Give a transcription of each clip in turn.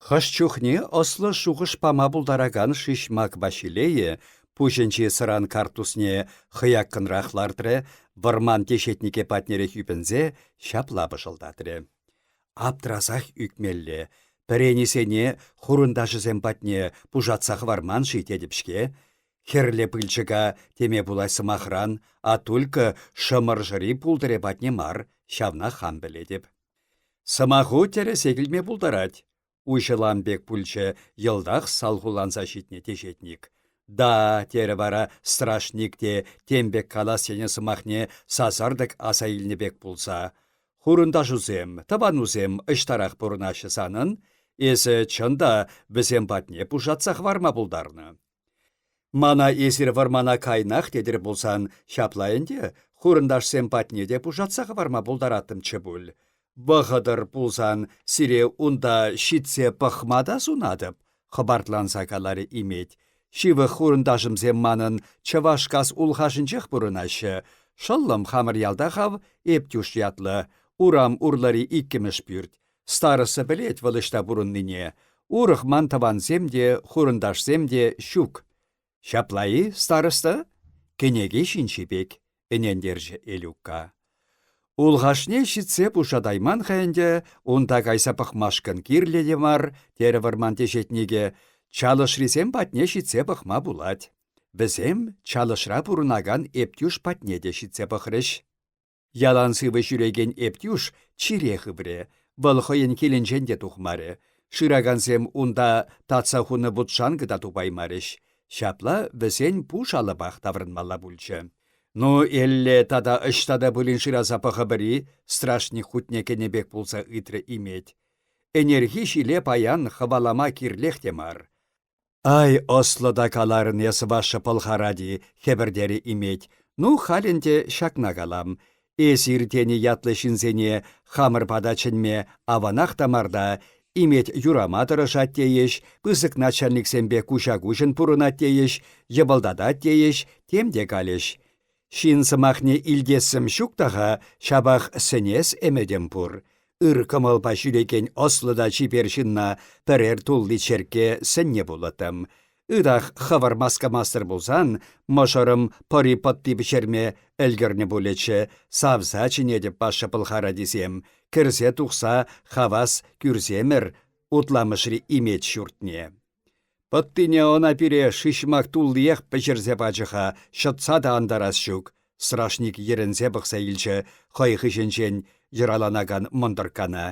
Хӑш чухне ӑслӑ шухӑш пама пултаракан Шыҫмак Ваҫилейӗ пуҫӗнчи сӑран карттусне хӑяккӑнрах лартрӗ, вӑрман теҫетнике патнерех ӳпӗнсе ҫапла пӑшӑлтатрӗ. Аптрасах ӳкмелле, пӗренисене хурӑнташӗсем патне пушатса хӑварман-ши тетӗп-ҫке. Хӗрлӗ пылчӑка теме пулать сӑмахран, а тульккӑ Шӑмӑршӑри пултӑрӗ патне мар, ҫавна хам пӗлетӗп. Сӑмаху тӗрӗсе килме пултарать, уҫӑлам пек пулчӗ йӑлтах салхуланса ҫитнӗ теҫетник. Да, терӗ вара страшник те тем пек калас тенӗ сӑмахне сасартӑк аса илнӗ пек пулса. Хурӑнташусем, тӑванусем ӑҫтарах пурӑнаҫҫӗ санӑн? Эсӗ, чӑн та, вӗсем патне пушатса хӑварма пултарнӑ. Мана эсир вӑрмана кайнах тетӗр пулсан, ҫапла ӗнтӗ, хурӑнташсем патне те пушатса хӑварма пултараттӑмччӗ пуль. Вӑхӑтӑр пулсан сире унта ҫитсе пӑхма та сунатӑп, хӑпартланса каларӗ Имет. Ҫывӑх хурӑнташӑмсем манӑн Чӑвашкас Улхашӗнчех пурӑнаҫҫӗ. Шӑллӑм хамӑр ялта хав Эптюш ятлӑ, урам урлӑри иккӗмӗш пӳрт. Староста пӗлет вӑл ӑҫта пурӑннине. Урӑх ман тӑвансем те, хурӑнташсем те ҫук. Ҫапла-и, староста? Кӗнеке ҫинчи пек, ӗнентерчӗ Элюкка. Улхашне ҫитсе пушатайман-ха ӗнтӗ, унта кайса пӑхмашкӑн кирлӗ те мар, терӗ вӑрман теҫетникӗ. Чалӑшрисем патне ҫитсе пӑхма пулать. Вӗсем Чалӑшра пурӑнакан Эптюш патне те ҫитсе пӑхрӗҫ. Ялан сывӑ ҫӳрекен Эптюш чире хыврӗ. Вӑл хӑйӗн килӗнчен те тухмарӗ. Шыракансем унта татса хунӑ вут-шанкӑ та тупаймарӗҫ. Ҫапла вӗсен пуш алӑпах таврӑнмалла пулчӗ. Ну, элле тата ӑҫта та пулин шыраса пӑхӑпӑр-и? страшник хутне кӗнӗ пек пулса ыйтрӗ Имет. Ӗнерхи ҫиле паян хӑвалама кирлех те мар. Ай, ӑслӑ та каларӑн эс ваша пӑлхаради, хӗпӗртерӗ Имет. Ну, халь ӗнтӗ ҫакна калам. Эсир тенӗ ятлӑ ҫынсене хамӑр пата чӗнме аванах та мар та, Имет юрама тӑрӑшать тейӗҫ, пысӑк начальниксемпе куҫа-куҫӑн пурӑнать тейӗҫ, йӑпӑлтатать тейӗҫ, тем те калӗҫ. Ҫын сӑмахне илтессӗм ҫук та-ха, ҫапах сӗнес ӗмӗтӗм пур. Ыр кӑмӑлпа ҫӳрекен ӑслӑ та чипер ҫынна пӗрер тулли черкке сӗннӗ пулӑттӑм. Ытах хӑвӑр маскамастӑр пулсан, мӑшӑрӑм пӑри пӑтти пӗҫерме ӗлкӗрнӗ пулӗччӗ, савса чӗнетӗп Паша пӑлхаратисем, кӗрсе тухса хавас кӳрсемӗр Утламӑшри Имет ҫуртне. Пӑттине ӑна пире шыҫмак туллиех пӗҫерсе пачӗ-ха, ҫӑтса та антарас ҫук. Страшник йӗрӗнсе пӑхса илчӗ хӑй хыҫӗнчен йӑраланакан мӑнтӑрккана.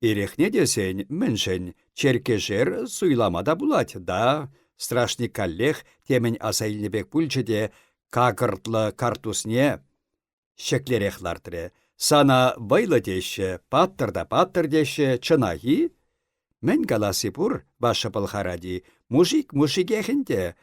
Эрехне тесен, мӗншӗн, черккешер суйлама та пулать, да. Страшник каллех темӗн аса илнӗ пек пулчӗ те какӑртлӑ карттусне ҫӗклерех лартрӗ. Сана вӑйлӑ теҫҫӗ, паттӑр та паттӑр теҫҫӗ, чӑнах-и? Мӗн каласси пур, ваша пӑлхаради, мужик мужикех ӗнтӗ.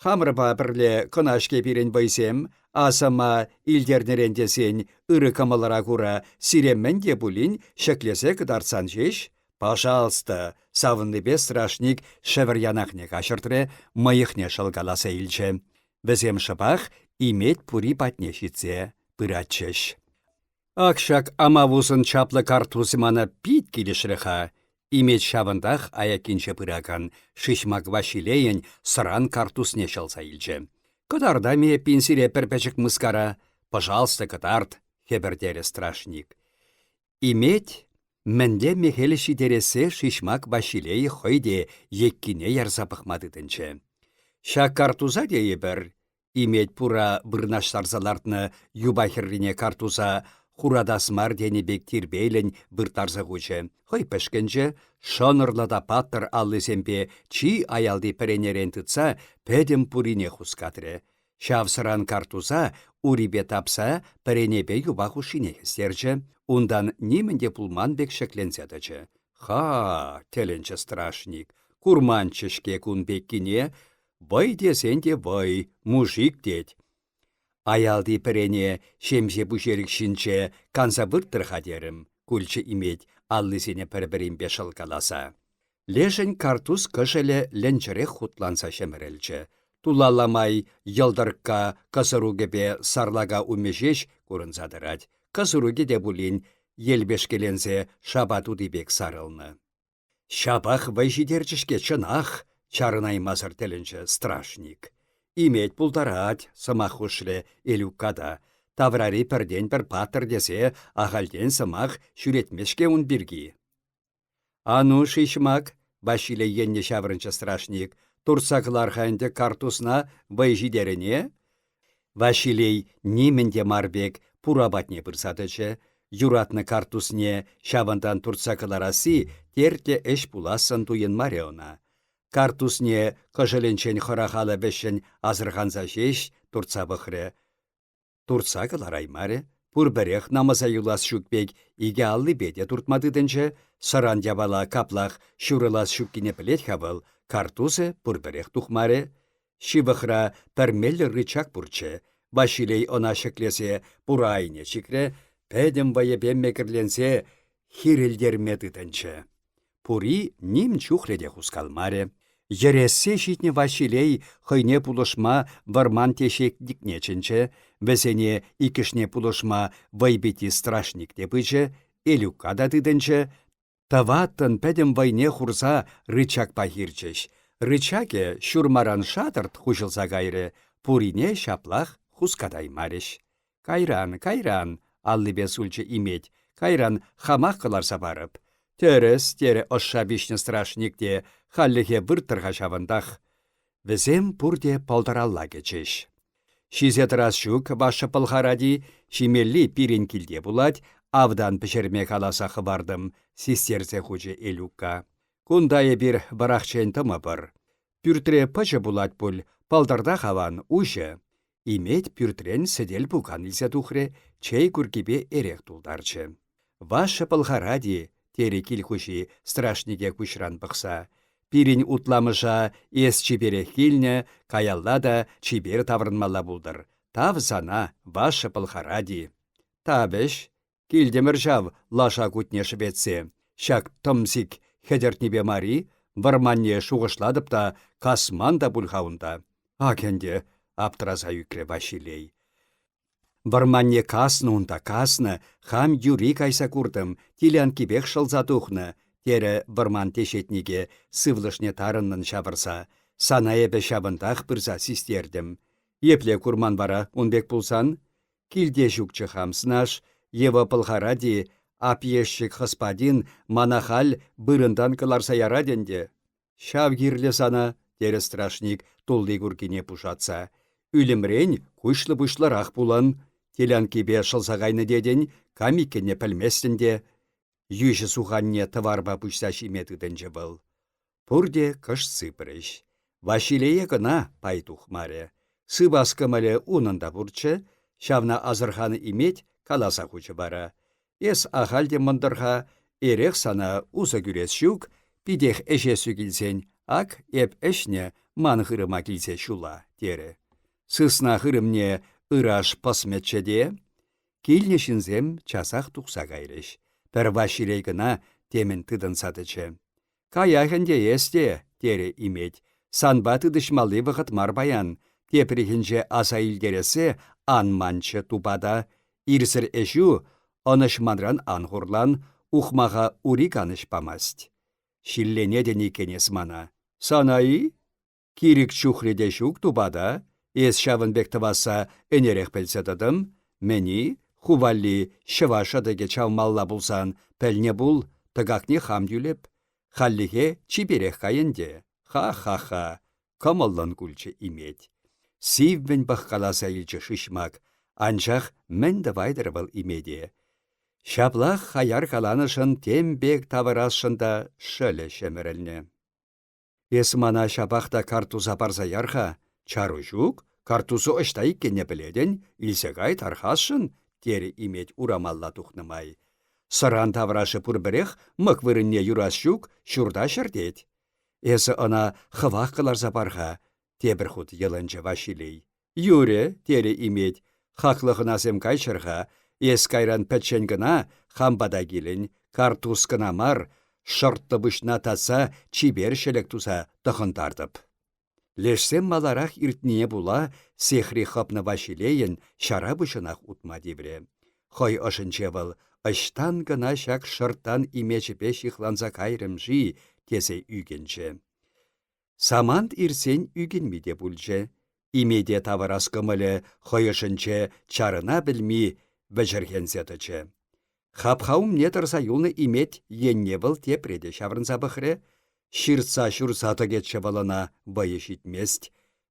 Хамӑрпа пӗрле кӑна-ҫке пирӗн вӑйсем, асӑма илтернӗрен тесен, ырӑ кӑмӑлӑра кура сире мӗн те пулин ҫӗклесе кӑтартсан ҫеҫ, пожалуйста, савӑннипе страшник шӗвӗр янахне каҫӑртрӗ, мӑйӑхне шӑлкаласа илчӗ. Вӗсем шӑпах Имет пури патне ҫитсе пыратчӗҫ. Ак ҫак амавусӑн чаплӑ карттусӗ мана пит килӗшрӗ-ха. Имет ҫавӑнтах аяккинче пыракан Шыҫмак Ваҫилейӗн сӑран карттусне ҫӑлса илчӗ. Кӑтартам-и эппин сире пӗр пӗчӗк мыскара? Пӑшалстӑ кӑтарт, хӗпӗртерӗ страшник. Имет мӗнле мехел ҫитерессе Шыҫмак Ваҫилейӗ хӑй те еккине ярса пӑхма тытӑнчӗ. Ҫак картуса тейӗпӗр, Имет пура вырнаҫтарса лартнӑ юпа хӗррине картуса хуратас мар тенӗ пек тирпейлӗн вырттарса хучӗ. Хӑй пӗшкӗнчӗ, шӑнӑрлӑ та паттӑр аллисемпе чи аялти пӗренерен тытса пӗтӗм пурине хускатрӗ. Ҫав сӑран картуса урипе тапса пӗренепе юпа хушшине хӗстерчӗ, унтан нимӗн те пулман пек ҫӗкленсе тӑчӗ. «Ха!» — тӗлӗнчӗ страшник. «Курманччӗ-ҫке кун пеккине. Вӑй тесен те вӑй, мужик тет». Аялти пӗрене ҫемҫе пуҫелӗк ҫинче канса вырттӑр-ха терӗм, кулчӗ Имет аллисене пӗр-пӗринпе шӑлкаласа. Лешӗн картус кӑшӑлӗ лӗнчӗрех хутланса ҫӗмӗрӗлчӗ. Тулалла май йӑлтӑркка кӑсӑрукӗпе сарлака умӗ ҫеҫ курӑнса тӑрать. Кӑсӑрукӗ те пулин елпешкеленсе шапа тути пек сарӑлнӑ. Ҫапах вӑй ҫитерчӗ-ҫке чӑнах, чарӑнаймасӑр тӗлӗнчӗ страшник. Имет пултарать, сӑмах хушрӗ Элюкка та. Таврари пӗртен-пӗр паттӑр тесе ахальтен сӑмах ҫӳретмест-ҫке ун пирки. «Ану, шыҫмак!» — Ваҫиле енне ҫаврӑнчӗ страшник. «Туртса кӑлар-ха ӗнтӗ карттусна вӑй ҫитерӗне!» Ваҫилей нимӗн те мар пек пура патне пырса тӑчӗ. Юратнӑ карттусне ҫавӑнтан туртса кӑларасси тертлӗ ӗҫ пулассӑн туйӑнмарӗ ӑна. Карттусне кӑшӑлӗнчен хӑрах алӑ вӗҫҫӗн асӑрханса ҫеҫ туртса пӑхрӗ. Туртса кӑлараймарӗ. Пурпӗрех намӑса юлас ҫук пек икӗ аллипе те туртма тытӑнчӗ. Сӑран япала каплах ҫурӑлас ҫуккине пӗлет-ха вӑл, карттусӗ пурпӗрех тухмарӗ. Ҫывӑхра пӗр меллӗ рычаг пурччӗ. Ваҫилей ӑна ҫӗклесе пура айне чикрӗ, пӗтӗм вӑйӗпе мекӗрленсе хирӗлтерме тытӑнчӗ. Пури ним чухлӗ те хускалмарӗ. Йӗрессе ҫитнӗ Ваҫилей хӑйне пулӑшма вӑрман теҫетникне чӗнчӗ, вӗсене иккӗшне пулӑшма вӑйпитти страшник те пычӗ, Элюкка та тытӑнчӗ, Тӑваттӑн пӗтӗм вӑйне хурса рычагпа хирчӗҫ. Рычагӗ ҫурмаран шатӑрт хуҫӑлса кайрӗ, пурине ҫаплах хускатаймарӗҫ. «Кайран, кайран», — аллипе сулчӗ Имет, «кайран хамах кӑларса парӑп». «Тӗрӗс», — терӗ ӑшша пиҫнӗ страшник те, «хальлӗхе вырттӑр-ха ҫавӑнтах». Вӗсем пурте пӑлтӑралла кӗчӗҫ. Ҫисе тӑрас ҫук, ваша пӑлхаради, ҫимелли пирӗн килте пулать, автан пӗҫерме каласа хӑвартӑм, систерсе хучӗ Элюкка. Кунта эпир вӑрахчен тӑмӑпӑр. Пӳртре пӑчӑ пулать пуль, пӑлтӑртах аван, уҫӑ. Имет пӳртрен сӗтел-пукан илсе тухрӗ, чей куркипе эрех тултарчӗ. Ваша пӑлхаради, терӗ кил хуҫи страшнике куҫран пӑхса. Пирӗн утламӑша эс чиперех килнӗ, каялла та чипер таврӑнмалла пултӑр. Тав сана, ваша пӑлхаради. Тавӗҫ. Килтӗмӗр ҫав лаша кутне шӗветсе. Ҫак тӑмсик хӗтӗртнипе мар-и, вӑрманне шухӑшлатӑп та касман та пуль-ха унта. Ак ӗнтӗ, аптраса ӳкрӗ Ваҫилей. Вӑрманне каснӑ унта, каснӑ, хам юри кайса куртӑм, тилянккипех шӑлса тухнӑ, терӗ вӑрман теҫетникӗ сывлӑшне тарӑннӑн ҫавӑрса. Сана эпӗ ҫавӑнтах пырса систертӗм. Епле курман вара ун пек пулсан? Килте ҫукчӗ хамснаш, Ева пӑлхарать-и, апьешчик хӑспатин мана халь вырӑнтан кӑларса ярать ӗнтӗ. Ҫав кирлӗ сана, терӗ страшник тулли куркине пушатса. Ӳлӗмрен куҫлӑ-пуҫлӑрах пулӑн. Телянкипе шӑлса кайнӑ тетӗн, кам иккенне пӗлместӗн те. Йӳҫӗ суханне тӑварпа пуҫса ҫиме тытӑнчӗ вӑл. Пурте кӑшт сыпрӗҫ. Ваҫилее кӑна пай тухмарӗ. Сывас кӑмӑлӗ унӑн та пурччӗ. Ҫавна асӑрханӑ Имет каласа хучӗ вара. Эс ахаль те мӑнтӑр-ха, эрех сана усӑ кӳрес ҫук, питех ӗҫесӳ килсен, ак, эп ӗҫнӗ, ман хырӑма килсе ҫула, терӗ. Сысна хырӑмне ыраш пӑсмӗччӗ те. Килнӗ ҫынсем часах тухса кайрӗҫ. Пӗр Ваҫилей кӑна темӗн тытӑнса тӑчӗ. Каях ӗнтӗ эс те, терӗ Имет. Санпа тытӑҫмалли вӑхӑт мар паян. Тепрехинче аса илтерессе ан манччӗ тупата. Ирсӗр ӗҫӳ ӑнӑҫманран ан хурлан, ухмаха ури канӑҫ памасть. Ҫилленетӗн иккен эс мана. Сана-и? Кирӗк чухлӗ те ҫук тупата, эс ҫавӑн пек тӑвасса ӗнерех пӗлсе тӑтӑм. Мӗн-и, ху валли ҫӑва шӑтӑкӗ чавмалла пулсан пӗлнӗ пул, тӑкакне хам тӳлӗп. Хальлӗхе чиперех кай ӗнтӗ. Ха-ха-ха! кӑмӑллӑн кулчӗ Имет. Сиввӗн пӑхкаласа илчӗ шыҫмак, анчах мӗн тӑвайтӑр вӑл Имете? Ҫаплах хаяр каланӑшӑн тем пек тавӑрасшӑн та шӑлӗ ҫӗмӗрӗлнӗ. Эс мана ҫапах та карттуса парса яр-ха. Чару ҫук, карттусу ӑҫта иккенне пӗлетӗн, илсе кай тархасшӑн, терӗ Имет урамалла тухнӑ май. Сӑран таврашӗ пурпӗрех мӑк вырӑнне юрас ҫук, ҫурта ҫӗртет. Эсӗ ӑна хӑвах кӑларса пар-ха, тепӗр хут йӑлӑнчӗ Ваҫилей. Юрӗ, терӗ Имет, хаклӑ хӑнасем кайччӑр-ха, эс кайран пӗччен кӑна хам пата килӗн, карттус кӑна мар, шӑрттӑ пуҫна татса чипер ҫӗлӗк туса тӑхӑнтартӑп. Лешсем маларах иртнине пула сехри хӑпнӑ Ваҫилейӗн ҫара пуҫӑнах утма тиврӗ. Хӑй ӑшӗнче вӑл ӑҫтан кӑна ҫак шӑрттан имечӗпе ҫыхланса кайрӑм-ши? тесе ӳкӗнчӗ. Самант иртсен ӳкӗнми те пулчӗ. Имете тавӑрас кӑмӑлӗ хӑй ӑшӗнче чарӑна пӗлми вӗчӗрхенсе тӑчӗ. Хапха умне тӑрса юлнӑ Имет енне вӑл тепре те ҫаврӑнса пӑхрӗ. Ҫыртса ҫурса тӑкетчӗ вӑл ӑна, вӑйӗ ҫитмест.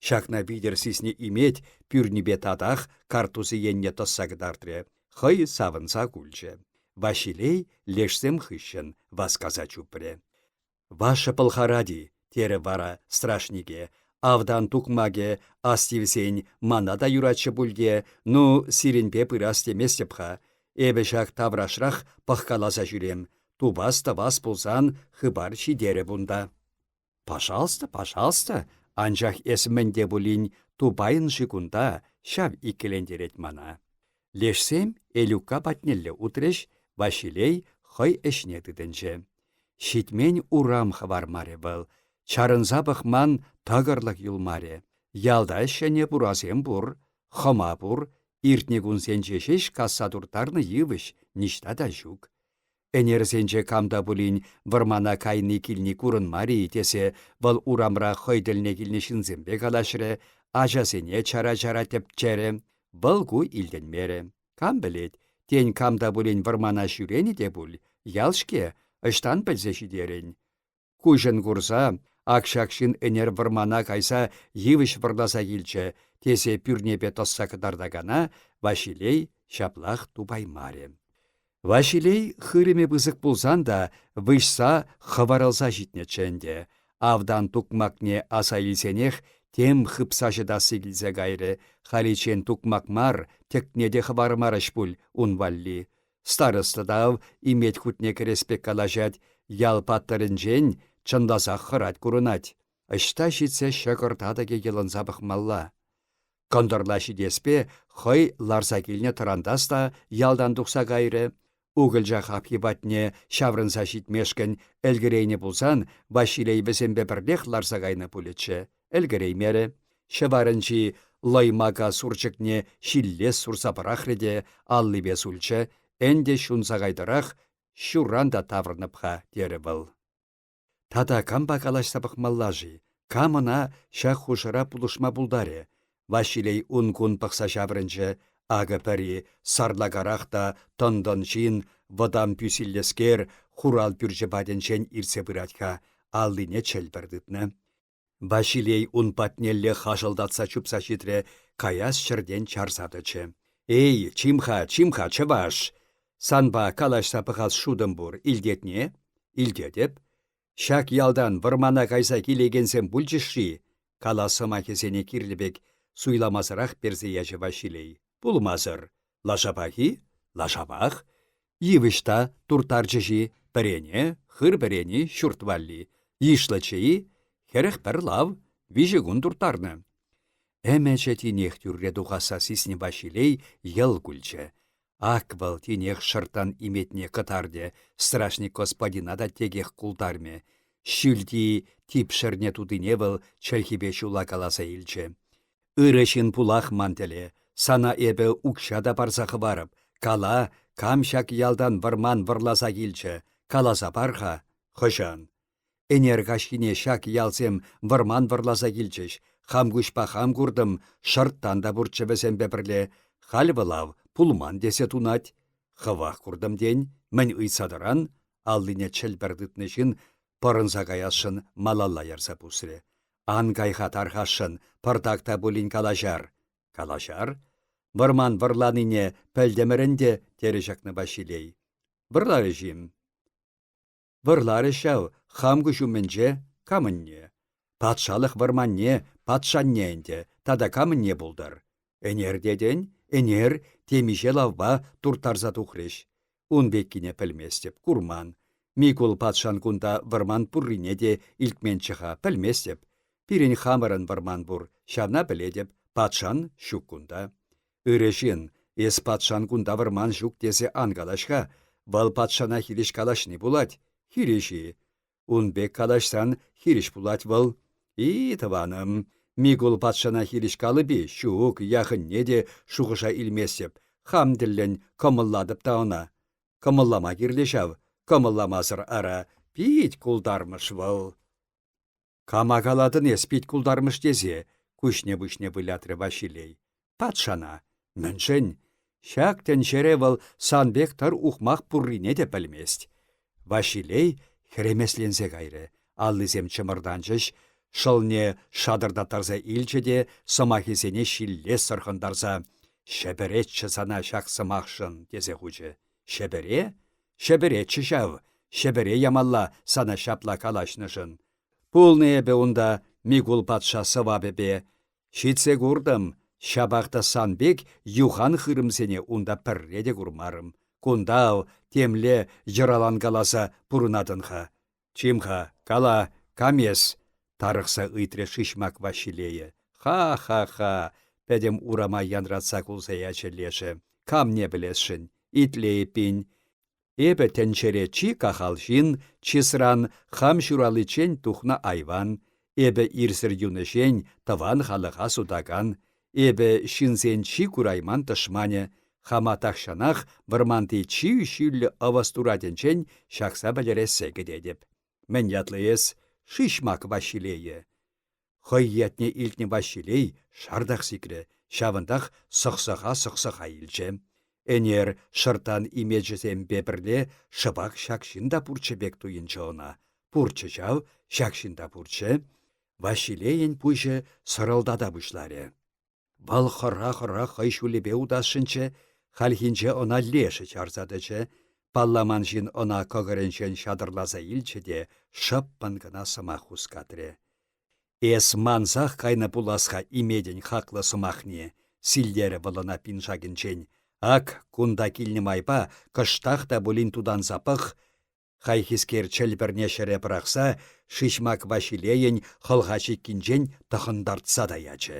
Ҫакна витӗр сиснӗ Имет пӳрнипе татах карттусӗ енне тӑсса кӑтартрӗ. Хӑй савӑнса кулчӗ. Ваҫилей лешсем хыҫҫӑн васкаса чупрӗ. «Ваша пӑлхаради», терӗ вара страшнике. «Автан тукмакӗ астивсен мана та юратчӗ пуль те, ну, сирӗнпе пырас теместӗп-ха. Эпӗ ҫак таврашрах пӑхкаласа ҫӳрем. Тупас-тӑвас пулсан хыпар ҫитерӗп унта». «Пожалуйста, пожалуйста, анчах эс мӗн те пулин тупайӑн-ши кунта, ҫав иккӗлентерет мана». Лешсем Элюкка патнелле утрӗҫ, Ваҫилей хӑй ӗҫне тытӑнчӗ. Ҫитмен урам хӑвармарӗ вӑл, чарӑнса пӑхман тӑкӑрлӑк юлмарӗ. Ялта ҫӗнӗ пурасем пур, хӑма пур, иртнӗ кунсенче ҫеҫ касса турттарнӑ йывӑҫ ниҫта та ҫук. Ӗнерсенче кам та пулин вӑрмана кайни-килни курӑнмарӗ-и тесе вӑл урамра хӑй тӗлне килнӗ ҫынсемпе калаҫрӗ, ачасене чара-чара тӗпчерӗ. Вӑл-ку илтӗнмерӗ. Кам пӗлет, тен, кам та пулин вӑрмана ҫӳренӗ те пуль, ял-ҫке, ӑҫтан пӗлсе ҫитерӗн. Куҫӑн курса, ак ҫак ҫын ӗнер вӑрмана кайса йывӑҫ вӑрласа килчӗ, тесе пӳрнепе тӑсса кӑтартакана Ваҫилей ҫаплах тупаймарӗ. Ваҫилей хырӑмӗ пысӑк пулсан та выҫса хӑварӑлса ҫитнӗччӗ ӗнтӗ. Автан тукмакне аса илсенех тем хыпса ҫӑтасси килсе кайрӗ, халиччен тукмак мар, тӗкне те хӑвармарӗҫ пуль ун валли. Староста та ав имет хутне кӗрес пек калаҫать, ял паттӑрӗнчен чӑнласах хӑрать курӑнать. Ӑҫта ҫитсе ҫӑкӑр татӑкӗ йӑлӑнса пӑхмалла? Кӑнтӑрла ҫитеспе хӑй ларса килнӗ тӑрантас та ялтан тухса кайрӗ. Укӑлча хапхи патне ҫаврӑнса ҫитмешкӗн ӗлкӗрейнӗ пулсан Ваҫилей вӗсемпе пӗрлех ларса кайнӑ пулӗччӗ. Ӗлкӗреймерӗ. Ҫӑварӗнчи лӑймака сурчӑкне ҫиллес сурса пӑрахрӗ те аллипе сулчӗ, ӗнтӗ ҫунса кайтӑрах, ҫурран та таврӑнӑп-ха, терӗ вӑл. Тата кампа калаҫса пӑхмалла-ши? Кам ӑна ҫак хушӑра пулӑшма пултарӗ? Ваҫилей ун-кун пӑхса ҫаврӑнчӗ. Акӑ пӗри, сарлакарах та тӑн-тӑн ҫын, вӑтам пӳсиллӗскер, хурал пӳрчӗ патӗнчен иртсе пырать-ха, аллине чӗлпӗр тытнӑ. Ваҫилей ун патнелле хашӑлтатса чупса ҫитрӗ, каяс ҫӗртен чарса тӑчӗ. «Эй, чим-ха, чим-ха, чӑваш! Санпа калаҫса пӑхас шутӑм пур, илтетне?» «Илтетӗп. Ҫак ялтан вӑрмана кайса килекенсем пулчӗҫ-ши?» калас сӑмахӗсене кирлӗ пек суйламасӑрах персе ячӗ Ваҫилей. «Пулмасӑр. Лашапах-и? Лашапах. Йывӑҫ та турттарчӗҫ-и, пӗрене, хыр пӗрени ҫурт валли. Йышлӑччӗ-и? 41 лав, виҫӗ кун турттарнӑ. Ӗмӗчӗ тинех тӳрре тухасса сиснӗ Ваҫилей йӑл кулчӗ. Ак вӑл тинех шӑрттан иметне кӑтартӗ, страшник господина та текех култармӗ. Ҫӳлти типшӗрне тутине вӑл чӗлхипе ҫулакаласа илчӗ. Ырӑ ҫын пулах ман тӗле. Сана эпӗ укҫа та парса хӑварӑп. Кала, кам ҫак ялтан вӑрман вӑрласа килчӗ? Каласа пар-ха. Хӑҫан? Ӗнер каҫхине ҫак ялсем вӑрман вӑрласа килчӗҫ. Хам куҫпа хам куртӑм, шӑрттан та пурччӗ вӗсемпе пӗрле. Халь вӑл ав пулман тесе тунать. Хӑвах куртӑм тен, мӗн ыйтса тӑран? Аллине чӗлпӗр тытнӑ ҫын пӑрӑнса каясшӑн малалла ярса пусрӗ. Ан кай-ха тархасшӑн, пӑртак та пулин калаҫар. Калаҫар? Вӑрман вӑрланине пӗлтӗмӗр ӗнтӗ, терӗ ҫакна Ваҫилей. Вӑрларӗҫ-им? Вӑрларӗҫ ҫав, хам куҫ умӗнче, камӑнне. Патшалӑх вӑрманне, патшанне ӗнтӗ, тата камӑнне пултӑр. Ӗнер тетӗн, ӗнер темиҫе лавпа турттарса тухрӗҫ. Ун пеккине пӗлместӗп, курман. Микул патшан кунта вӑрман пуррине те илтменччӗ-ха, пӗлместӗп. Пирӗн хамӑрӑн вӑрман пур, ҫавна пӗлетӗп, патшан ҫук кунта. Ырӑ ҫын, эс патшан кунта вӑрман ҫук тесе ан калаҫ-ха, вӑл патшана хирӗҫ калаҫни пулать. Хирӗҫ-и? Ун пек калаҫсан хирӗҫ пулать вӑл. И, тӑванӑм, Микул патшана хирӗҫ калӑп-и? Ҫук, яхӑнне те шухӑша илместӗп. Хам тӗллӗн кӑмӑллатӑп та ӑна. Кӑмӑллама кирлӗ ҫав. Кӑмӑлламасӑр ара. Пит култармӑш вӑл. Кама калатӑн эс пит култармӑш тесе? куҫне-пуҫне вылятрӗ Ваҫилей. Патшана. Мӗншӗн? Ҫак тӗнчере вӑл сан пек тӑр ухмах пуррине те пӗлмест. Ваҫилей хӗремесленсе кайрӗ. Аллисем чӑмӑртанчӗҫ, шӑлне шатӑртаттарса илчӗ те сӑмахӗсене ҫилле сӑрхӑнтарса «Ҫӗпӗретчӗ сана ҫак сӑмахшӑн» тесе хучӗ. Ҫӗпӗре? Ҫӗпӗретчӗ ҫав. Ҫӗпӗре ямалла сана ҫапла калаҫнӑшӑн. Пулнӑ эпӗ унта Микул патша сӑвапӗпе. Ҫитсе куртӑм, ҫапах та сан пек юхан хырӑмсене унта пӗрре те курмарӑм. Кунта ав темле йӑраланкаласа пурӑнатӑн-ха. Чим-ха, кала, кам эс? тарӑхса ыйтрӗ Шыҫмак Ваҫилейӗ. Ха-ха-ха! пӗтӗм урама янратса кулса ячӗ лешӗ. Камне пӗлесшӗн? Итле эппин. Эпӗ тӗнчере чи кахал ҫын, чысран хам ҫураличчен тухнӑ айван. Эпӗ ирсӗр юнӑҫен тӑван халӑха сутакан. Эпӗ ҫынсен чи курайман тӑшманӗ. Хама тахҫанах вӑрманти чи ҫӳллӗ ӑвӑс туратӗнчен ҫакса вӗлерессе кӗтетӗп. Мӗн ятлӑ эс? Шыҫмак Ваҫилейӗ. Хӑй ятне илтнӗ Ваҫилей шартах сикрӗ, ҫавӑнтах сӑхсӑха-сӑхсӑха илчӗ. Ӗнер шӑрттан имечӗсемпе пӗрле шӑпах ҫак ҫын та пурччӗ пек туйӑнчӗ ӑна. Пурччӗ ҫав, ҫак ҫын та пурччӗ. Ваҫилейӗн пуҫӗ сӑрӑлтата пуҫларӗ. Вӑл хӑра-хӑра хӑй ҫулӗпе утасшӑнччӗ, хальхинче ӑна лешӗ чарса тӑчӗ. Палламан ҫын ӑна кӑкӑрӗнчен ҫатӑрласа илчӗ те шӑппӑн кӑна сӑмах хускатрӗ. «Эс мансах кайнӑ пулас-ха иметӗн хаклӑ сӑмахне», силлерӗ вӑл ӑна пиншакӗнчен. «Ак, кунта килнӗ майпа кӑштах та пулин тутанса пӑх, Хайхискер чӗлпӗрне ҫӗре пӑрахса Шыҫмак Ваҫилейӗн хӑлха чиккинчен тӑхӑнтартса та ячӗ.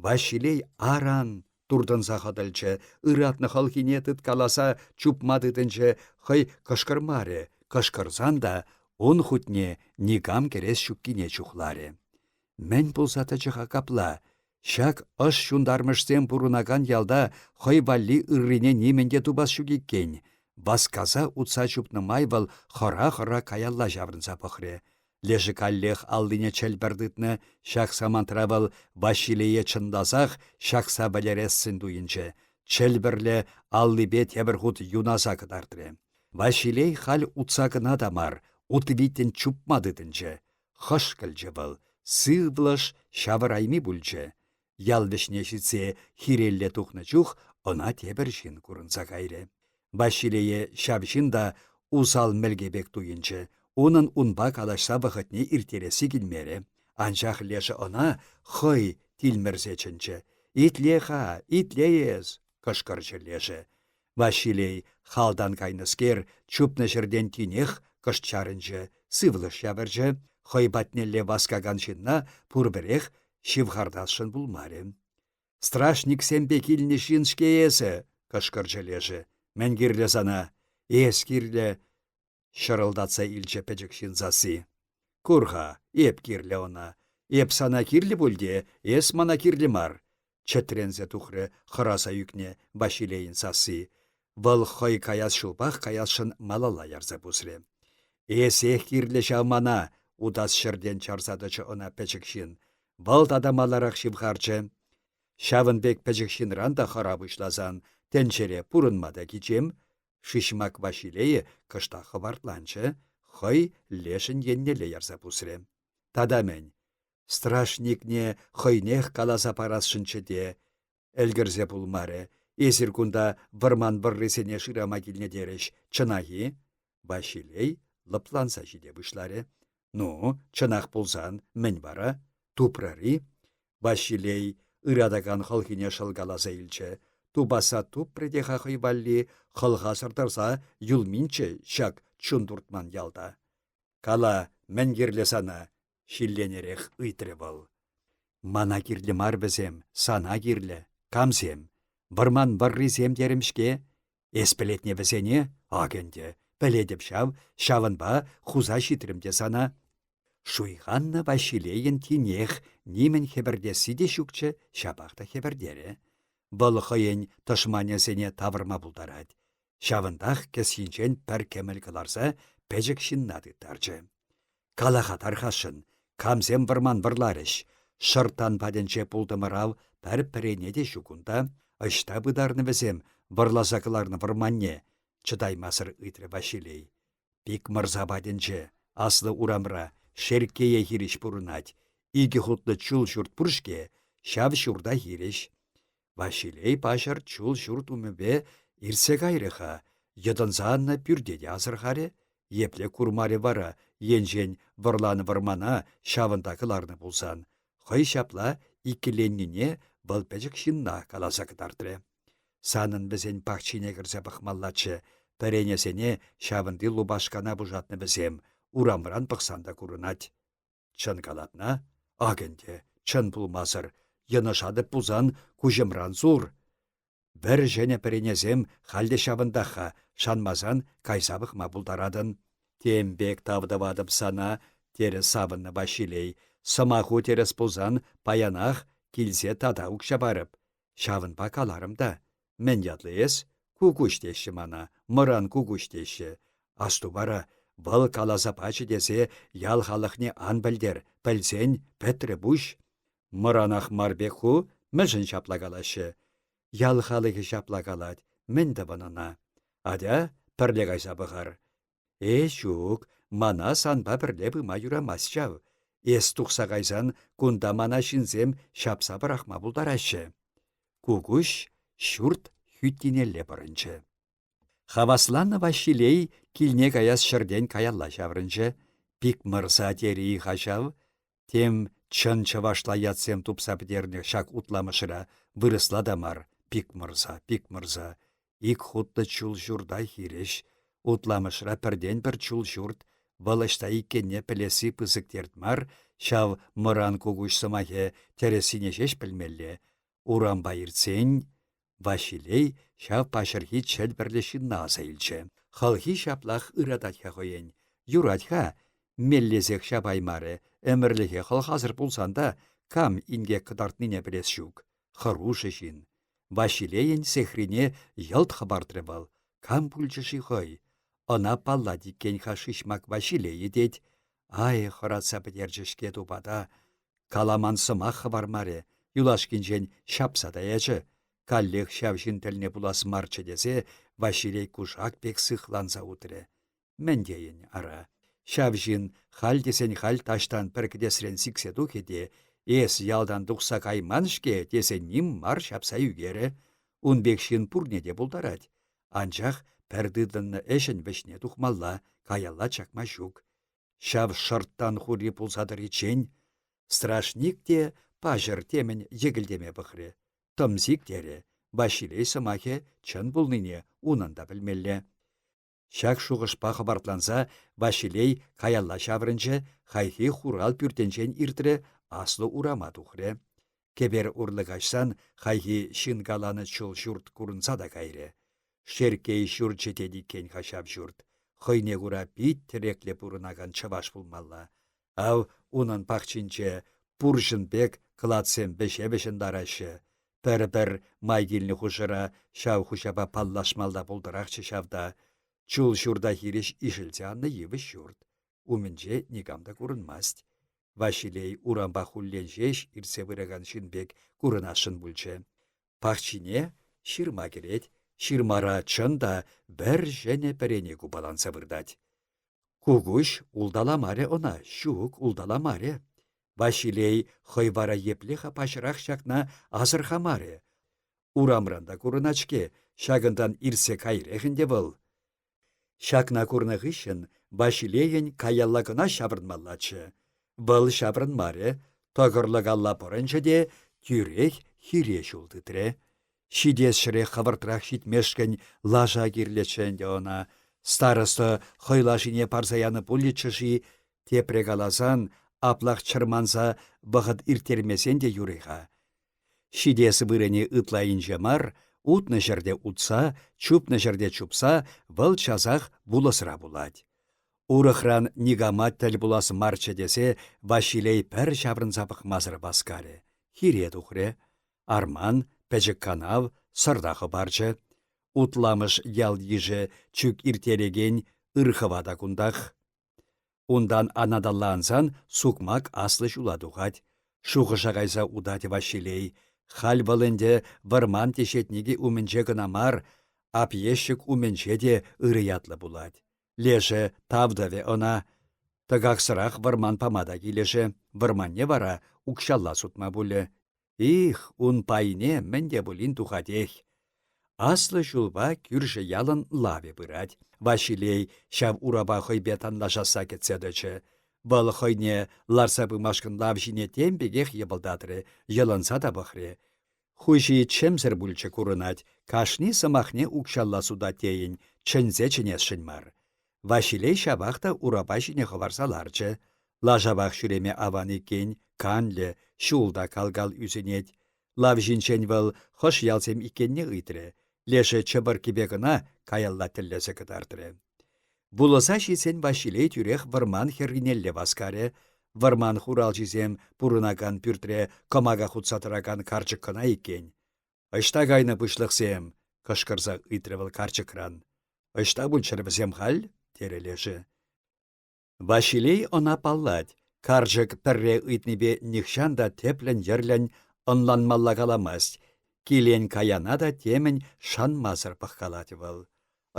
Ваҫилей аран туртӑнса хӑтӑлчӗ, ыратнӑ хӑлхине тыткаласа чупма тытӑнчӗ, хӑй кӑшкӑрмарӗ, кӑшкӑрсан та ун хутне никам кӗрес ҫуккине чухларӗ. Мӗн пулса тӑчӗ-ха капла? Ҫак ӑш ҫунтармӑшсем пурӑнакан ялта хӑй валли ыррине нимӗн те тупас ҫук иккен. Васкаса утса чупнӑ май вӑл хӑра-хӑра каялла ҫаврӑнса пӑхрӗ. Лешӗ каллех аллине чӗлпӗр тытнӑ, ҫак самантра вӑл Ваҫилее чӑнласах ҫакса вӗлерессӗн туйӑнчӗ. Чӗлпӗрлӗ аллипе тепӗр хут юнаса кӑтартрӗ. Ваҫилей халь утса кӑна та мар, ут виттӗн чупма тытӑнчӗ. Хӑшкӑлчӗ вӑл, сывлӑш ҫавӑрайми пулчӗ. Ял вӗҫне ҫитсе хирелле тухнӑ чух ӑна тепӗр ҫын курӑнса кайрӗ. Ваҫилее ҫав ҫын та усал мӗлке пек туйӑнчӗ, унӑн унпа калаҫса вӑхӑтне ирттересси килмерӗ. Анчах лешӗ ӑна хӑй тилмӗрсе чӗнчӗ. «Итле-ха, итле эс!» кӑшкӑрчӗ лешӗ. Ваҫилей, халтан кайнӑскер, чупнӑ ҫӗртен тинех кӑшт чарӑнчӗ, сывлӑш ҫавӑрчӗ, хӑй патнелле васкакан ҫынна пурпӗрех ҫывхартасшӑн пулмарӗ. «Страшниксемпе килнӗ ҫын-ҫке эсӗ!» кӑшкӑрчӗ лешӗ. «Мӗн кирлӗ сана? Эс кирлӗ!» ҫӑрӑлтатса илчӗ пӗчӗк ҫын сасси. Кур-ха, эп кирлӗ ӑна. Эп сана кирлӗ пуль те, эс мана кирлӗ мар, чӗтренсе тухрӗ хӑраса ӳкнӗ Ваҫилейӗн сасси. Вӑл хӑй каяс ҫулпах каясшӑн малалла ярса пусрӗ. Эсех кирлӗ ҫав мана, утас ҫӗртен чарса тӑчӗ ӑна пӗчӗк ҫын. Вӑл тата маларах ҫывхарчӗ. Ҫавӑн пек пӗчӗк ҫынран та хӑра пуҫласан тӗнчере пурӑнма та кичем, Шыҫмак Ваҫилейӗ кӑштах хӑпартланчӗ, хӑй лешӗн еннелле ярса пусрӗ. Тата мӗн? Страшникне хӑйнех каласа парасшӑнччӗ те, ӗлкӗрсе пулмарӗ. Эсир кунта вӑрман вӑррисене шырама килнӗ терӗҫ, чӑнах-и? Ваҫилей лӑпланса ҫите пуҫларӗ. Ну, чӑнах пулсан, мӗн вара? Тупрӑр-и? Ваҫилей ыратакан хӑлхине шӑлкаласа илчӗ. Тупасса тупрӗ те-ха хӑй валли, хӑлхасӑр тӑрса юлминччӗ ҫак чун туртман ялта. Кала, мӗн кирлӗ сана? ҫилленерех ыйтрӗ вӑл. Мана кирлӗ мар вӗсем, сана кирлӗ. Камсем? Вӑрман вӑррисем терӗм-ҫке. Эс пӗлетне вӗсене? Ак ӗнтӗ, пӗлетӗп ҫав, ҫавӑнпа хуса ҫитрӗм те сана. Шуйханнӑ Ваҫилейӗн тинех нимӗн хӗпӗртесси те ҫукчӗ, ҫапах та хӗпӗртерӗ. Вӑл хӑйӗн тӑшманӗсене тавӑрма пултарать. Ҫавӑнтах кӗсйинчен пӗр кӗмӗл кӑларса. пӗчӗк ҫынна тыттарчӗ. Кала-ха тархасшӑн, камсем вӑрман вӑрларӗҫ? Шӑрттан патӗнче пултӑмӑр ав, пӗр пӗрене те ҫук унта. Ӑҫта пытарнӑ вӗсем вӑрласа кӑларнӑ вӑрманне? чӑтаймасӑр ыйтрӗ Ваҫилей. Пикмӑрса патӗнче, аслӑ урамра, Шерккее хирӗҫ пурӑнать. Икӗ хутлӑ чул ҫурт пур-ҫке, ҫав ҫурта хирӗҫ. Ваҫилей паҫӑр чул ҫурт умӗпе иртсе кайрӗ-ха, йӑтӑнса аннӑ пӳрте те асӑрхарӗ. Епле курмарӗ вара енчен вӑрланӑ вӑрмана ҫавӑнта кӑларнӑ пулсан. Хӑй ҫапла иккӗленнине вӑл пӗчӗк ҫынна каласа кӑтартрӗ. Санӑн вӗсен пахчине кӗрсе пӑхмаллаччӗ. Пӗренесене ҫавӑнти лупашкана пушатнӑ вӗсем, урамран пӑхсан та курӑнать. Чӑн калатна? Ак ӗнтӗ, чӑн пулмасӑр. Йӑнӑшатӑп пулсан куҫӑмран сур. Вӗр ҫӗнӗ пӗренесем халь те ҫавӑнтах-ха, шанмасан кайса пӑхма пултаратӑн. Тем пек тав тӑватӑп сана, терӗ савӑннӑ Ваҫилей. Сӑмаху тӗрӗс пулсан паянах килсе тата укҫа парӑп. Ҫавӑнпа каларӑм та. Мӗн ятлӑ эс? Кукуҫ теҫҫӗ мана, мӑран кукуҫ теҫҫӗ. Асту вара, вӑл каласа пачӗ тесе ял халӑхне ан пӗлтер, пӗлсен пӗтрӗ пуҫ. Мӑранах мар пек ху, мӗншӗн ҫапла калаҫҫӗ? Ял халӑхӗ ҫапла калать, мӗн тӑвӑн ӑна? Атя, пӗрле кайса пӑхар. Э, ҫук, мана санпа пӗрле пыма юрамасть ҫав. Эс тухса кайсан кунта мана ҫынсем ҫапса пӑрахма пултараҫҫӗ. Кукуҫ ҫурт хӳттинелле пӑрӑнчӗ. Хавасланнӑ Ваҫилей килне каяс ҫӗртен каялла ҫаврӑнчӗ. Пикмӑрса терӗ-и-ха ҫав? Тем чӑн чӑвашла ятсем тупса пӗтернӗ ҫак утламӑшра, вырӑсла та мар, Пикмӑрса, Пикмӑрса. Ик хутлӑ чул ҫурта хирӗҫ. Утламӑшра пӗртен-пӗр чул ҫурт, вӑл ӑҫта иккенне пӗлесси пысӑк терт мар, ҫав мӑран кукуҫ сӑмахӗ тӗрӗссине ҫеҫ пӗлмелле. Урампа иртсен Ваҫилей ҫав паҫӑрхи чӗлпӗрлӗ ҫынна аса илчӗ. Хӑлхи ҫаплах ыратать-ха хӑйӗн. Юрать-ха, меллесех ҫапаймарӗ, ӗмӗрлӗхе хӑлхасӑр пулсан та кам инкек кӑтартнине пӗлес ҫук. Хӑрушӑ ҫын. Ваҫилейӗн сехрине йӑлт хӑпартрӗ вӑл. Кам пулчӗ-ши хӑй? Ӑна паллать иккен-ха шыҫмак Ваҫилейӗ тет. Ай, хӑратса пӗтерчӗ-ҫке тупата. Каламан сӑмах хӑвармарӗ, юлашкинчен ҫапса та ячӗ. Каллех ҫав ҫын тӗлне пулас марччӗ тесе Ваҫилей кушак пек сыхланса утрӗ. Мӗн тейӗн, ара, ҫав ҫын халь тесен халь таҫтан пӗр кӗтесрен сиксе тухӗ те эс ялтан тухса кайман-ҫке тесе ним мар ҫапса ӳкерӗ. Ун пек ҫын пурне те пултарать. Анчах пӗр тытӑннӑ ӗҫӗн вӗҫне тухмалла, каялла чакма ҫук. Ҫав шӑрттан хури пулса тӑриччен страшник те паҫӑр темӗн йӗкӗлтеме пӑхрӗ. Тӑмсик терӗ, Ваҫилей сӑмахӗ чӑн пулнине унӑн та пӗлмелле. Ҫак шухӑшпа хӑпартланса Ваҫилей каялла ҫаврӑнчӗ, хайхи хурал пӳртӗнчен иртрӗ, аслӑ урама тухрӗ. Кӗпер урлӑ каҫсан хайхи ҫын каланӑ чул ҫурт курӑнса та кайрӗ. Шерккей ҫурчӗ тет иккен-ха ҫав ҫурт. Хӑйне кура пит тӗреклӗ пурӑнакан чӑваш пулмалла. Ав унӑн пахчинче пурҫӑн пек кӑлатсем вӗҫе-вӗҫӗн лараҫҫӗ. Пӗр-пӗр май килнӗ хушӑра ҫав хуҫапа паллашмалла пултӑрахчӗ ҫав та. Чул ҫурта хирӗҫ ишӗлсе аннӑ йывӑҫ ҫурт. Умӗнче никам та курӑнмасть. Ваҫилей урампа хуллен ҫеҫ иртсе пыракан ҫын пек курӑнасшӑн пулчӗ. Пахчине ҫырма кӗрет, ҫырмара чӑн та вӗр ҫӗнӗ пӗрене купаланса выртать. Кукуҫ улталамарӗ ӑна, ҫук, улталамарӗ. Ваҫилей хӑй вара епле-ха паҫӑрах ҫакна асӑрхамарӗ. Урамран та курӑнать-ҫке, ҫакӑнтан иртсе кайрех ӗнтӗ вӑл. Ҫакна курнӑ хыҫҫӑн Ваҫилейӗн каялла кӑна ҫаврӑнмаллаччӗ. Вӑл ҫаврӑнмарӗ, тӑкӑрлӑкалла пӑрӑнчӗ те тӳрех хире ҫул тытрӗ. Ҫитес ҫӗре хӑвӑртрах ҫитмешкӗн лаша кирлӗччӗ ӗнтӗ ӑна. Староста хӑй лашине парса янӑ пулӗччӗ-ши, тепре каласан, аплах чӑрманса вӑхӑт ирттермесен те юрӗ-ха. Ҫитес вырӑнӗ ытла инҫе мар, утнӑ ҫӗрте утса, чупнӑ ҫӗрте чупса вӑл часах вулӑсра пулать. Урӑхран никама тӗл пулас марччӗ тесе Ваҫилей пӗр ҫаврӑнса пӑхмасӑр васкарӗ. Хире тухрӗ. Арман, пӗчӗк канав, сӑрта хӑпарчӗ. Утламӑш ял-йышӗ чӳк ирттерекен. Ырхӑва та кунтах. Унтан анаталла ансан сукмак аслӑ ҫула тухать. Шухӑша кайса утать Ваҫилей. Халь вӑл ӗнтӗ вӑрман теҫетникӗ умӗнче кӑна мар, апьещӗк умӗнче те ырӑ ятлӑ пулать. Лешӗ тав тӑвӗ ӑна. Тӑкаксӑрах вӑрман пама та килӗшӗ, вӑрманне вара укҫалла сутма пулӗ. Их, ун пайне мӗн те пулин тухатех. Аслӑ ҫулпа кӳршӗ ялӑн лавӗ пырать. Ваҫилей ҫав урапа хӑйпе танлашасса кӗтсе тӑчӗ. Вӑл хӑйне ларса пымашкӑн лав ҫине тем пекех йӑпӑлтатрӗ, йӑлӑнса та пӑхрӗ. Хуҫи чӗмсӗр пулчӗ курӑнать, кашни сӑмахне укҫалла сутать тейӗн, чӗнсе чӗнесшӗн мар. Ваҫилей ҫапах та урапа ҫине хӑварса ларчӗ. Лашапах ҫӳреме аван иккен, канлӗ, ҫул та кал-кал ӳсӗнет. Лав ҫинчен вӑл хӑш ялсем иккенне ыйтрӗ. Лешӗ чӑпӑрккипе кӑна каялла тӗллесе кӑтартрӗ. Вулӑса ҫитсен Ваҫилей тӳрех вӑрман хӗрринелле васкарӗ. Вӑрман хуралҫисем пурӑнакан пӳртре кӑмака хутса тӑракан карчӑк кӑна иккен. «Ӑҫта кайнӑ пуҫлӑхсем?» — кӑшкӑрса ыйтрӗ вӑл карчӑкран. «Ӑҫта пулччӑр вӗсем халь?» — терӗ лешӗ. Ваҫилей ӑна паллать, карчӑк пӗрре ыйтнипе нихҫан та тӗплӗн-йӗрлӗн ӑнланмалла каламасть, килен-каяна та темӗн шанмасӑр пӑхкалать вӑл.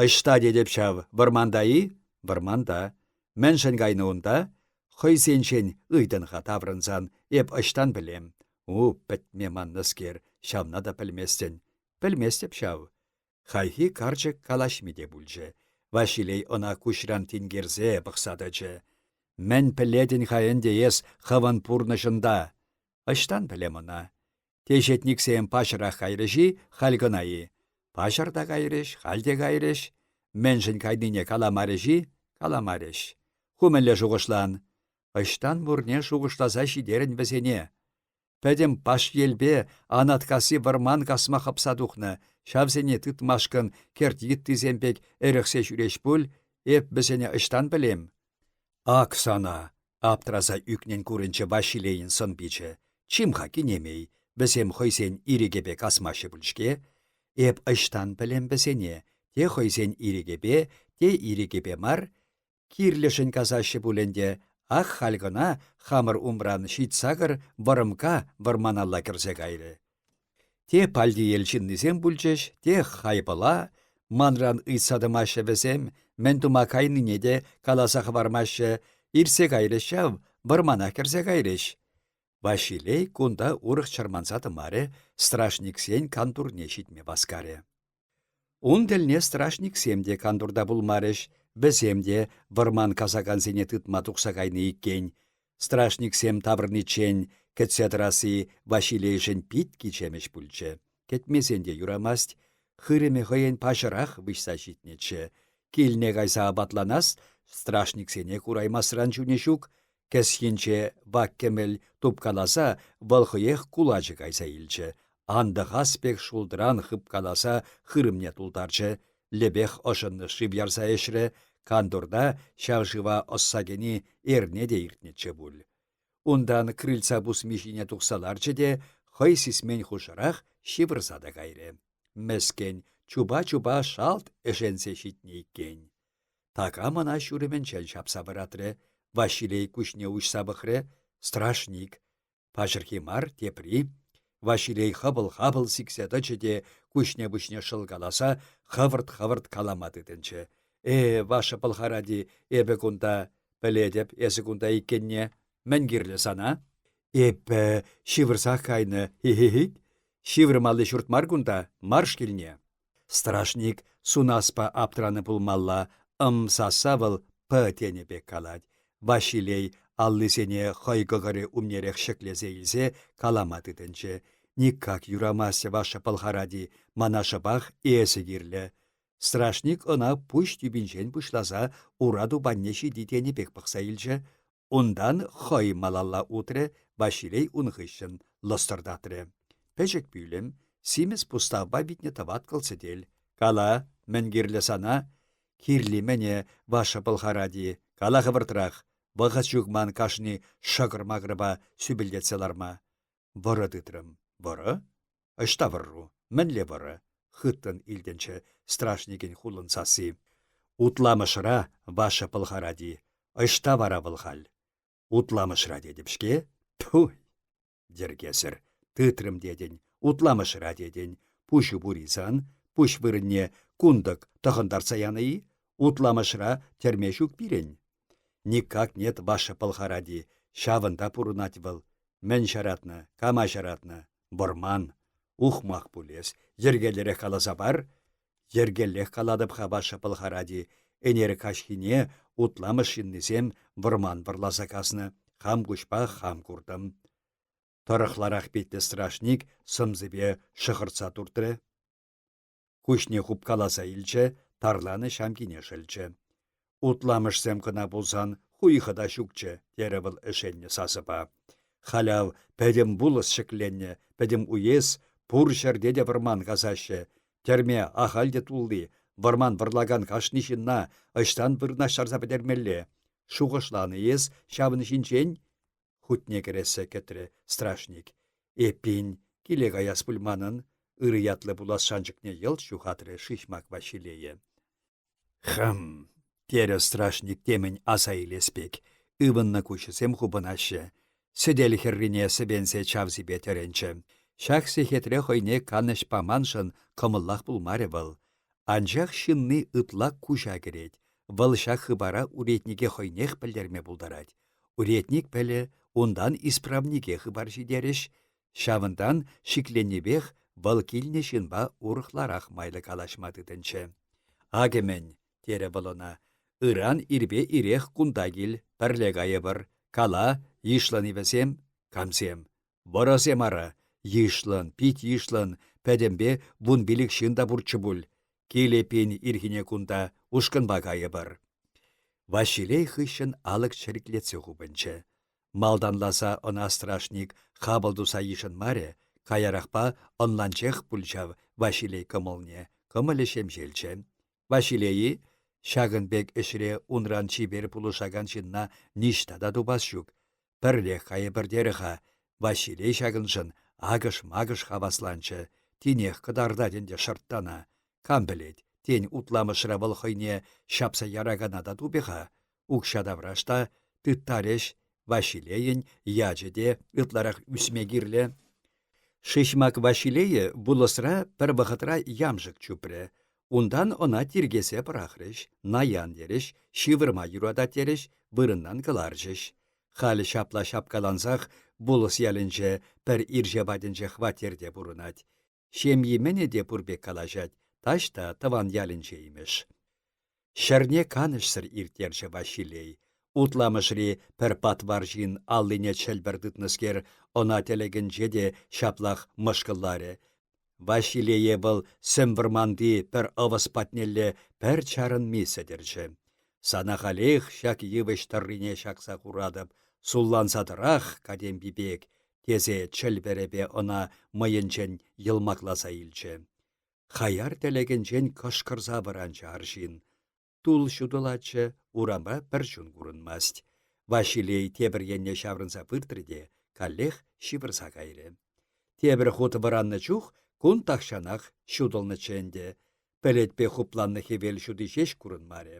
«Ӑҫта тетӗп ҫав, вӑрманта-и?» «Вӑрманта». «Мӗншӗн кайнӑ унта?» «Хӑйсенчен ыйтӑн-ха таврӑнсан, эп ӑҫтан пӗлем?» «У, пӗтме маннӑскер, ҫавна та пӗлместӗн». «Пӗлместӗп ҫав». Хайхи карчӑк калаҫми те пулчӗ. Ваҫилей ӑна куҫран тинкерсе пӑхса тӑчӗ. «Мӗн пӗлетӗн-ха ӗнтӗ эс хӑвӑн пурнӑҫӑнта?» «Ӑҫтан пӗлем ӑна? Теҫетниксем паҫӑрах кайрӗҫ-и, халь кӑна-и? Паҫӑр та кайрӗҫ, халь те кайрӗҫ. Мӗншӗн кайнине каламарӗҫ-и? Каламарӗҫ. Ху мӗнле шухӑшлан? Ӑҫтан мурне шухӑшласа ҫитерӗн вӗсене? Пӗтӗм Пашьелпе Анаткасси вӑрман касма хӑпса тухнӑ. Ҫавсене тытмашкӑн кӗрт йыттисем пек ӗрӗхсе ҫӳреҫ пуль. Эп вӗсене ӑҫтан пӗлем? Ак сана! Аптраса ӳкнӗн курӑнчӗ Ваҫилейӗн сӑн-пичӗ. Чим-ха, кинемей, вӗсем хӑйсен ирӗкӗпе касмаҫҫӗ пуль-ҫке. Эп ӑҫтан пӗлем вӗсене, те хӑйсен ирӗкӗпе, те ирӗкӗпе мар, Кирлӗшӗн касаҫҫӗ пуль ӗнтӗ. Ак халь кӑна хамӑр умран ҫитсакӑр вӑрӑмка вӑрманалла кӗрсе кайрӗ. Те Палтиел ҫыннисем пулчӗҫ, те Хайпӑла. Манран ыйтса тӑмаҫҫӗ вӗсем, мӗн тума кайнине те каласа хӑвармаҫҫӗ. Иртсе кайрӗҫ ҫав, вӑрманах кӗрсе кайрӗҫ. Ваҫилей кунта урӑх чӑрманса тӑмарӗ, страшниксен кантурне ҫитме васкарӗ. Ун тӗлне страшниксем те кантурта пулмарӗҫ, вӗсем те вӑрман касакансене тытма тухса кайнӑ иккен. Страшниксем таврӑниччен кӗтсе тӑрасси Ваҫилейшӗн пит кичемӗҫ пулчӗ. Кӗтмесен те юрамасть. Хырӑмӗ хӑйӗн паҫӑрах выҫса ҫитнӗччӗ. Килне кайса апатланас страшниксене кураймасран чунӗ ҫук. Кӗсйинче вак кӗмӗл тупкаласа вӑл хӑех кулачӑ кайса илчӗ. Антӑхас пек шултран хыпкаласа хырӑмне тултарчӗ, лӗпех ӑшӑннӑ шыв ярса ӗҫрӗ, кантурта ҫав шыва ӑсса кӗни эрне те иртнӗччӗ пуль. Унтан крыльца пусми ҫине тухса ларчӗ те хӑй сисмен хушӑрах ҫывӑрса та кайрӗ. Мӗскӗн, чупа-чупа шалт ӗшенсе ҫитнӗ иккен. Такам ӑна ҫурӑмӗнчен ҫапса вӑратрӗ. Ваҫилей куҫне уҫса пӑхрӗ. Страшник. Паҫӑрхи мар, тепри. Ваҫилей хӑпӑл-хапӑл сиксе тӑчӗ те куҫне-пуҫне шӑлкаласа хӑвӑрт-хӑвӑрт калама тытӑнчӗ. «Э, ваша пӑлхаради, эпӗ кунта. Пӗлетӗп, эсӗ кунта иккенне. Мӗн кирлӗ сана?» «Эпӗ ҫывӑрсах кайнӑ, хи-хи-хик. Ҫывӑрмалли ҫурт мар кунта, марш килне!» Страшник сунаспа аптранӑ пулмалла, ӑмсасса вӑл «п» тенӗ пек калать. Ваҫилей аллисене хӑй кӑкӑрӗ умнерех ҫӗклесе илсе калама тытӑнчӗ. «Никак юрамасть ваша пӑлхаради, мана шӑпах эсӗ кирлӗ». Страшник ӑна пуҫ тӳпинчен пуҫласа ура тупанне ҫити тенӗ пек пӑхса илчӗ. Унтан хӑй малалла утрӗ, Ваҫилей ун хыҫҫӑн лӑстӑртатрӗ. Пӗчӗк пӳлӗм, симӗс пуставпа витнӗ тӑваткӑл сӗтел. Кала, мӗн кирлӗ сана? Кирли-мӗне, ваша пӑлхаради, кала хӑвӑртрах. Вӑхӑт ҫук ман кашни шӑкӑр-макӑрпа сӳпӗлтетсе ларма. Вӑрӑ тытрӑм. Вӑрӑ? Ӑҫта вӑрру? Мӗнле вӑрӑ? хыттӑн илтӗнчӗ страшникӗн хулӑн сасси. Утламӑшра, ваша пӑлхарати, ӑҫта вара вӑл халь? Утламӑшра тетӗп-ҫке. Тьфу! Йӗркесӗр. Тытрӑм тетӗн, утламӑшра тетӗн. Пуҫу пур-и сан? Пуҫ вырӑнне кунтӑк тӑхӑнтартса янӑ-и? Утламӑшра тӗрме ҫук пирӗн. Никак нет, ваша пӑлхаради. Ҫавӑнта пурӑнать вӑл. Мӗн ҫаратнӑ, кама ҫаратнӑ? Вӑрман. Ухмах пулес. Йӗркеллӗрех каласа пар. Йӗркеллех калатӑп-ха ваша пӑлхаради. Ӗнер каҫхине утламӑш ҫыннисем вӑрман вӑрласа каснӑ. Хам куҫпа хам куртӑм. Тӑрӑхларах питлӗ страшник сӑмсипе шӑхӑртса туртрӗ. Куҫне хупкаласа илчӗ, тарланӑ ҫамкине шӑлчӗ. Утламӑшсем кӑна пулсан хуйхӑ та ҫукчӗ, терӗ вӑл ӗшеннӗ сасӑпа. Халяв пӗтӗм вулӑс ҫӗкленнӗ, пӗтӗм уес пур ҫӗрте те вӑрман касаҫҫӗ. Тӗрме ахаль те тулли, вӑрман вӑрлакан кашни ҫынна ӑҫтан вырнаҫтарса пӗтермелле? Шухӑшланӑ эс ҫавӑн ҫинчен? Хутне кӗрессе кӗтрӗ страшник. Эппин, киле каяс пуль манӑн, ырӑ ятлӑ пулас шанчӑкне йӑлт ҫухатрӗ Шыҫмак Ваҫилейӗ. Хм, терӗ страшник темӗн аса илес пек. Ывӑннӑ куҫӗсем хупӑнаҫҫӗ. Сӗтел хӗррине сӗвенсе чавсипе тӗренчӗ. Ҫак сехетре хӑйне канӑҫ паманшӑн кӑмӑллах пулмарӗ вӑл. Анчах ҫынни ытла куҫа кӗрет. Вӑл ҫак хыпара уретнике хӑйнех пӗлтерме пултарать. Уретник пӗлӗ, унтан исправнике хыпар ҫитерӗҫ. Ҫавӑнтан шикленнипех вӑл килнӗ ҫынпа урӑхларах майлӑ калаҫма тытӑнчӗ. «Акӑ мӗн», — терӗ вӑл ӑна, — «ыран ирпе ирех кунта кил, пӗрле кайӑпӑр. Кала, йышлӑн-и вӗсем? Камсем? Вӑрӑсем ара. Йышлӑн, пит йышлӑн, пӗтӗмпе вунпилӗк ҫын та пурччӗ пуль. Кил эппин ирхине кунта, ушкӑнпа кайӑпӑр». Ваҫилей хыҫҫӑн алӑк чӗриклетсе хупӑнчӗ. Малтанласа ӑна страшник хапӑл туса йышӑнмарӗ, каярахпа ӑнланчех пуль ҫав Ваҫилей кӑмӑлне, кӑмӑлӗ ҫемҫелчӗ. Ваҫилей-и? Ҫакӑн пек ӗҫре унран чипер пулӑшакан ҫынна ниҫта та тупас ҫук. Пӗрлех кайӑпӑр терӗ-ха. Ваҫилей ҫакӑншӑн акӑш-макӑш хавасланчӗ. Тинех кӑтартать ӗнтӗ шӑрттана. Кам пӗлет, тен, утламӑшра вӑл хӑйне ҫапса яракана та тупӗ-ха. Укҫа тавраш та тыттарӗҫ, Ваҫилейӗн ячӗ те ытларах ӳсме кирлӗ. Шыҫмак Ваҫилейӗ вулӑсра пӗр вӑхӑтра ямшӑк чупрӗ. Унтан ӑна тиркесе пӑрахрӗҫ, наян терӗҫ, ҫывӑрма юратать терӗҫ, вырӑнтан кӑларчӗҫ. Халь ҫапла ҫапкалансах вулӑс ялӗнче пӗр ирҫе патӗнче хваттерте пурӑнать. Ҫемйи-мӗнӗ те пур пек калаҫать, таҫта тӑван ялӗнче имӗш. Ҫӗрне канӑҫсӑр ирттерчӗ Ваҫилей. Утламӑшри пӗр патвар ҫын аллине чӗлпӗр тытнӑскер ӑна тӗлӗкӗнче те ҫаплах мӑшкӑлларӗ. Ваҫилее вӑл сӗм вӑрманти пӗр ӑвӑс патнелле пӗр чарӑнми сӗтӗрчӗ. Сана халех ҫак йывӑҫ тӑррине ҫакса хуратӑп, сулланса тӑрах катемпи пек, тесе чӗлпӗрӗпе ӑна мӑйӗнчен йӑлмакласа илчӗ. Хаяр тӗлӗкӗнчен кӑшкӑрса вӑранчӗ арҫын. Тул ҫутӑлатчӗ, урамра пӗр чун курӑнмасть. Ваҫилей тепӗр енне ҫаврӑнса выртрӗ те каллех ҫывӑрса кайрӗ. Тепӗр хут вӑраннӑ чух кун тахҫанах ҫутӑлнӑччӗ ӗнтӗ. Пӗлӗтпе хупланнӑ хӗвел ҫути ҫеҫ курӑнмарӗ.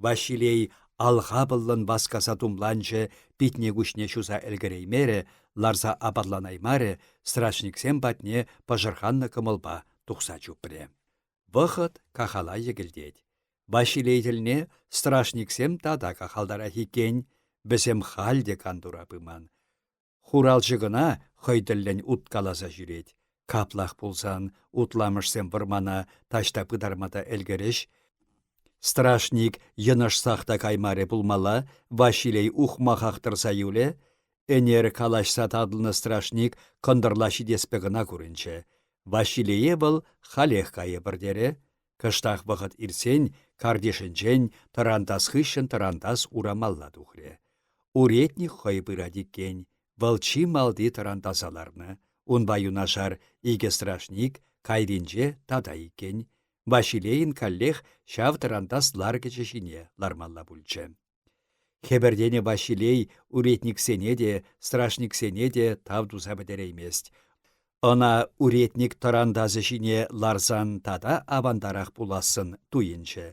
Ваҫилей алхапӑллӑн васкаса тумланчӗ, питне-куҫне ҫуса ӗлкӗреймерӗ, ларса апатланаймарӗ, страшниксем патне пӑшӑрханнӑ кӑмӑлпа тухса чупрӗ. Вӑхӑт кахала йӗкӗлтет. Ваҫилей тӗлне страшниксем тата кахалтарах иккен, вӗсем халь те кантура пыман. Хуралҫӑ кӑна хӑй тӗллӗн уткаласа ҫӳрет. Каплах пулсан утламӑшсем вӑрмана таҫта пытарма та ӗлкӗрӗҫ. Страшник йӑнӑшсах та каймарӗ пулмалла, Ваҫилей ухмахах тӑрса юлӗ. Ӗнер калаҫса татӑлнӑ страшник кӑнтӑрла ҫитеспе кӑна курӑнчӗ. Ваҫилее вӑл халех кайӑпӑр терӗ. Кӑштах вӑхӑт иртсен картишӗнчен тӑрантас хыҫҫӑн тӑрантас урамалла тухрӗ. Уретник хӑй пырать иккен, вӑл чи малти тӑрантаса ларнӑ. Унпа юнашар икӗ страшник, кайринче тата иккен. Ваҫилейӗн каллех ҫав тӑрантас ларкӑчӗ ҫине лармалла пулчӗ. Хӗпӗртенӗ Ваҫилей уретниксене те, страшниксене те тав туса пӗтереймест. Ӑна уретник тӑрантасӗ ҫине ларсан тата авантарах пулассӑн туйӑнчӗ.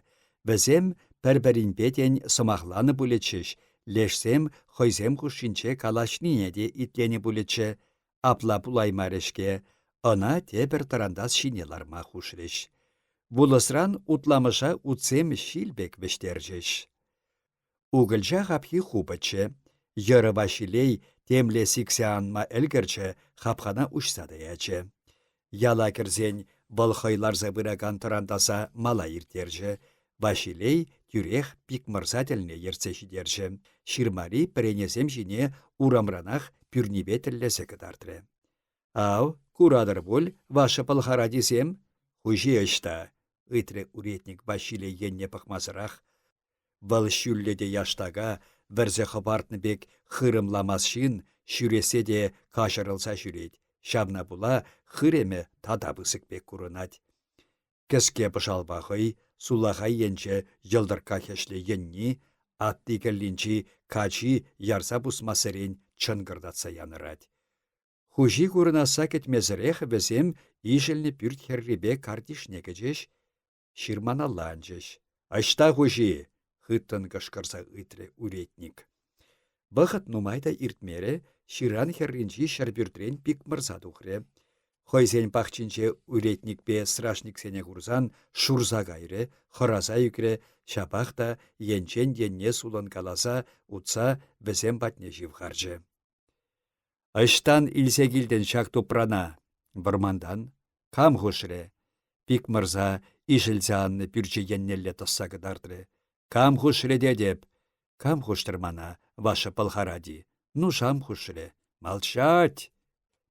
Вӗсем Пӗр-пӗринпе тен сӑмахланӑ пулӗччӗҫ, лешсем хӑйсем хушшинче калаҫнине те итленӗ пулӗччӗ. Апла пулаймарӗ-ҫке, ӑна тепӗр тӑрантас ҫине ларма хушрӗҫ. Вулӑсран Утламӑша утсем ҫил пек вӗҫтерчӗҫ. Укӑлча хапхи хупӑччӗ. Йӑрӑ Ваҫилей темле сиксе анма ӗлкӗрчӗ, хапхана уҫса та ячӗ. Яла кӗрсен вӑл хӑй ларса пыракан тӑрантаса мала ирттерчӗ. Ваҫилей тӳрех Пикмӑрса тӗлне ертсе ҫитерчӗ, ҫырмари пӗренесем ҫине урамранах пӳрнипе тӗллесе кӑтартрӗ. Ав, куратӑр пуль, ваша пӑлхаратисем? Хуҫи ӑҫта? — ыйтрӗ уретник Ваҫилей енне пӑхмасӑрах. Вӑл ҫӳллӗ те яштака, вӗрсе хӑпартнӑ пек хырӑмламас ҫын ҫӳрессе те каҫӑрӑлса ҫӳрет, ҫавна пула хырӑмӗ тата пысӑк пек курӑнать. Кӗске пӑшалпа хӑй, сулахай енче йӑлтӑркка хӗҫлӗ йӗнни, атти кӗллинчи качи ярса пусмассерен чӑнкӑртатса янӑрать. Хуҫи курӑнасса кӗтмесӗрех вӗсем ишӗлнӗ пӳрт хӗррипе картишне кӗчӗҫ, ҫырманалла анчӗҫ. «Ӑҫта хуҫи?» — хыттӑн кӑшкӑрса ыйтрӗ уретник. Вӑхӑт нумай та иртмерӗ, ҫыран хӗрринчи ҫӗрпӳртрен Пикмӑрса тухрӗ. Хӑйсен пахчинче уретникпе страшниксене курсан шурса кайрӗ, хӑраса ӳкрӗ, ҫапах та енчен енне сулӑнкаласа утса вӗсем патне ҫывхарчӗ. Ӑҫтан илсе килтӗн ҫак тупрана? Вӑрмантан. Кам хушрӗ? Пикмӑрса ишӗлсе аннӑ пӳрчӗ еннелле тӑсса кӑтартрӗ. Кам хушрӗ тетӗп? Кам хуштӑр мана, ваша пӑлхаради? Нушам хушрӗ. Молчать!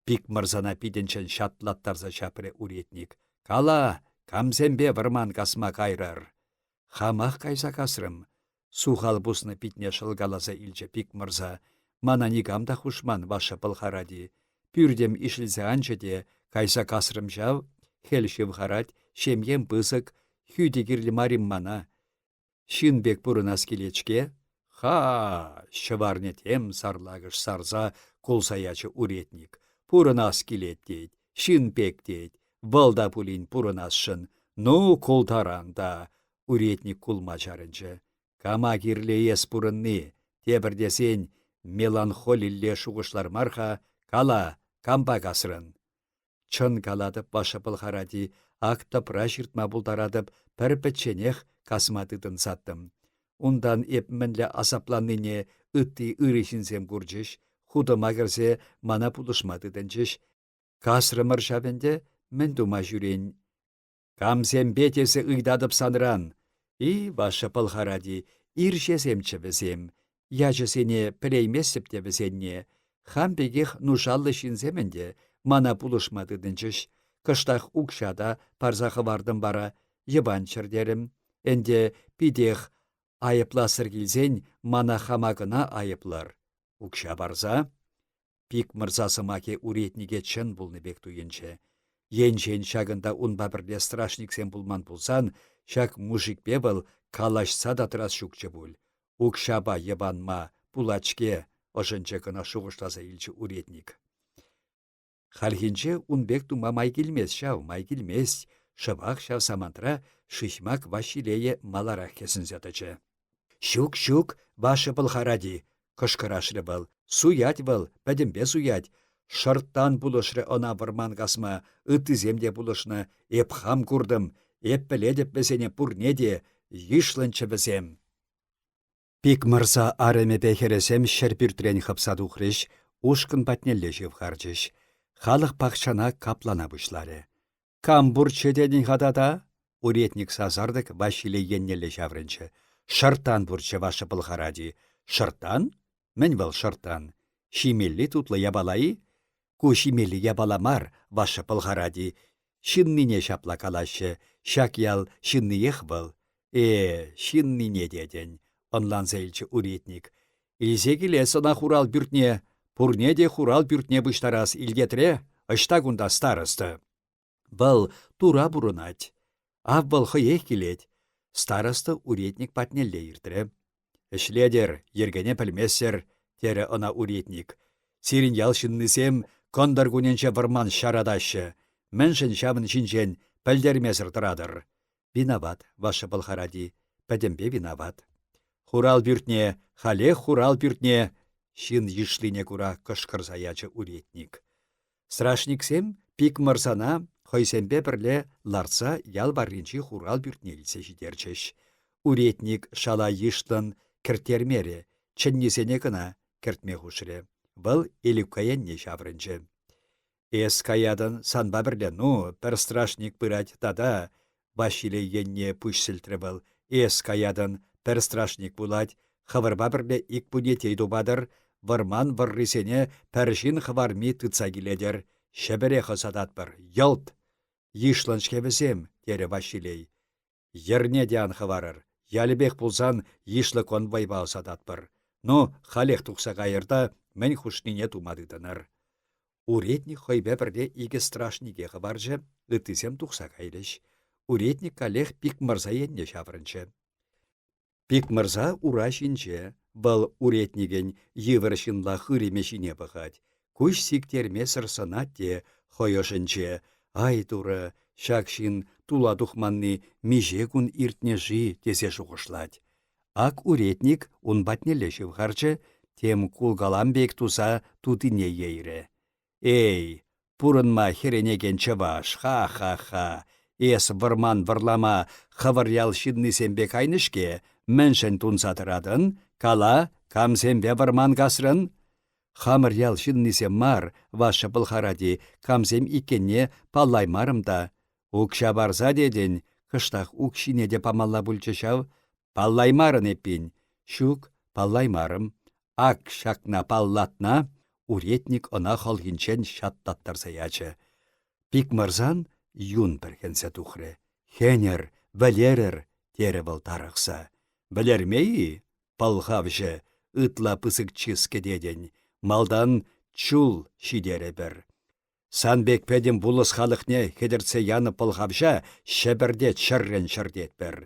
Пикмӑрсана питӗнчен ҫатлаттарса ҫапрӗ уретник. Кала, камсемпе вӑрман касма кайрӑр? Хамах кайса касрӑм. Сухал пуснӑ питне шӑлкаласа илчӗ Пикмӑрса. Мана никам та хушман, ваша пӑлхаради. Пӳртӗм ишӗлсе анчӗ те, кайса касрӑм ҫав. Хӗл ҫывхарать, ҫемьем пысӑк, хӳтӗ кирлӗ мар-им мана. Ҫын пек пурӑнас килет-ҫке. Ха! ҫӑварне тем сарлакӑш сарса кулса ячӗ уретник. Пурӑнас килет тет, ҫын пек тет, вӑл та пулин пурӑнасшӑн. Ну, култаран та, уретник кулма чарӑнчӗ. Кама кирлӗ эс пурӑнни? Тепӗр тесен, меланхолилле шухӑшлар мар-ха, кала, кампа касрӑн? Чӑн калатӑп, ваша пӑлхаради, ак тӑпра ҫыртма пултаратӑп, пӗр пӗчченех касма тытӑнсаттӑм. Унтан эп мӗнле асапланнине ытти ырӑ ҫынсем курчӗҫ, хутӑма кӗрсе мана пулӑшма тытӑнчӗҫ. Касрӑмӑр ҫав ӗнтӗ, мӗн тума ҫӳрен? Камсемпе тесе ыйтатӑп санран. И, ваша пӑлхаради, ирҫесемччӗ вӗсем. Ячӗсене пӗлейместӗп те вӗсенне. Хам пекех нушаллӑ ҫынсем ӗнтӗ, мана пулӑшма тытӑнчӗҫ. Кӑштах укҫа та парса хӑвартӑм вара, йӑванччӑр терӗм. Ӗнтӗ питех айӑплассӑр килсен мана хама кӑна айӑплӑр. Укҫа парса? Пикмӑрса сӑмахӗ уретнике чӑн пулнӑ пек туйӑнчӗ. Енчен ҫакӑнта унпа пӗрле страшниксем пулман пулсан, ҫак мужикпе вӑл калаҫса та тӑрас ҫукчӗ пуль. Укҫапа йӑпанма пулать-ҫке, ӑшӗнче кӑна шухӑшласа илчӗ уретник. Хальхинче ун пек тума май килмест ҫав, май килмест. Шӑпах ҫав самантра Шыҫмак Ваҫилейӗ маларах хӗсӗнсе тӑчӗ. Ҫук, ҫук, ваша пӑлхаради, кӑшкӑрашрӗ вӑл. Суять вӑл, пӗтӗмпе суять. Шӑрттан пулӑшрӗ ӑна вӑрман касма, ыттисем те пулӑшнӑ. Эп хам куртӑм, эп пӗлетӗп вӗсене пурне те, йышлӑнччӗ вӗсем. Пикмӑрса арӑмӗпе хӗрӗсем ҫӗрпӳртрен хӑпса тухрӗҫ, ушкӑн патнелле ҫывхарчӗҫ. Халӑх пахчана каплана пуҫларӗ. Кам пурччӗ тетӗн-ха тата? Уретник сасартӑк Ваҫилей еннелле ҫаврӑнчӗ. Шӑрттан пурччӗ ваша пӑлхаради. Шӑрттан? Мӗн вӑл шӑрттан? Ҫимелли тутлӑ япала-и? Ку ҫимелли япала мар, ваша пӑлхаради. Ҫыннине ҫапла калаҫҫӗ. Ҫак ял ҫынниех вӑл. Э, ҫыннине тетӗн, ӑнланса илчӗ уретник. Илсе килес ӑна хурал пӳртне. Пурне те хурал пӳртне пуҫтарас илтетре, ӑҫта кунта староста? Вӑл тура пурӑнать. Ав вӑл хӑех килет. Староста уретник патнелле иртрӗ. Ӗҫлетӗр, йӗркене пӗлместӗр, терӗ ӑна уретник. Сирӗн ял ҫыннисем кӑнтӑр кунӗнче вӑрман ҫаратаҫҫӗ. Мӗншӗн ҫавӑн ҫинчен пӗлтермесӗр тӑратӑр? Виноват, ваша пӑлхаради. пӗтӗмпе виноват. Хурал пӳртне, халех хурал пӳртне! ҫын йышлине кура кӑшкӑрса ячӗ уретник. Страшниксем Пикмӑрсана хӑйсемпе пӗрле лартса ял варринчи хурал пӳртне илсе ҫитерчӗҫ. Уретник шала йышлӑн кӗрттермерӗ, чӗннисене кӑна кӗртме хушрӗ. Вӑл Элюкка енне ҫаврӑнчӗ. Эс каятӑн санпа пӗрле, ну, пӗр страшник пырать тата, Ваҫилей енне пуҫ сӗлтрӗ вӑл. Эс каятӑн, пӗр страшник пулать, хӑвӑрпа пӗрле ик пунетей тупатӑр, вӑрман вӑррисене пӗр ҫын хӑварми тытса килетӗр. Ҫӗпӗре ӑсататпӑр, йӑлт! Йышлӑн-ҫке вӗсем, терӗ Ваҫилей. Йӗрне те ан хӑварӑр, ялӗпех пулсан йышлӑ конвойпа ӑсататпӑр. Ну, халех тухса кайӑр та мӗн хушнине тума тытӑнӑр. Уретник хӑйпе пӗрле икӗ страшнике хӑварчӗ, ыттисем тухса кайрӗҫ. Уретник каллех Пикмӑрса енне ҫаврӑнчӗ. Пикмӑрса ура ҫинче, вӑл уретникӗн йывӑр ҫынла хырӑмӗ ҫине пӑхать. Куҫ сиктермесӗр сӑнать те хӑй ӑшӗнче «Ай, Турӑ, ҫак ҫын тула тухманни миҫе кун иртнӗ-ши?» тесе шухӑшлать. Ак уретник ун патнелле ҫывхарчӗ, тем кулкалам пек туса тутине ейрӗ. «Эй, пурӑнма хӗренекен чӑваш, ха-ха-ха! Эс вӑрман вӑрлама хӑвӑр ял ҫыннисемпе кайнӑ-ҫке, мӗншӗн тунса тӑратӑн? Кала, камсемпе вӑрман касрӑн?» Хамӑр ял ҫыннисем мар, ваша пӑлхарати, камсем иккенне паллаймарӑм та. Укҫа парса тетӗн, кӑштах укҫине те памалла пулчӗ ҫав. Паллаймарӑн эппин. Ҫук, паллаймарӑм. Ак ҫакна паллатна, уретник ӑна хӑлхинчен ҫаттаттарса ячӗ. Пикмӑрсан юн пӗрхӗнсе тухрӗ. Хӗнӗр, вӗлерӗр, терӗ вӑл тарӑхса. Вӗлерме-и? Пӑлхавҫӑ, ытла пысӑк чыс кӗтетӗн. Малтан чул ҫитерӗпӗр. Сан пек пӗтӗм вулӑс халӑхне хӗтӗртсе янӑ пӑлхавҫа Ҫӗпӗрте чӗррӗн ҫӗртетпӗр.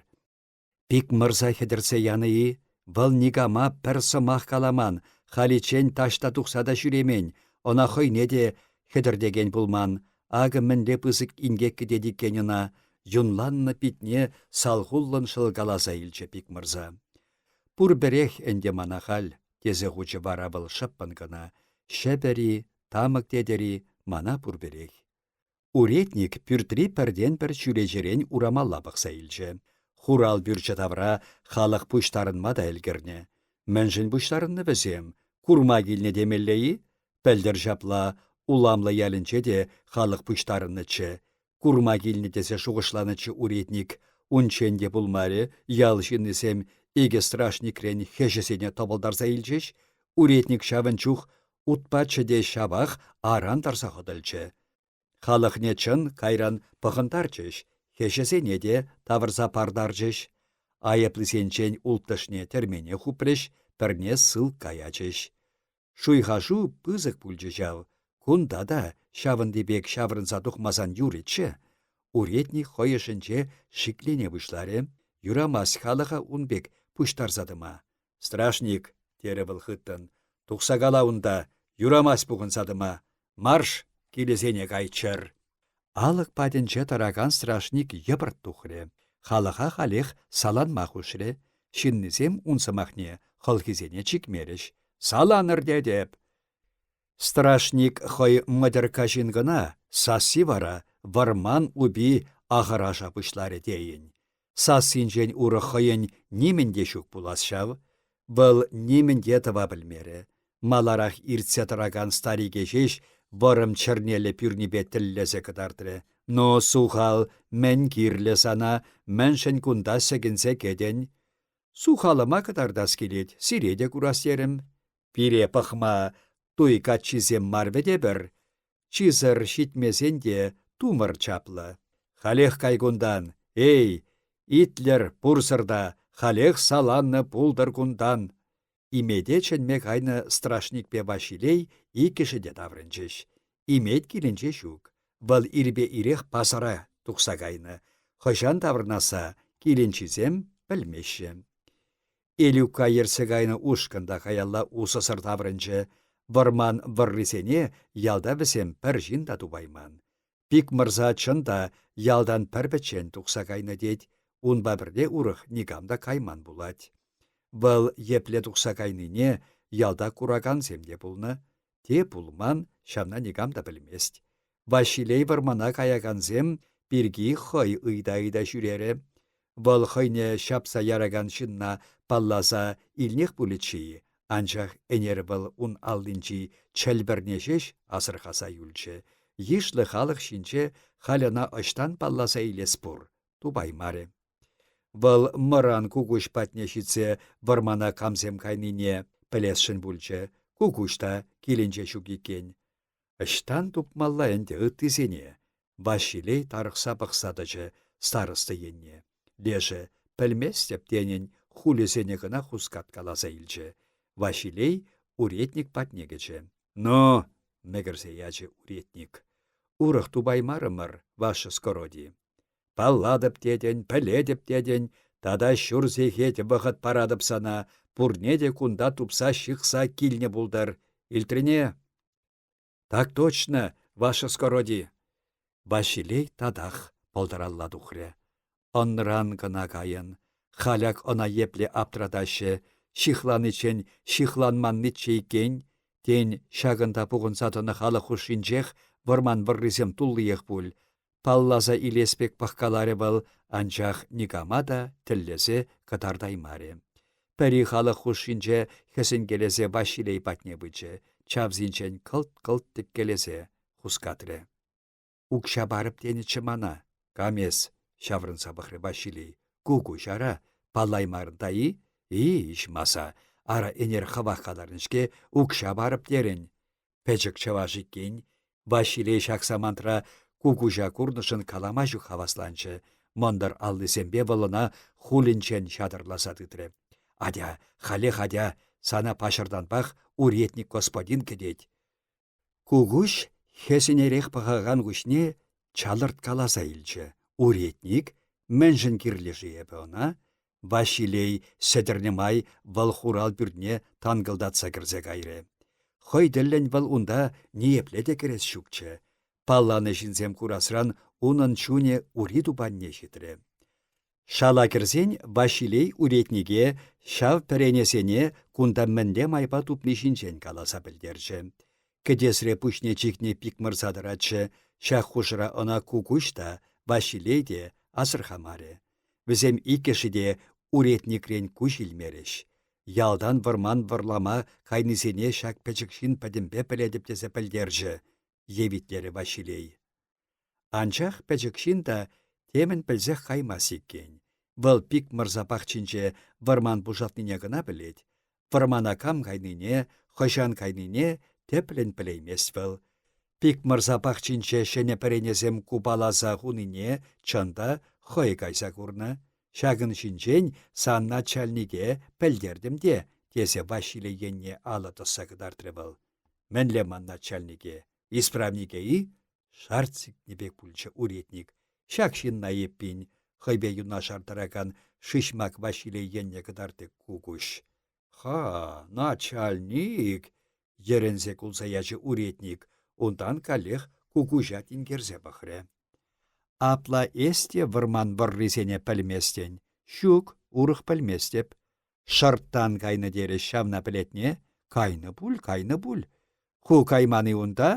Пикмӑрса хӗтӗртсе янӑ-и? Вӑл никама пӗр сӑмах каламан, халиччен таҫта тухса та ҫӳремен, ӑна хӑйне те хӗтӗртекен пулман. Акӑ мӗнле пысӑк инкек кӗтет иккен ӑна, юнланнӑ питне салхуллӑн шӑлкаласа илчӗ Пикмӑрса. Пурпӗрех ӗнтӗ мана халь, тесе хучӗ вара вӑл шӑппӑн кӑна. Ҫӗпӗр-и, тамӑк тетӗр-и, мана пурпӗрех. Уретник пӳртри пӗртен-пӗр чӳречерен урамалла пӑхса илчӗ. Хурал пӳрчӗ тавра халӑх пуҫтарӑнма та ӗлкӗрнӗ. Мӗншӗн пуҫтарӑннӑ вӗсем? Курма килнӗ темелле-и? Пӗлтӗр ҫапла Уламлӑ ялӗнче те халӑх пуҫтарӑннӑччӗ. Курма килнӗ тесе шухӑшланӑччӗ уретник. Унччен те пулмарӗ, ял ҫыннисем икӗ страшникрен хӗҫӗсене тӑпӑлтарса илчӗҫ. Уретник ҫавӑн чух утпаччӗ те ҫавах аран тарса хӑтӑлчӗ. Халӑхне чӑн кайран пӑхӑнтарчӗҫ, хӗҫӗсене те тавӑрса партарчӗҫ. Айӑплисенчен улттӑшне тӗрмене хупрӗҫ, пӗрне ссылка ячӗҫ. Шуйхашу пысӑк пулчӗ ҫав. Кунта та ҫавӑнти пек ҫаврӑнса тухмасан юрӗччӗ. Уретник хӑй ӑшӗнче шиклене пуҫларӗ. Юрамасть халӑха ун пек пуҫтарса тӑма. Страшник, терӗ вӑл хыттӑн, тухса кала унта, юрамасть пухӑнса тӑма. Марш, килӗсене кайччӑр. Алӑк патӗнче тӑракан страшник йӑпӑрт тухрӗ. Халӑха халех саланма хушрӗ. Ҫыннисем ун сӑмахне хӑлхисене чикмерӗҫ. «Саланӑр тетӗп!» Страшник хӑй мӑтӑркка ҫын кӑна, сасси вара вӑрман упи ахӑраша пуҫларӗ тейӗн. Сассинчен урӑх хӑйӗн нимӗн те ҫук пулас ҫав. Вӑл нимӗн те тӑва пӗлмерӗ. Маларах иртсе тӑракан старике ҫеҫ вӑрӑм чӗрнеллӗ пӳрнипе тӗллесе кӑтартрӗ. «Ну, сухал, мӗн кирлӗ сана, мӗншӗн кунта сӗкӗнсе кӗтӗн?» «Сухалӑма кӑтартас килет, сире те курас терӗм. Пире пӑхма туй каччисем мар вӗт эпӗр. Чысӑр ҫитмесен те тумӑр чаплӑ. Халех кай кунтан, эй, итлӗр пурсӑр та, халех саланнӑ пултӑр кунтан. Имете чӗнме кайнӑ страшникпе Ваҫилей иккӗшӗ те таврӑнчӗҫ. Имет килӗнче ҫук. Вӑл ирпе ирех пасара тухса кайнӑ. Хӑҫан таврӑнасса килӗнчисем пӗлмеҫҫӗ. Элюкка ертсе кайнӑ ушкӑн та каялла усӑсӑр таврӑнчӗ. Вӑрман вӑррисене ялта вӗсем пӗр ҫын та тупайман. Пикмӑрса чӑн та ялтан пӗр-пӗччен тухса кайнӑ тет. Унпа пӗрле урӑх никам та кайман пулать. Вӑл епле тухса кайнине ялта куракансем те пулнӑ. Те пулман, ҫавна никам та пӗлмест. Ваҫилей вӑрмана каякансем пирки хӑй ыйта-ыйта ҫӳрерӗ. Вӑл хӑйне ҫапса яракан ҫынна палласа илнех пулӗччӗ-и, анчах ӗнер вӑл ун аллинчи чӗлпӗрне ҫеҫ асӑрхаса юлчӗ. Йышлӑ халӑх ҫинче халь ӑна ӑҫтан палласа илес пур, тупаймарӗ. Вӑл мӑран кукуҫ патне ҫитсе вӑрмана камсем кайнине пӗлесшӗн пулчӗ. Кукуҫ та килӗнче ҫук иккен. Ӑҫтан тупмалла ӗнтӗ ыттисене? Ваҫилей тарӑхса пӑхса тӑчӗ староста енне. Лешӗ, пӗлместӗп тенӗн, хулӗсене кӑна хускаткаласа илчӗ. Ваҫилей уретник патне кӗчӗ. «Ну!» — мӗкӗрсе ячӗ уретник. «Урӑх тупаймарӑмӑр, ваше скороди». Паллатӑп тетӗн, пӗлетӗп тетӗн, тата ҫур сехет вӑхӑт паратӑп сана, пурне те кунта тупса ҫыхса килнӗ пултӑр. Илтрӗне? Так точно, ваше скороди. Ваҫилей татах пӑлтӑралла тухрӗ. Ӑнран кӑна кайӑн. Халяк ӑна епле аптратаҫҫӗ. Ҫыхланиччен ҫыхланманниччӗ иккен. Тен, ҫакӑнта пухӑнса тӑнӑ халӑх хушшинчех вӑрман вӑррисем туллиех пуль. Палласа илес пек пӑхкаларӗ вӑл, анчах никама та тӗллесе кӑтартаймарӗ. Пӗри халӑх хушшинче хӗсӗнкелесе Ваҫилей патне пычӗ, чавсинчен кӑлт-кӑлт тӗккелесе хускатрӗ. «Укҫа парӑп тенӗччӗ мана. Кам эс?» — ҫаврӑнса пӑхрӗ Ваҫилей. «Ку куҫара, паллаймарӑн та-и? И, иҫмаса, ара ӗнер хӑвах каларӑн-ҫке, укҫа парӑп терӗн. Пӗчӗк чӑваш иккен. Ваҫилей ҫак самантра кукуҫа курнӑшӑн калама ҫук хавасланчӗ. Мӑнтӑр аллисемпе вӑл ӑна хулӗнчен ҫатӑрласа тытрӗ. «Атя, халех атя, сана паҫӑртанпах уретник господин кӗтет». Кукуҫ хӗсӗнерех пӑхакан куҫне чалӑрткаласа илчӗ. Уретник мӗншӗн кирлӗ-ши эпӗ ӑна? Ваҫилей сӗтӗрнӗ май вӑл хурал пӳртне танкӑлтатса кӗрсе кайрӗ. Хӑй тӗллӗн вӑл унта ниепле те кӗрес ҫукчӗ. Палланӑ ҫынсем курасран унӑн чунӗ ури тупанне ҫитрӗ. Шала кӗрсен Ваҫилей уретнике ҫав пӗренесене кунта мӗнле майпа тупни ҫинчен каласа пӗлтерчӗ. Кӗтесре пуҫне чикнӗ Пикмӑрса тӑратчӗ, ҫак хушӑра ӑна кукуҫ та, Ваҫилей те асӑрхамарӗ. Вӗсем иккӗшӗ те уретникрен куҫ илмерӗҫ. Ялтан вӑрман вӑрлама кайнисене ҫак пӗчӗк ҫын пӗтӗмпе пӗлетӗп тесе пӗлтерчӗ, евитлерӗ Ваҫилей. Анчах пӗчӗк ҫын та темӗн пӗлсех каймасть иккен. Вӑл Пикмӑрса пахчинче вӑрман пушатнине кӑна пӗлет. Вӑрмана кам кайнине, хӑҫан кайнине тӗплӗн пӗлеймест вӑл. Пикмӑрса пахчинче ҫӗнӗ пӗренесем купаласа хунине, чӑн та, хӑй кайса курнӑ. Ҫакӑн ҫинчен сан начальнике пӗлтертӗм те, тесе Ваҫиле енне алӑ тӑсса кӑтартрӗ вӑл. Мӗнле ман начальнике? Исправнике-и? Шарт сикнӗ пек пулчӗ уретник. Ҫак ҫынна эппин, хӑйпе юнашар тӑракан Шыҫмак Ваҫилей енне кӑтартрӗ кукуҫ. Ха, начальник! йӗрӗнсе кулса ячӗ уретник, унтан каллех кукуҫа тинкерсе пӑхрӗ. Апла эс те вӑрман вӑррисене пӗлместӗн. Ҫук, урӑх пӗлместӗп. Шӑрттан кайнӑ терӗҫ ҫавна пӗлетне? Кайнӑ пуль, кайнӑ пуль. Ху кайман-и унта?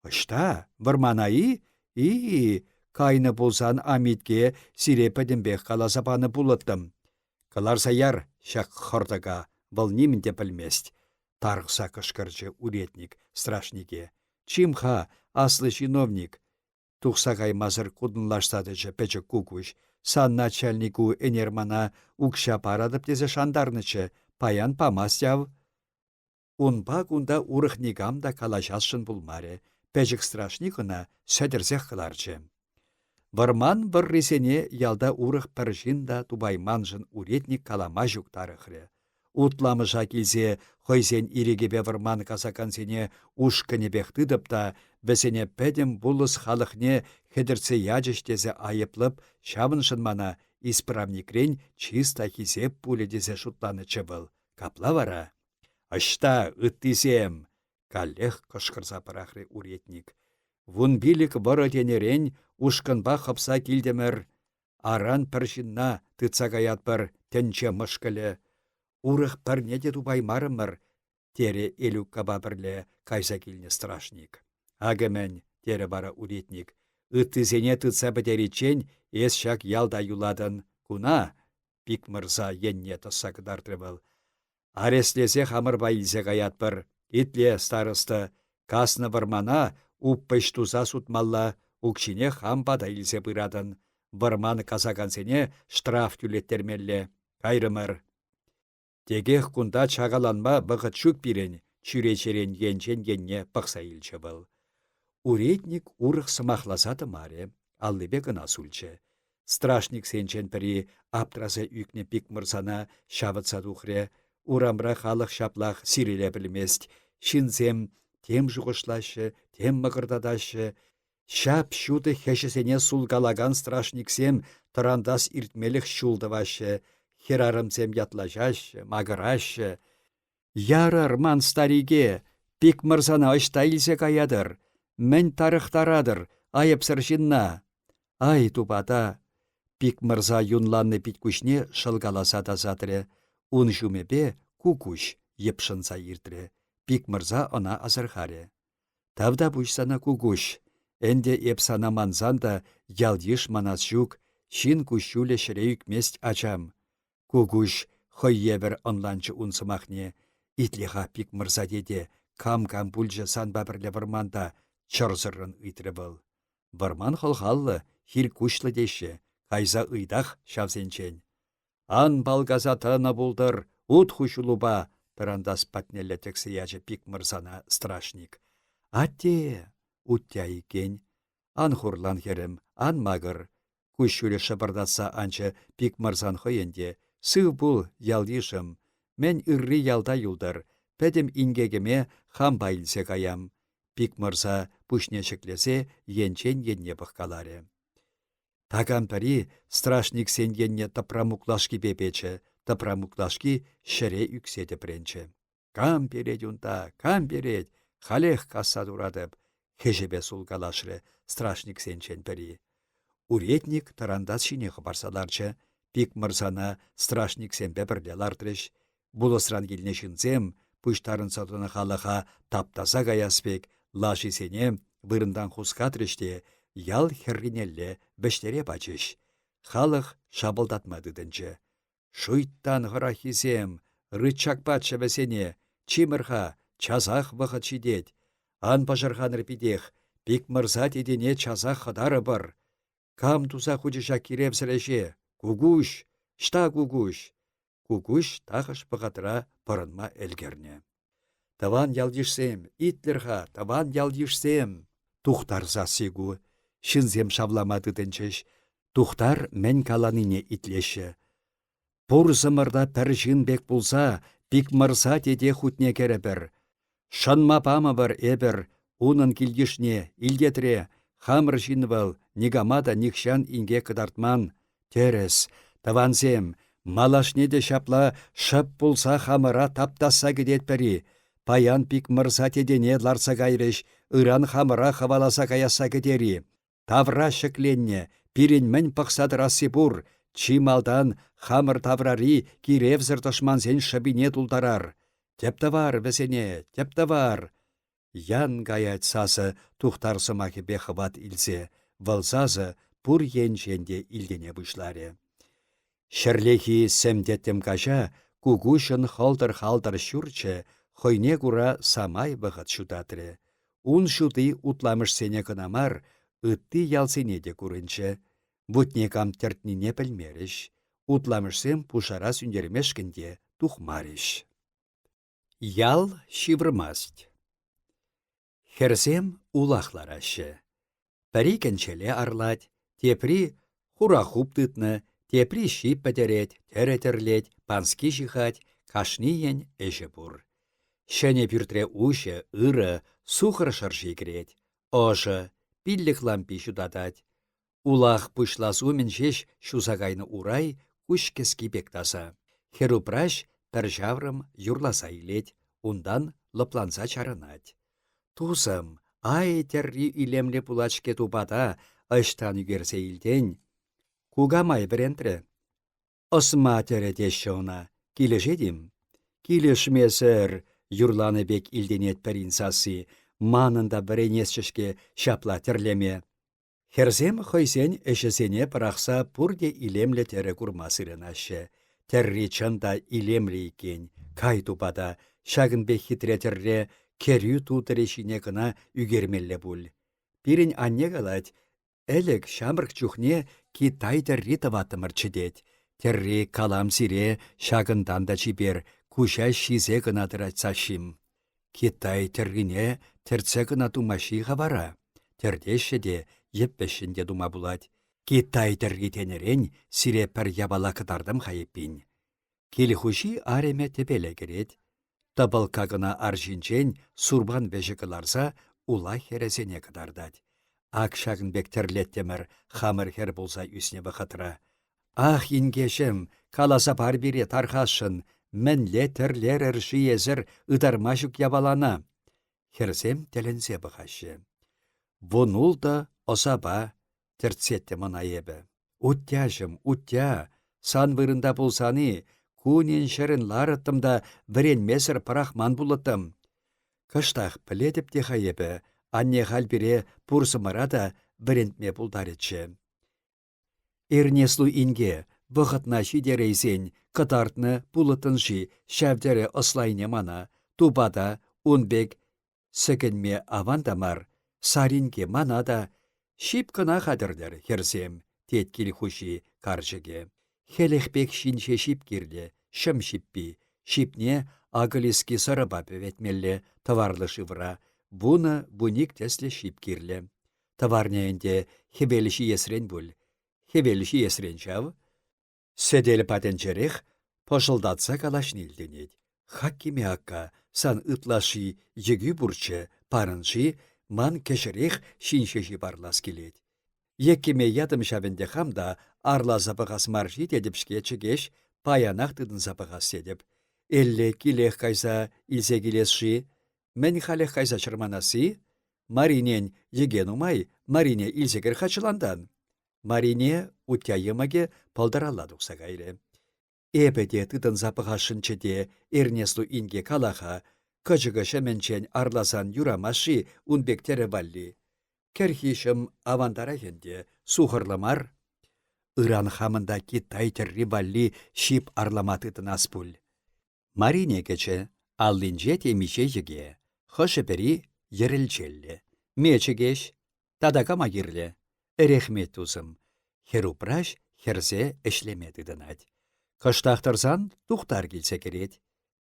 Ӑҫта? Вӑрмана-и? И-и, кайнӑ пулсан Амитке сире пӗтӗмпех каласа панӑ пулӑттӑм. Кӑларса яр ҫак хӑртӑка, вӑл нимӗн те пӗлмест, тарӑхса кӑшкӑрчӗ уретник страшнике. Чим-ха, аслӑ чиновник, тухса каймасӑр кутӑнлашса тӑчӗ пӗчӗк кукуҫ. Сан начальнику ӗнер мана укҫа паратӑп тесе шантарнӑччӗ, паян памасть ав. Унпа кунта урӑх никам та калаҫасшӑн пулмарӗ, пӗчӗк страшник ӑна сӗтӗрсех кӑларчӗ. Вӑрман вӑррисене ялта урӑх пӗр ҫын та тупайманшӑн уретник калама ҫук тарӑхрӗ. Утламӑша килсе хӑйсен ирӗкӗпе вӑрман касакансене ушкӑнӗпех тытӑп та вӗсене пӗтӗм вулӑс халӑхне хӗтӗртсе ячӗҫ тесе айӑплӑп, ҫавӑншӑн мана исправникрен чыс та хисеп пулӗ тесе шутланӑччӗ вӑл. Капла вара Ӑҫта ыттисем? каллех кӑшкӑрса пӑрахрӗ уретник. Вунпилӗк вӑрӑ тенӗрен ушкӑнпа хӑпса килтӗмӗр. Аран пӗр ҫынна тытса каятпӑр, тӗнче мӑшкӑлӗ. Урӑх пӗрне те тупаймарӑмӑр, терӗ Элюккапа пӗрле кайса килнӗ страшник. Акӑ мӗн, терӗ вара уретник, ыттисене тытса пӗтериччен эс ҫак ялта юлатӑн. Куна, Пикмӑрса енне тӑсса кӑтартрӗ вӑл, арестлесе хамӑрпа илсе каятпӑр. Итле, староста, каснӑ вӑрмана упӑҫ туса сутмалла, укҫине хам пата илсе пыратӑн. Вӑрман касакансене штраф тӳлеттермелле. Кайрӑмӑр. Текех кунта чакаланма вӑхӑт ҫук пирӗн, чӳречерен енчен енне пӑхса илчӗ вӑл. Уретник урӑх сӑмахласа тӑмарӗ, аллипе кӑна сулчӗ. Страшниксенчен пӗри аптраса ӳкнӗ Пикмӑрсана ҫавӑтса тухрӗ. Урамра халӑх ҫаплах сирӗле пӗлмест. Ҫынсем тем шухӑшлаҫҫӗ, тем мӑкӑртатаҫҫӗ. Ҫап-ҫутӑ хӗҫӗсене сулкалакан страшниксем тӑрантас иртмелӗх ҫул тӑваҫҫӗ, хӗрарӑмсем ятлаҫаҫҫӗ, макӑраҫҫӗ. Ярӑр ман старике, Пикмӑрсана ӑҫта илсе каятӑр? Мӗн тарӑхтаратӑр айӑпсӑр ҫынна? Ай, тупата! Пикмӑрса юнланнӑ пит-куҫне шӑлкаласа тасатрӗ. Ун ҫумӗпе кукуҫ йӑпшӑнса иртрӗ. Пикмӑрса ӑна асӑрхарӗ. Тавтапуҫ сана, кукуҫ. Ӗнтӗ эп сана мансан та ял-йыш манас ҫук, ҫын куҫҫулӗ ҫӗре ӳкмест, ачам. Кукуҫ хӑй евӗр ӑнланчӗ ун сӑмахне. Итле-ха, Пикмӑрса тете, кам-кам пулчӗ санпа пӗрле вӑрманта? чӑрсӑррӑн ыйтрӗ вӑл. Вӑрман хӑлхаллӑ, хир куҫлӑ теҫҫӗ, кайса ыйтах ҫавсенчен. Ан палкаса тӑнӑ пултӑр, ут хуҫулупа, тӑрантас патнелле тӗксе ячӗ Пикмӑрсана страшник. Атте, уття иккен. Ан хурлан, хӗрӗм, ан макӑр. Куҫҫулӗ шӑпӑртатса анчӗ Пикмӑрсан хӑйӗн те. Сыв пул, ял-йышӑм. Мӗн ырри ялта юлтӑр. Пӗтӗм инкекӗме хампа илсе каям. Пикмӑрса пуҫне ҫӗклесе енчен енне пӑхкаларӗ. Такам пӗри страшниксен енне тӑпра муклашкипе печӗ, тӑпра муклашки ҫӗре ӳксе тӗпренчӗ. Кам перет унта, кам перет, халех касса туратӑп, хӗҫӗпе сулкалашрӗ страшниксенчен пӗри. Уретник тӑрантас ҫине хӑпарса ларчӗ. Пикмӑрсана страшниксемпе пӗрле лартрӗҫ. Вулӑсран килнӗ ҫынсем, пуҫтарӑнса тӑнӑ халӑха таптаса каяс пек, лашисене вырӑнтан хускатрӗҫ те ял хӗрринелле вӗҫтере пачӗҫ. Халӑх шапӑлтатма тытӑнчӗ. Шуйттан хӑраххисем, рычагпаччӗ вӗсене, чимӗр-ха, часах вӑхӑт ҫитет. Ан пӑшӑрханӑр питех, Пикмӑрса тетене часах хӑтарӑпӑр. Кам туса хучӗ ҫак киревсӗр ӗҫе? Кукуҫ! Ҫта кукуҫ? Кукуҫ тахӑш вӑхӑтра пӑрӑнма ӗлкӗрнӗ. Тӑван ял-йышсем, итлӗр-ха, тӑван ял-йышсем! Тухтар сасси ку. Ҫынсем шавлама тытӑнчӗҫ. Тухтар мӗн каланине итлеҫҫӗ. Пурсӑмӑр та пӗр ҫын пек пулса, Пикмӑрса тете хутне кӗрӗпӗр. Шӑнма памӑпӑр эпӗр унӑн килйышне, илтетре, хамӑр ҫын вӑл, никама та нихҫан инкек кӑтартман. Тӗрӗс, тӑвансем, малашне те ҫапла шӑп пулса хамӑра таптасса кӗтетпӗр-и? Паян Пикмӑрса тетене лартса кайрӗҫ, ыран хамӑра хӑваласа каясса кӗтер-и? Тавра ҫӗкленнӗ, пирӗн мӗн пӑхса тӑрасси пур, чи малтан хамӑр таврари киревсӗр тӑшмансен шӑпине тултарар. Тӗп тӑвар вӗсене, тӗп тӑвар! Ян каять сасӑ Тухтар сӑмахӗпе хӑват илсе, вӑл сасӑ пур енчен те илтӗне пуҫларӗ. Ҫӗрлехи сӗм-тӗттӗм каҫа кукуҫӑн хӑлтӑр-халтӑр ҫурчӗ хӑйне кура самай вӑхӑт ҫутатрӗ. Ун ҫути утламӑшсене кӑна мар, ытти ялсене те курӑнчӗ. Вутне кам тӗртнине пӗлмерӗҫ. Утламӑшсем пушара сӳнтермешкӗн те тухмарӗҫ. Ял ҫывӑрмасть. Хӗрсем улах лараҫҫӗ. Пӗри кӗнчеле арлать, тепри хура хуп тытнӑ, тепри ҫип пӗтӗрет, тӗрӗ тӗрлет, пански ҫыхать, кашнийӗн ӗҫӗ пур. Ҫӗнӗ пӳртре уҫӑ, ырӑ, сухӑр шӑрши кӗрет. Ӑшӑ, пиллӗк лампи ҫутатать. Улах пуҫлас умӗн ҫеҫ ҫуса кайнӑ урай куҫ кӗски пек таса. Хӗрупраҫ пӗр ҫаврӑм юрласа илет, унтан лӑпланса чарӑнать. Тусӑм, ай тӗрри илемлӗ пулать-ҫке тупата, ӑҫтан ӳкерсе илтен? Кукамай вӗрентрӗ. Ӑсма тӗрӗ теҫҫӗ ӑна. Килӗшет-им? Килӗшмесӗр, юрланӑ пек илтӗнет пӗрин сасси. Манӑн та вӗренесчӗ-ҫке ҫапла тӗрлеме. Хӗрсем хӑйсен ӗҫӗсене пӑрахса пурте илемлӗ тӗрӗ курма сырӑнаҫҫӗ. Тӗрри чӑн та илемлӗ иккен, кай тупата, ҫакӑн пек хитре тӗрре кӗрӳ тутӑрӗ ҫине кӑна ӳкермелле пуль. Пирӗн анне калать, ӗлӗк ҫамрӑк чухне Китай тӗрри тӑваттӑмӑрччӗ тет. Тӗрри калам сире ҫакӑнтан та чипер, куҫа ҫисе кӑна тӑрать саҫҫим. Китай тӗррине тӗртсе кӑна тумаҫҫӗ-и-ха вара? Тӗртеҫҫӗ те, йӗп-вӗҫҫӗн те тума пулать. Китай тӗрри тенӗрен сире пӗр япала кӑтартам-ха эппин. Кил хуҫи арӑмӗ тӗпеле кӗрет. Тӑпӑлкка кӑна арҫынчен сурпан вӗҫӗ кӑларса ула хӗрӗсене кӑтартать. Ак ҫакӑн пек тӗрлеттӗмӗр хамӑр хӗр пулса ӳснӗ вӑхӑтра. Ах, инкеҫӗм, каласа пар пире тархасшӑн, мӗнле тӗрлерӗр-ши эсӗр ытарма ҫук япалана? Хӗрсем тӗлӗнсе пӑхаҫҫӗ. Вунултӑ ӑсапа тӗртсеттӗм ӑна эпӗ. Уттяҫӑм, уття, сан вырӑнта пулсан-и, кунӗн-ҫӗрӗн ларӑттӑм та вӗренмесӗр пӑрахман пулӑттӑм. Кӑштах пӗлетӗп те-ха эпӗ, анне халь пире пурсӑмӑра та вӗрентме пултарӗччӗ. Эрнеслу инке, вӑхӑтна ҫитерейсен, кӑтартнӑ пулӑттӑн-ши ҫав тӗрӗ ӑслайне мана, тупата, ун пек сӗкӗнме аван та мар, саринке мана та. Ҫип кӑна хатӗрлӗр, хӗрсем, тет кил хуҫи карчӑкӗ. Хӗлӗх пек ҫинҫе ҫип кирлӗ, ҫӑм ҫиппи. Ҫипне акӑлиски сӑрӑпа пӗветмелле тӑварлӑ шывра. Вунӑ-вуник тӗслӗ ҫип кирлӗ. Тӑварне ӗнтӗ хӗвел ҫиесрен пуль. Хӗвел ҫиесрен ҫав. Сӗтел патӗнчерех пӑшӑлтатса калаҫни илтӗнет. Хаккиме акка, сан ытлашши йӗкӳ пурччӗ, парӑн-ши, ман кӗҫӗрех ҫинҫе ҫипарлас килет. Еккӗме ятӑм ҫав ӗнтӗ хам та арласа пӑхас мар-ши тетӗп-ҫке чӗкеҫ, паянах тытӑнса пӑхас тетӗп. Элле килех кайса илсе килес-ши? Мӗн халех кайса чӑрманасси? Маринен йӗке нумай, Марине илсе кӗр-ха чӑлантан. Марине Уття йӑмӑкӗ пӑлтӑралла тухса кайрӗ. Эпӗ те тытӑнса пӑхасшӑнччӗ те, Эрнеслу инке кала-ха, кӑчӑкӑ ҫӑмӗнчен арласан юрамасть-ши ун пек тӗрӗ валли? Кӗрхи ҫӑм авантарах ӗнтӗ, сухӑрлӑ мар. Ыран хамӑн та Китай тӗрри валли ҫип арлама тытӑнас пуль. Марине кӗчӗ, аллинче темиҫе йӗке, хӑшӗ-пӗри йӗрӗлчеллӗ. Ме чӗкеҫ, тата кама кирлӗ? Ӗрехмет тусӑм. Хӗрупраҫ хӗрсе ӗҫлеме тытӑнать. Кӑштах тӑрсан Тухтар килсе кӗрет.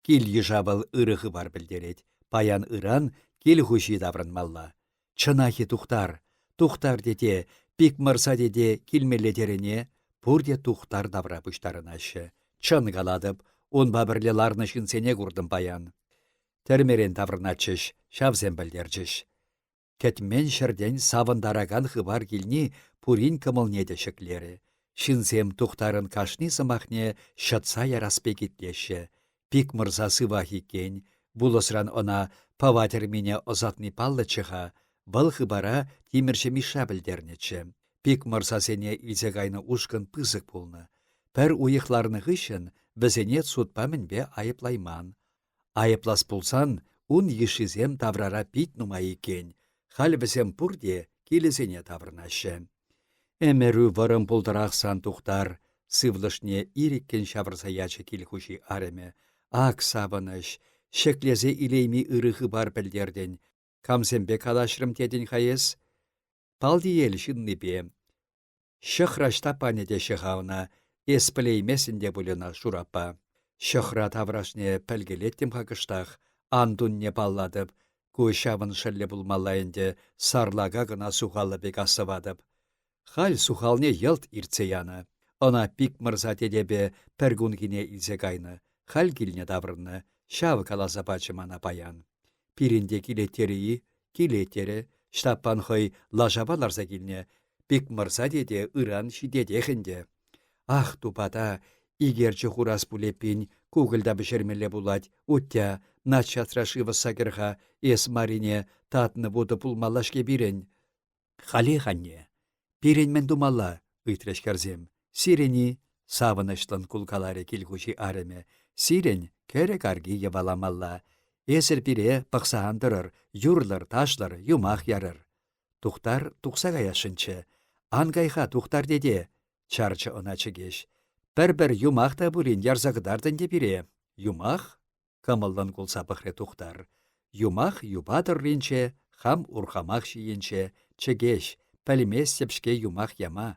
Кил-йыша вӑл ырӑ хыпар пӗлтерет. Паян-ыран кил хуҫи таврӑнмалла. Чӑнах-и Тухтар? Тухтар тете, Пикмӑрса тете килмелле терӗне? Пурте Тухтар тавра пуҫтарӑнаҫҫӗ. Чӑн калатӑп, унпа пӗрле ларнӑ ҫынсене куртӑм паян. Тӗрмерен таврӑнатчӗҫ, ҫавсем пӗлтерчӗҫ. Кӗтмен ҫӗртен савӑнтаракан хыпар килни пурин кӑмӑлне те ҫӗклерӗ. Ҫынсем Тухтарӑн кашни сӑмахне ҫӑтса ярас пек итлеҫҫӗ. Пикмӑрса сывах иккен, вулӑсран ӑна Пӑва тӗрмине ӑсатни паллӑччӗ-ха, вӑл хыпара тимӗрҫӗ Мишша пӗлтернӗччӗ. Пикмӑрсасене илсе кайнӑ ушкӑн пысӑк пулнӑ. Пӗр уйӑх ларнӑ хыҫҫӑн вӗсене судпа мӗнпе айӑплайман. Айӑплас пулсан ун йышшисем таврара пит нумай иккен, халь вӗсем пурте килӗсене таврӑнаҫҫӗ. Ӗмӗрӳ вӑрӑм пултӑрах сан, Тухтар, сывлӑшне ирӗккӗн ҫавӑрса ячӗ кил хуҫи арӑмӗ. Ак савӑнӑҫ, ҫӗклесе илейми ырӑ хыпар пӗлтертӗн. Камсемпе калаҫрӑм тетӗн-ха эс? Палтиел ҫыннипе. Ҫӑхра Ҫтаппанӗ теҫҫӗ-ха ӑна, эс пӗлейместӗн те пуль ӑна, Шураппа. Ҫӑхра таврашне пӗлкелеттӗм-ха кӑштах, Антунне паллатӑп, ку ҫавӑн шӑллӗ пулмалла ӗнтӗ, сарлака кӑна сухаллӑ пек астӑватӑп. Халь сухалне йӑлт иртсе янӑ. Ӑна Пикмӑрса тетепе пӗр кунхине илсе кайнӑ, халь килне таврӑннӑ, ҫав каласа пачӗ мана паян. Пирӗн те килет терӗ-и? Килет терӗ. Ҫтаппан хӑй лашапа ларса килнӗ. Пикмӑрса тете ыран ҫитетех ӗнтӗ. Ах, тупата, икерчӗ хурас пуль эппин, кукӑль та пӗҫермелле пулать. Уття, наччасра шыв ӑсса кӗр-ха, эс Марине татнӑ вутӑ пулмалла-ҫке пирӗн. Халех, анне. Пирӗн мӗн тумалла? ыйтрӗҫ хӗрсем. Сирӗн-и? савӑнӑҫлӑн кулкаларӗ кил хуҫи арӑмӗ. Сирӗн кӗрӗк арки йӑваламалла. Эсӗр пире пӑхса ан тӑрӑр, юрлӑр, ташлӑр, юмах ярӑр. Тухтар тухса каясшӑнччӗ. Ан кай-ха, Тухтар тете, чарчӗ ӑна чӗкеҫ. Пӗр-пӗр юмах та пулин ярса кӑтарт ӗнтӗ пире. Юмах? кӑмӑллӑн кулса пӑхрӗ Тухтар. Юмах юпа тӑрринче, хам урхамах ҫийӗнче, чӗкеҫ, пӗлместӗп-ҫке юмах яма.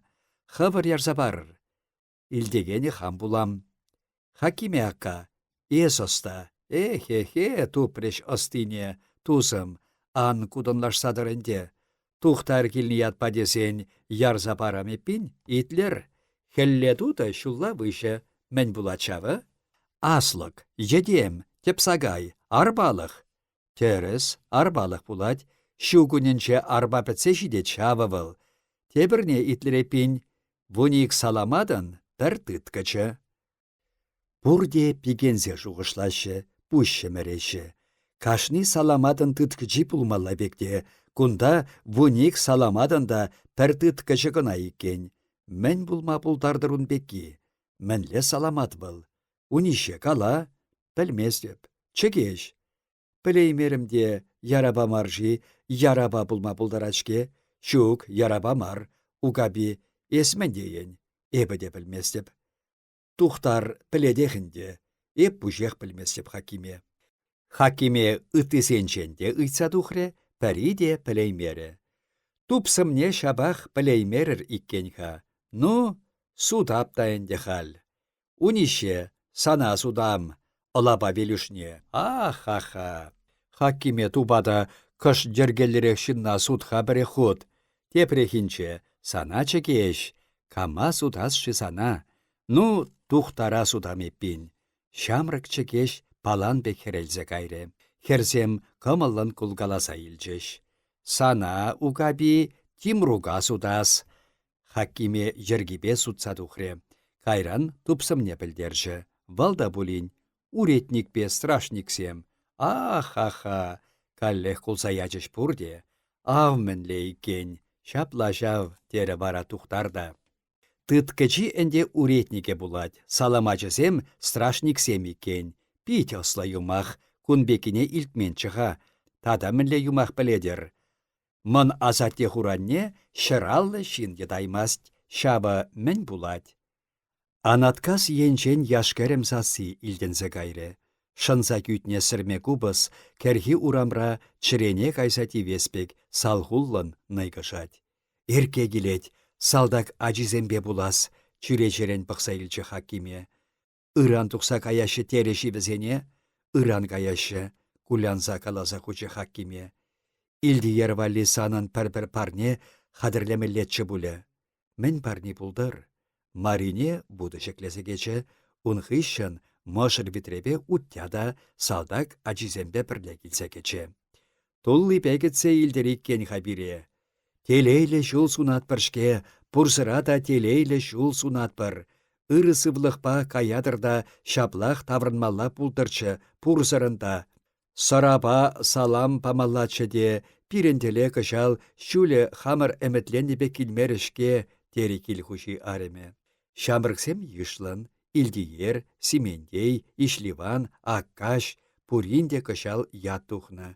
Хӑвӑр ярса парӑр. Илтекенӗ хам пулам. Хакиме акка, эс ӑста. Эх-эх-э, тупрӗҫ ӑстине, тусӑм, ан кутӑнлашса тӑр ӗнтӗ. Тухтар килнӗ ятпа тесен, ярса парам эппин, итлӗр. Хӗлле тутӑ, ҫулла выҫӑ. Мӗн пулать ҫавӑ? Аслӑк, йӗтем, тӗпсакай, арпалӑх. Тӗрӗс, арпалӑх пулать. Ҫу кунӗнче арпа пӗтсе ҫитет ҫавӑ вӑл. Тепӗрне итлӗр эппин. Вуник саламатӑн пӗр тыткӑчӑ. Пурте пикенсе шухӑшлаҫҫӗ, пуҫ ҫӗмӗреҫҫӗ. Кашни саламатӑн тыткӑчи пулмалла пек те, кунта вуник саламатӑн та пӗр тыткӑчӑ кӑна иккен. Мӗн пулма пултартӑр ун пекки? Мӗнле саламат вӑл? Униҫҫе кала. Пӗлместӗп. Чӗкеҫ. Пӗлеймерӗм те, ярапа мар-ши, ярапа пулма пултарать-ҫке. Ҫук, ярапа мар. Укапи, эс мӗн тейӗн? Эпӗ те пӗлместӗп. Тухтар пӗлетех ӗнтӗ. Эп пуҫех пӗлместӗп хакиме. Хакиме ыттисенчен те ыйтса тухрӗ, пӗри те пӗлеймерӗ. Тупсӑмне ҫапах пӗлеймерӗр иккен-ха. Ну, сутап та ӗнтӗ халь. Униҫҫе, сана сутам, ӑлапа Велюшне. Ах-ха-ха! Хакиме тупата кӑшт йӗркеллӗрех ҫынна сут-ха пӗрех хут. Тепрехинче сана чӗкеҫ, кама сутас-ши сана? Ну, тухтара сутам эппин. Ҫамрӑк чӗкеҫ палан пек хӗрелсе кайрӗ. Хӗрсем кӑмӑллӑн кулкаласа илчӗҫ. Сана, Укапи, Тимрука сутас. Хакиме йӗркипе сутса тухрӗ. Кайран тупсӑмне пӗлтерчӗ. Вӑл та пулин уретникпе страшниксем. Ах-ха-ха! Каллех кулса ячӗҫ пурте. Ав мӗнле иккен. Ҫапла ҫав, терӗ вара Тухтар та. Тыткӑчи ӗнтӗ уретнике пулать, саламачӗсем страшниксем иккен. Пит ӑслӑ юмах, кун пеккине илтменччӗ-ха. Тата мӗнле юмах пӗлетӗр? Мӑн асатте хуранне ҫӑраллӑ ҫын йӑтаймасть, ҫавӑ мӗн пулать? Анаткас енчен яш-кӗрӗм сасси илтӗнсе кайрӗ. Шӑнса кӳтнӗ сӗрме купӑс кӗрхи урамра чӗрене кайса тивес пек салхуллӑн нӑйкӑшать. Эрке килет, салтак ачисемпе пулас, чӳречерен пӑхса илчӗ хакиме. Ыран тухса каяҫҫӗ терӗҫ-и вӗсене? Ыран каяҫҫӗ, кулянса каласа хучӗ хакиме. Илтиер валли санӑн пӗр-пӗр парне хатӗрлемеллеччӗ пулӗ. Мӗн парни пултӑр? Марине вутӑ ҫӗклесе кӗчӗ, ун хыҫҫӑн мӑшӑр витрепе уття та салтак ачисемпе пӗрле килсе кӗчӗ. Туллипе кӗтсе илтӗр иккен-ха пире. Телейлӗ ҫул сунатпӑр-ҫке, пурсӑра та телейлӗ ҫул сунатпӑр. Ырӑ сывлӑхпа каятӑр та ҫаплах таврӑнмалла пултӑрччӗ пурсӑрӑн та. Сӑрапа салам памаллаччӗ те, пирӗн тӗле кӑҫал ҫулӗ хамӑр ӗмӗтленнӗ пек килмерӗ-ҫке, терӗ кил хуҫи арӑмӗ. Ҫамрӑксем йышлӑн, Илтиер, Симентей, Иҫливан, Аккаҫ пурин те кӑҫал ят тухнӑ.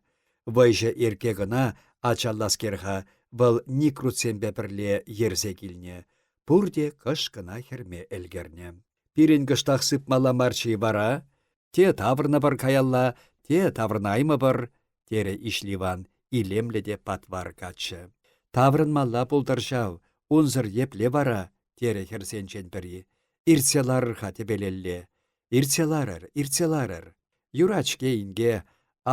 Вӑйҫӑ Эрке кӑна ачалласкер-ха, вӑл никрутсемпе пӗрле ерсе килнӗ. Пурте кӑшт кӑна хӗрме ӗлкӗрнӗ. Пирӗн кӑштах сыпмалла марччӗ-и вара? Те таврӑнӑпӑр каялла, те таврӑнаймӑпӑр, терӗ Иҫливан, илемлӗ те патвар каччӑ. Таврӑнмалла пултӑр ҫав, унсӑр епле вара, терӗ хӗрсенчен пӗри. Иртсе ларӑр-ха тӗпелелле. Иртсе ларӑр, иртсе ларӑр. Юрать-ҫке, инке,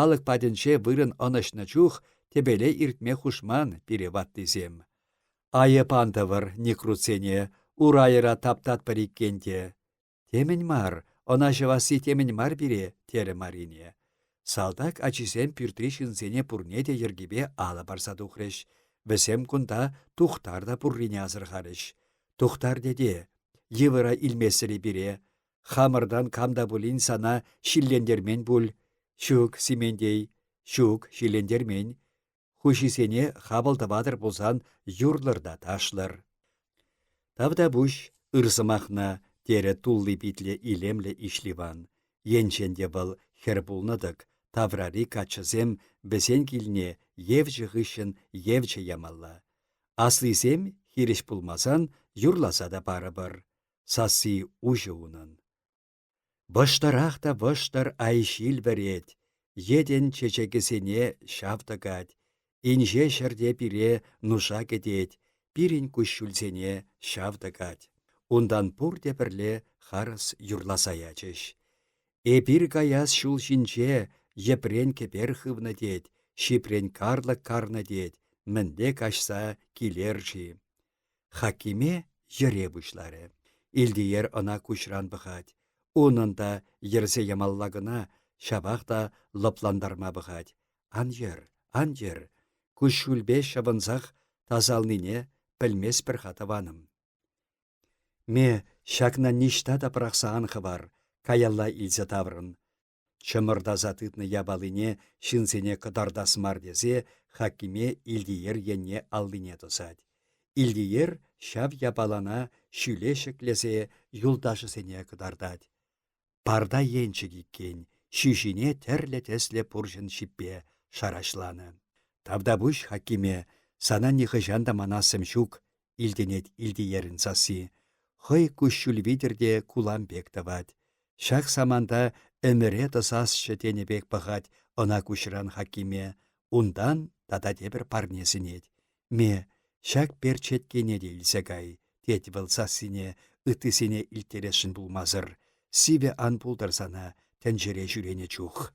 алӑк патӗнче вырӑн ӑнӑҫнӑ чух тӗпеле иртме хушман пире ваттисем. Айӑп ан тӑвӑр никрутсене, урайӑра таптатпӑр иккен те. Темӗн мар, ӑна ҫӑвасси темӗн мар пире, терӗ Марине. Салтак ачисем пӳртри ҫынсене пурне те йӗркипе алӑ парса тухрӗҫ. Вӗсем кунта Тухтар та пуррине асӑрхарӗҫ. Тухтар тете, йывӑра илместӗр-и пире? Хамӑртан кам та пулин сана ҫиллентермен пуль. Ҫук, Симентей, ҫук, ҫиллентермен. Хуҫисене хапӑл тӑватӑр пулсан юрлӑр та ташлӑр. Тавтапуҫ. Ыр сӑмахна, терӗ тулли питлӗ илемлӗ Иҫливан. Енчен те вӑл хӗр пулнӑ-тӑк, таврари каччӑсем вӗсен килне евчӗ хыҫҫӑн евчӗ ямалла. Аслисем хирӗҫ пулмасан юрласа та парӑпӑр. Сасси уҫӑ унӑн. Вӑштӑрах та вӑштӑр ай ҫил вӗрет, йӗтӗн чечекӗсене ҫав тӑкать, инҫе ҫӗрте пире нуша кӗтет, пирӗн куҫҫульсене ҫав тӑкать. Унтан пурте пӗрле харӑс юрласа ячӗҫ. Эпир каяс ҫул ҫинче йӗпрен кӗпер хывнӑ тет, ҫипрен карлӑк карнӑ тет, мӗнле каҫса килер-ши? Хакиме йӗре пуҫларӗ. Илтиер ӑна куҫран пӑхать. Унӑн та йӗрсе ямалла кӑна, ҫапах та лӑплантарма пӑхать. Ан йӗр, ан йӗр. Куҫҫульпе ҫӑвӑнсах тасалнине пӗлместпӗр-ха тӑванӑм. Ме, ҫакна ниҫта та пӑрахса ан хӑвар, каялла илсе таврӑн. Чӑмӑртаса тытнӑ япалине ҫынсене кӑтартас мар тесе хакиме Илтиер енне аллине тӑсать. Илтиер ҫав япалана ҫӳле ҫӗклесе юлташӗсене кӑтартать. Парта енчӗк иккен, ҫӳҫине тӗрлӗ тӗслӗ пурҫӑн ҫиппе шараҫланӑ. Тавтапуҫ, хакиме, сана нихӑҫан та манассӑм ҫук, илтӗнет Илтиерӗн сасси. Хӑй куҫҫуль витӗр те кулам пек тӑвать. Ҫак саманта ӗмӗре тӑсасчӗ тенӗ пек пӑхать ӑна куҫран хакиме. Унтан тата тепӗр парне сӗнет. Ме, ҫак перчеткене те илсе кай, тет вӑл сассине ыттисене илттересшӗн пулмасӑр. Сивӗ ан пултӑр сана тӗнчере ҫӳренӗ чух.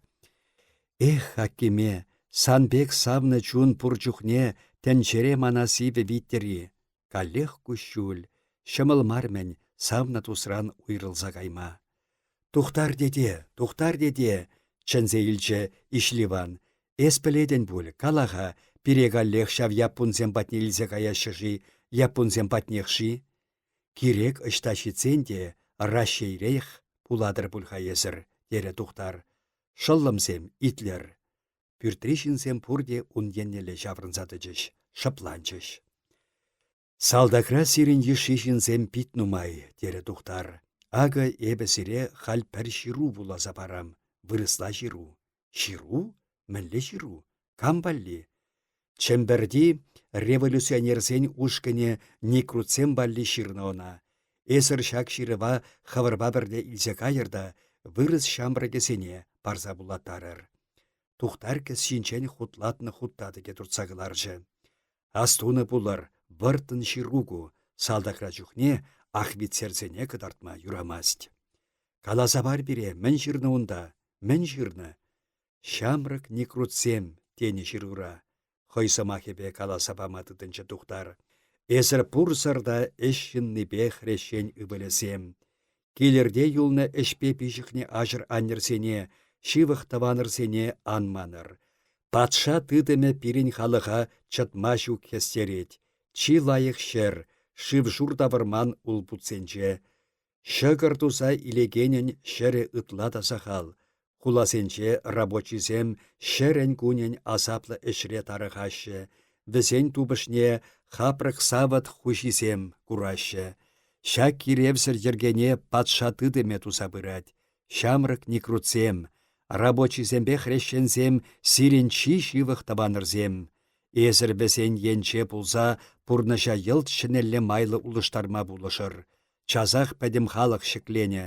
Эх, хакиме, сан пек савнӑ чун пур чухне тӗнчере мана сивӗ виттӗр-и? Каллех куҫҫуль, ҫӑмӑл мар-мӗн савнӑ тусран уйрӑлса кайма. Тухтар тете, Тухтар тете, чӗнсе илчӗ Иҫливан. Эс пӗлетӗн пуль, кала-ха, пире каллех ҫав яппунсем патне илсе каяҫҫӗ-ши, яппунсем патнех-ши? Кирек ӑҫта ҫитсен те Раҫҫейрех пулатӑр пуль-ха эсӗр, терӗ Тухтар. Шӑллӑмсем, итлӗр. Пӳртри ҫынсем пурте ун еннелле ҫаврӑнса тӑчӗҫ, шӑпланчӗҫ. Салтакра сирӗн йышши ҫынсем пит нумай, терӗ Тухтар. Акӑ эпӗ сире халь пӗр ҫыру вуласа парам, вырӑсла ҫыру. Ҫыру? Мӗнле ҫыру? Кам валли? Чӗмпӗрти революционерсен ушкӑнӗ никрутсем валли ҫырнӑ ӑна. Эсӗр ҫак ҫырӑва хӑвӑрпа пӗрле илсе кайӑр та вырӑс ҫамрӑкӗсене парса вулаттарӑр. Тухтар кӗсйинчен хутлатнӑ хут татӑкӗ туртса кӑларчӗ. Астунӑ пулӑр, вӑрттӑн ҫыру ку, салтакра чухне ахвитсерсене кӑтартма юрамасть. Каласа пар пире, мӗн ҫырнӑ унта, мӗн ҫырнӑ? Ҫамрӑк никрутсем, тенӗ ҫырура. Хӑй сӑмахӗпе каласа пама тытӑнчӗ Тухтар. Эсӗр пурсӑр та ӗҫ ҫыннипе хресчен ывӑлӗсем. Килӗрте юлнӑ ӗҫпе пиҫӗхнӗ аҫӑр-аннӗрсене, ҫывӑх тӑванӑрсене ан манӑр. Патша тытӑмӗ пирӗн халӑха чӑтма ҫук хӗстерет. Чи лайӑх ҫӗр, шыв-шур та вӑрман улпутсенче. Ҫӑкӑр туса илекенӗн ҫӗрӗ ытла та сахал. Хуласенче рабочисем ҫӗрӗн-кунӗн асаплӑ ӗҫре тарӑхаҫҫӗ, вӗсен тупӑшне хапрӑк-савӑт хуҫисем кураҫҫӗ. Ҫак киревсӗр йӗркене патша тытӑмӗ туса пырать. Ҫамрӑк никрутсем, рабочисемпе хресченсем сирӗн чи ҫывӑх тӑванӑрсем. Эсӗр вӗсен енче пулса пурнӑҫа йӑлт ҫӗнӗлле майлӑ улӑштарма пулӑшӑр. Часах пӗтӗм халӑх ҫӗкленӗ.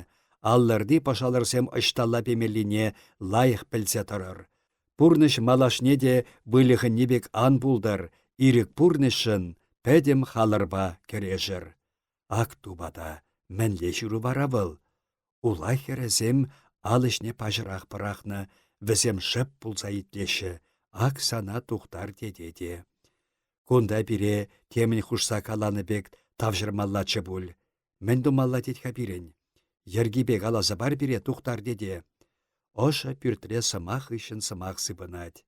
Аллӑрти пӑшалӑрсем ӑҫталла пемеллине лайӑх пӗлсе тӑрӑр. Пурнӑҫ малашне те выльӑхӑнни пек ан пултӑр, ирӗк пурнӑҫшӑн пӗтӗм халӑрпа кӗрешӗр. Ак тупата, мӗнле ҫыру вара вӑл? Ула хӗрӗсем ал ӗҫне паҫӑрах пӑрахнӑ, вӗсем шӑп пулса итлеҫҫӗ. Ак сана Тухтар тете те. Кунта пире темӗн хушса каланӑ пек тавҫӑрмаллаччӗ пуль. Мӗн тумалла тет-ха пирӗн? Йӗркипе каласа пар пире Тухтар тете. Ӑшӑ пӳртре сӑмах хыҫҫӑн сӑмах сыпӑнать.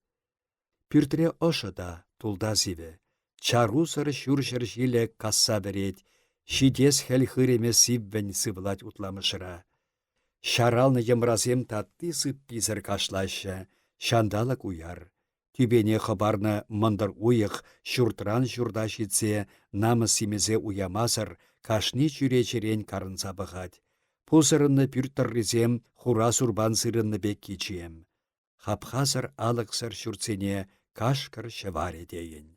Пӳртре ӑшӑ та, тулта сивӗ. Чарусӑр ҫурҫӗр ҫилӗ касса вӗрет, ҫитес хӗл хырӑмӗ сиввӗн сывлать Утламӑшра. Ҫаралнӑ йӑмрасем татти-сыпписӗр кашлаҫҫӗ, ҫанталӑк уяр. Тӳпене хӑпарнӑ мӑнтӑр уйӑх ҫуртран ҫурта ҫитсе намӑс-симӗсе уямасӑр. кашни чӳречерен карӑнса пӑхать. Пусӑрӑннӑ пӳрт тӑррисем хура сурпан сырӑннӑ пек кичем. Хапхасӑр алӑксӑр ҫуртсене кашкӑр ҫӑварӗ тейӗн.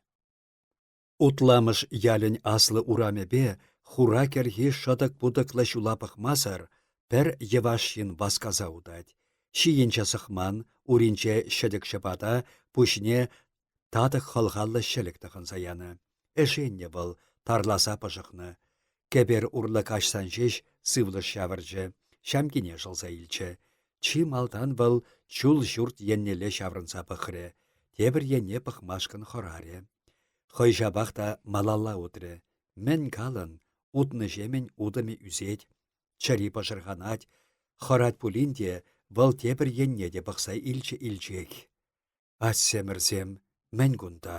Утламӑш ялӗн аслӑ урамӗпе хура кӗрхи шӑтӑк-путӑклӑ ҫула пӑхмасӑр пӗр йӑваш ҫын васкаса утать. Ҫийӗнче сӑхман, уринче ҫӗтӗк ҫӑпата, пуҫне татӑк хӑлхаллӑ ҫӗлӗк тӑхӑнса янӑ. Ӗшеннӗ вӑл, тарласа пӑшӑхнӑ. Кӗпер урлӑ каҫсан ҫеҫ сывлӑш ҫавӑрчӗ, ҫамкине шӑлса илчӗ. Чи малтан вӑл чул ҫурт еннелле ҫаврӑнса пӑхрӗ, тепӗр енне пӑхмашкӑн хӑрарӗ. Хӑй ҫапах та малалла утрӗ. Мӗн калӑн, утнӑҫемӗн утӑмӗ ӳсет. Чӗри пӑшӑрханать, хӑрать пулин те вӑл тепӗр енне те пӑхса илчӗ-илчех. Атьсемӗрсем, мӗн кунта?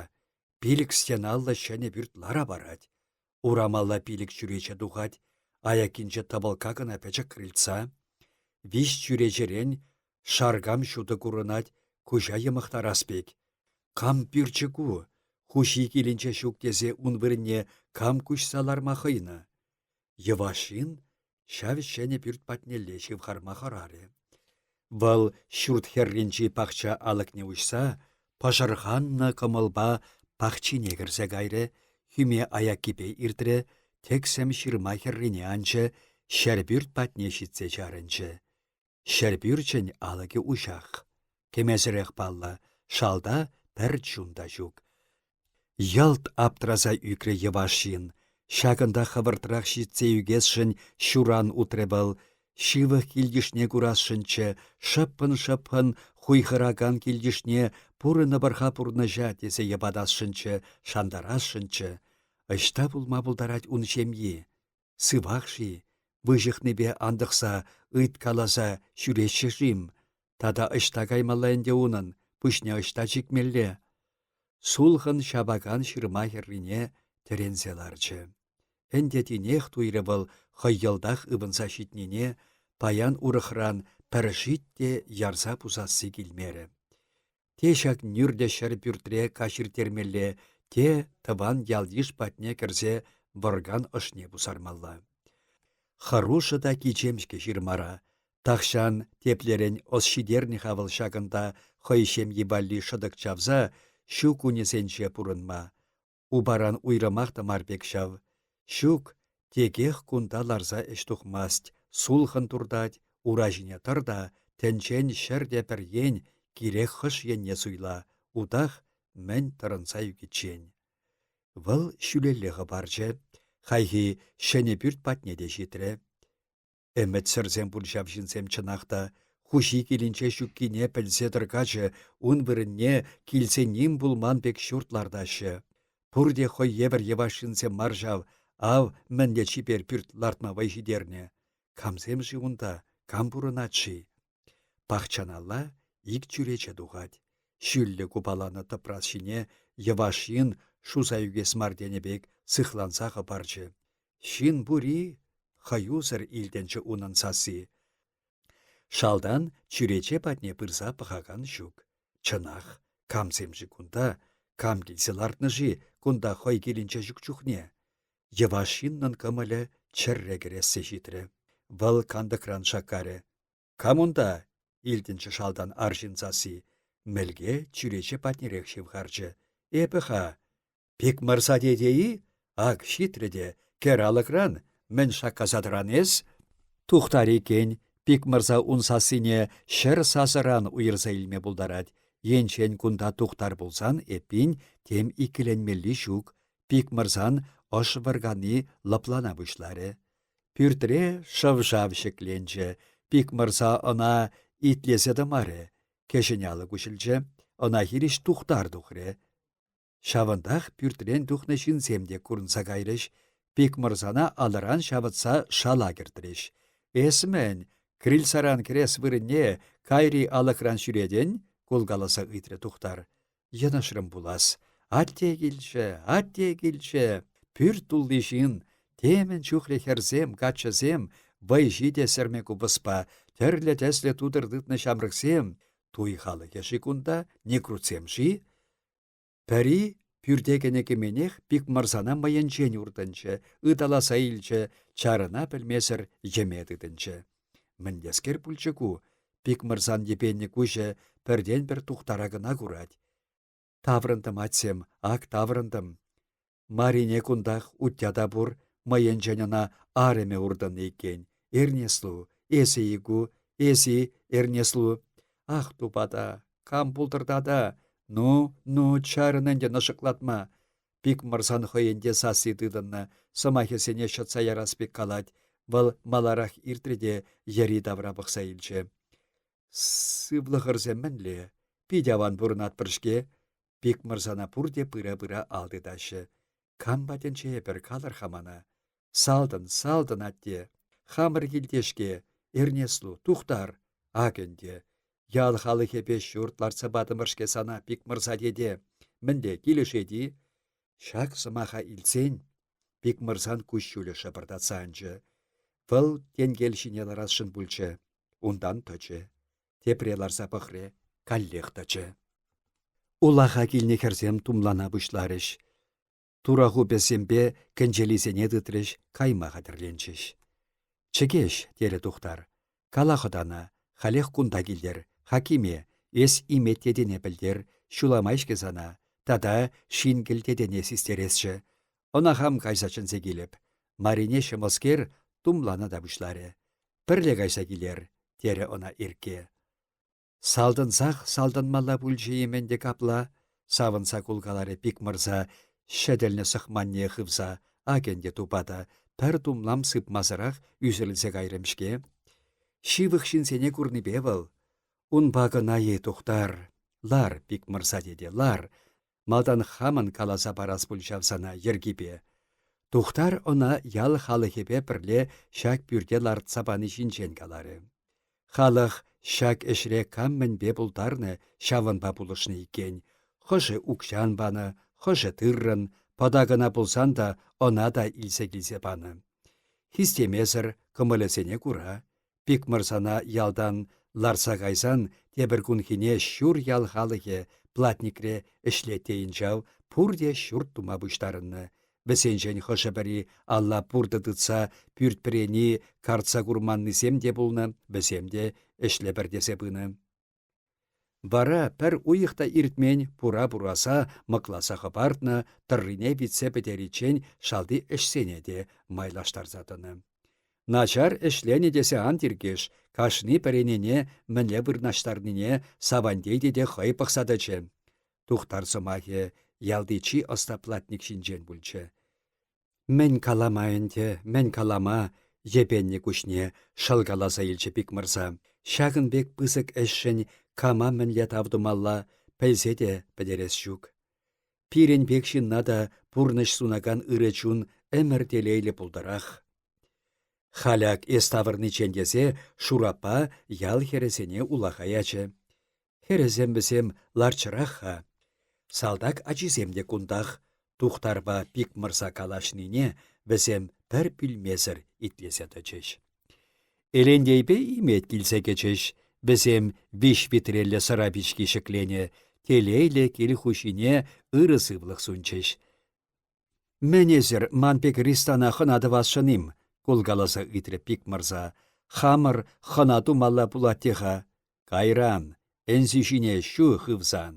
Пилӗк стеналлӑ ҫӗнӗ пӳрт лара парать. Урамалла пилӗк чӳрече тухать, аяккинче тӑпӑлкка кӑна пӗчӗк крыльца. Виҫ чӳречерен шаркам ҫутӑ курӑнать, куҫа йӑмӑхтарас пек. Кам пӳрчӗ ку? Хуҫи килӗнче ҫук тесе ун вырӑнне кам куҫса ларма хӑйнӑ? Йӑваш ҫын ҫав ҫӗнӗ пӳрт патнелле ҫывхарма хӑрарӗ. Вӑл ҫурт хӗрринчи пахча алӑкне уҫса пӑшӑрханнӑ кӑмӑлпа пахчине кӗрсе кайрӗ, хӳме аяккипе иртрӗ, тӗксӗм ҫырма хӗррине анчӗ, ҫӗрпӳрт патне ҫитсе чарӑнчӗ. Ҫӗрпӳрчӗн алӑкӗ уҫах. Кӗмесӗрех паллӑ, шалта пӗр чун та ҫук. Йӑлт аптраса ӳкрӗ йӑваш ҫын. Ҫакӑнта хӑвӑртрах ҫитсе ӳкесшӗн ҫуран утрӗ вӑл. Ҫывӑх килйышне курасшӑнччӗ, шӑппӑн-шӑппӑн хуйхӑракан килйышне пурӑнӑпӑр-ха пурнӑҫа тесе йӑпатасшӑнччӗ, шантарасшӑнччӗ. Ӑҫта пулма пултарать ун ҫемйи? Сывах-ши? Выҫӑхнипе антӑхса, ыйткаласа ҫӳреҫҫӗ-шим? Тата ӑҫта каймалла ӗнтӗ унӑн, пуҫне ӑҫта чикмелле? Сулхӑн ҫапакан ҫырма хӗррине тӗренсе ларчӗ. Ӗнтӗ тинех туйрӗ вӑл хӑй йӑлтах ывӑнса ҫитнине, паян урӑхран пӗр шит те ярса пусасси килмерӗ. Те ҫак нӳрлӗ ҫӗр пӳртре каҫ ирттермелле, те тӑван ял-йыш патне кӗрсе вӑркан ӑшне пусармалла. Хӑрушӑ та кичем-ҫке ҫырмара. Тахҫан теплерен ӑс ҫитернӗ-ха вӑл ҫакӑнта хӑй ҫемйи валли шӑтӑк чавса ҫу кунӗсенче пурӑнма. Упаран уйрӑмах та мар пек ҫав. Ҫук, текех кунта ларса ӗҫ тухмасть, сулхӑн туртать, ура ҫине тӑр та тӗнчен ҫӗр те пӗр ен, кирек хӑш енне суйла, утах мӗн тӑрӑнса ӳкиччен. Вӑл ҫӳлелле хӑпарчӗ, хайхи ҫӗнӗ пӳрт патне те ҫитрӗ. Ӗмӗтсӗрсем пуль ҫав ҫынсем чӑнах та, хуҫи килӗнче ҫуккине пӗлсе тӑркачӑ ун вырӑнне килсе ним пулман пек ҫурт лартаҫҫӗ. Пурте хӑй евӗр йӑваш ҫынсем мар ҫав, ав мӗнле чипер пӳрт лартма вӑй ҫитернӗ. Камсем-ши унта, кам пурӑнать-ши? Пахчаналла ик чӳрече тухать. Ҫӳллӗ купаланӑ тӑпрас ҫине йӑваш ҫын шуса ӳкес мар тенӗ пек сыхланса хӑпарчӗ. Ҫын пур-и? хӑюсӑр илтӗнчӗ унӑн сасси. Шалтан чӳрече патне пырса пӑхакан ҫук. Чӑнах, камсем-ши кунта, кам килсе лартнӑ-ши кунта хӑй килӗнче ҫук чухне? Йӑваш ҫыннӑн кӑмӑлӗ чӗрре кӗрессе ҫитрӗ. Вӑл кантӑкран шаккарӗ. Кам унта? илтӗнчӗ шалтан арҫын сасси. Мӗлке чӳрече патнерех ҫывхарчӗ. Эпӗ-ха. Пикмӑрса тете-и? Ак, ҫитрӗ те. Кӗр алӑкран. Мӗн шаккаса тӑран эс? Тухтар иккен, Пикмӑрса ун сассине ҫӗр сасӑран уйӑрса илме пултарать. Енчен кунта тухтар пулсан, эппин, тем иккӗленмелли ҫук. Пикмӑрсан ӑш вӑркани лӑплана пуҫларӗ. Пӳртре шӑв-шав ҫӗкленчӗ. Пикмӑрса ӑна итлесе тӑмарӗ. Кӗҫӗн алӑк уҫӑлчӗ. Ӑна хирӗҫ Тухтар тухрӗ. Ҫавӑнтах пӳртрен тухнӑ ҫынсем те курӑнса кайрӗҫ. Пикмӑрсана алӑран ҫавӑтса шала кӗртрӗҫ. «Эс мӗн, крыльцаран кӗрес вырӑнне кайри алӑкран ҫӳретӗн?» — кулкаласа ыйтрӗ Тухтар. Йӑнӑшрӑм пулас. Атте килчӗ, атте килчӗ. Пӳрт тулли ҫын, темӗн чухлӗ хӗрсем, каччӑсем, вӑй ҫитӗ сӗрме купӑспа, тӗрлӗ тӗслӗ тутӑр тытнӑ ҫамрӑксем, туй халӑхӗ-ши кунта, некрутсем-ши? Пӗри Пӳрте кӗнӗ-кӗменех Пикмӑрсана мӑйӗнчен уртӑнчӗ, ыталаса илчӗ, чарӑна пӗлмесӗр йӗме тытӑнчӗ. Мӗнлескер пулчӗ ку? Пикмӑрсан йӗпеннӗ куҫӗ пӗртен-пӗр тухтара кӑна курать. Таврӑнтӑм, атьсем, ак таврӑнтӑм. Марине кунтах утя та пур, мӑйӗнчен ӑна арӑмӗ уртӑннӑ иккен. Эрнеслу, эсӗ-и ку, эс-и, Эрнеслу? Ах, тупата, кам пултӑр тата? Ну, ну, чарӑн ӗнтӗ нӑшӑклатма. Пикмӑрсан хӑйӗн те сасси тытӑннӑ, сӑмахӗсене ҫӑтса ярас пек калать. Вӑл маларах иртрӗ те йӗри-тавра пӑхса илчӗ. Сывлӑхӑрсем мӗнле? Пит аван пурӑнатпӑр-ҫке. Пикмӑрсана пурте пыра-пыра ал тытаҫҫӗ. Кам патӗнче эпӗр, калӑр-ха мана. Салтӑн, салтӑн, атте. Хамӑр килте-ҫке. Эрнеслу, тухтар. Ак ӗнтӗ. Ял халӑхӗпе ҫурт лартса патӑмӑр-ҫке сана, Пикмӑрса тете. Мӗнле, килӗшет-и? Ҫак сӑмаха илтсен, Пикмӑрсан куҫҫулӗ шӑпӑртатса анчӗ. Вӑл тенкел ҫине ларасшӑн пулчӗ. Унтан тӑчӗ. Тепре ларса пӑхрӗ, каллех тӑчӗ. Улаха килнӗ хӗрсем тумлана пуҫларӗҫ. Турахупӗсемпе кӗнчелисене тытрӗҫ, кайма хатӗрленчӗҫ. «Чӗкеҫ», терӗ Тухтар. «Кала хӑтана, халех кунта килтер, хакиме, эс имет тетене пӗлтер, ҫуламай-ҫке сана, тата шинкӗл тетене систересчӗ. Ӑна хам кайса чӗнсе килӗп». Марине ҫӑмӑлскер тумлана та пуҫларӗ. «Пӗрле кайса килер», терӗ ӑна Иркке. Салтӑнсах салтӑнмалла пулчӗ-им ӗнтӗ капла? Савӑнса кулкаларӗ Пикмӑрса, ҫӗтӗлнӗ сӑхманне хывса. Ак ӗнтӗ тупата, пӗр тумлам сыпмасӑрах ӳсӗрӗлсе кайрӑм-ҫке. Ҫывӑх ҫынсене курнипе вӑл. Унпа кӑна-и, Тухтар? Лар, Пикмӑрса тете, лар. Малтан хамӑн каласа парас пуль ҫав сана йӗркипе. Тухтар ӑна ял халӑхӗпе пӗрле ҫак пӳрте лартса пани ҫинчен каларӗ. Халӑх ҫак ӗҫре кам мӗнпе пултарнӑ, ҫавӑнпа пулӑшнӑ иккен. Хӑшӗ укҫан панӑ, хӑшӗ тыррӑн, пӑта кӑна пулсан та ӑна та илсе килсе панӑ. Хистемесӗр, кӑмӑлӗсене кура. Пикмӑрсана ялтан ларса кайсан тепӗр кунхине ҫур ял халӑхӗ платникре ӗҫлет тейӗн ҫав, пурте ҫурт тума пуҫтарӑннӑ. Вӗсенчен хӑшӗ-пӗри алла пуртӑ тытса пӳрт пӗрени картса курманнисем те пулнӑ, вӗсем те ӗҫлӗпӗр тесе пынӑ. Вара пӗр уйӑх та иртмен пура пураса мӑкласа хӑпартнӑ, тӑррине витсе пӗтериччен шалти ӗҫсене те майлаштарса тӑнӑ. Начар ӗҫленӗ тесе ан тиркеш, кашни пӗренене мӗнле вырнаҫтарнине Савантей тете хӑй пӑхса тӑчӗ. Тухтар сӑмахӗ ялти чи ӑста платник ҫинчен пулчӗ. Мӗн калама ӗнтӗ, мӗн калама, йӗпеннӗ куҫне шӑлкаласа илчӗ Пикмӑрса. Ҫакӑн пек пысӑк ӗҫшӗн кама мӗнле тав тумалла, пӗлсе те пӗтерес ҫук. Пирӗн пек ҫынна та пурнӑҫ сунакан ырӑ чун ӗмӗр телейлӗ пултӑрах. Халяк эс тавӑрниччен тесе Шураппа ял хӗрӗсене улаха ячӗ. Хӗрӗсем вӗсем ларччӑрах-ха. Салтак ачисем те кунтах. Тухтарпа Пикмӑрса калаҫнине вӗсем пӗр пӳлмесӗр итлесе тӑчӗҫ. Элентейпе Имет килсе кӗчӗҫ. Вӗсем виҫ витреллӗ сӑра пички ҫӗкленӗ, телейлӗ кил хуҫине ырӑ сывлӑх сунчӗҫ. «Мӗн эсир ман пек ристана хӑна тӑвасшӑн-им?» кулкаласа ыйтрӗ Пикмӑрса. «Хамӑр хӑна тумалла пулать те-ха. Кайран, ӗнси ҫине ҫу хывсан».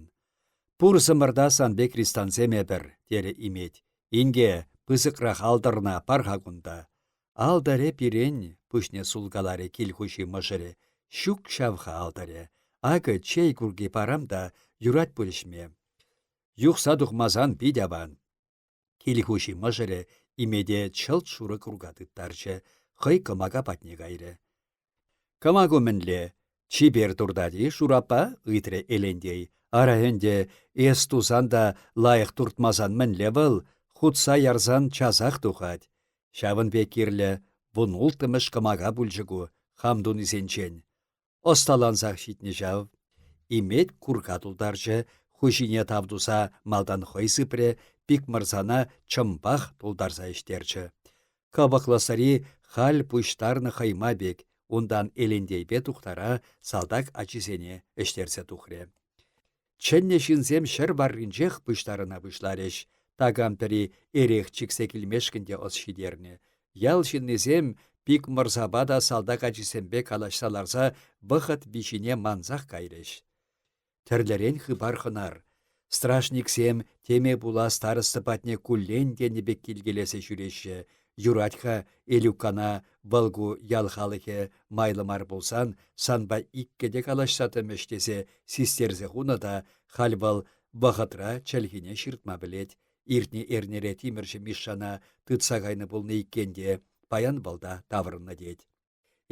«Пурсӑмӑр та сан пек ристансем эпӗр», терӗ Имет. «Инке, пысӑкрах алтӑрна пар-ха кунта». Алтӑрӗ пирӗн, пуҫне сулкаларӗ кил хуҫи мӑшӑрӗ. Ҫук ҫав-ха алтӑрӗ. Акӑ чей курки парам та юрать пуль ӗҫме. Юхса тухмасан пит аван. Кил хуҫи мӑшӑрӗ Имете чӑлт шурӑ курка тыттарчӗ, хӑй кӑмака патне кайрӗ. «Кӑмаку мӗнле? Чипер туртать-и шураппа?» ыйтрӗ Элентей. «Ара ӗнтӗ, эс тусан та лайӑх туртмасан мӗнле вӑл? Хутса ярсан часах тухать. Ҫавӑн пек кирлӗ, вунулттӑмӗш кӑмака пулчӗ ку, хам тунисенчен. Ӑсталансах ҫитнӗ ҫав. Имет курка тултарчӗ, хуҫине тав туса малтан хӑй сыпрӗ, Пикмӑрсана чӑмпах тултарса ӗҫтерчӗ. Кӑпӑклӑ сӑри халь пуҫтарнӑ хӑйма пек, унтан Элентейпе Тухтара салтак ачисене ӗҫтерсе тухрӗ. Чӗннӗ ҫынсем ҫӗр варринчех пуҫтарӑна пуҫларӗҫ. Такам пӗри эрех чиксе килмешкӗн те ӑс ҫитернӗ. Ял ҫыннисем Пикмӑрсапа та салтак ачисемпе калаҫса ларса вӑхӑт виҫине мансах кайрӗҫ. Тӗрлӗрен хыпар-хӑнар. Страшниксем теме пула староста патне куллен тенӗ пек килкелесе ҫӳреҫҫӗ. Юрать-ха Элюккана вӑл-ку ял халӑхӗ майлӑ мар пулсан санпа иккӗ те калаҫса тӑмӗҫ тесе систерсе хунӑ та халь вӑл вӑхӑтра чӗлхине ҫыртма пӗлет. Иртнӗ эрнере тимӗрҫӗ Мишшана тытса кайнӑ пулнӑ иккен те, паян вӑл та таврӑннӑ тет.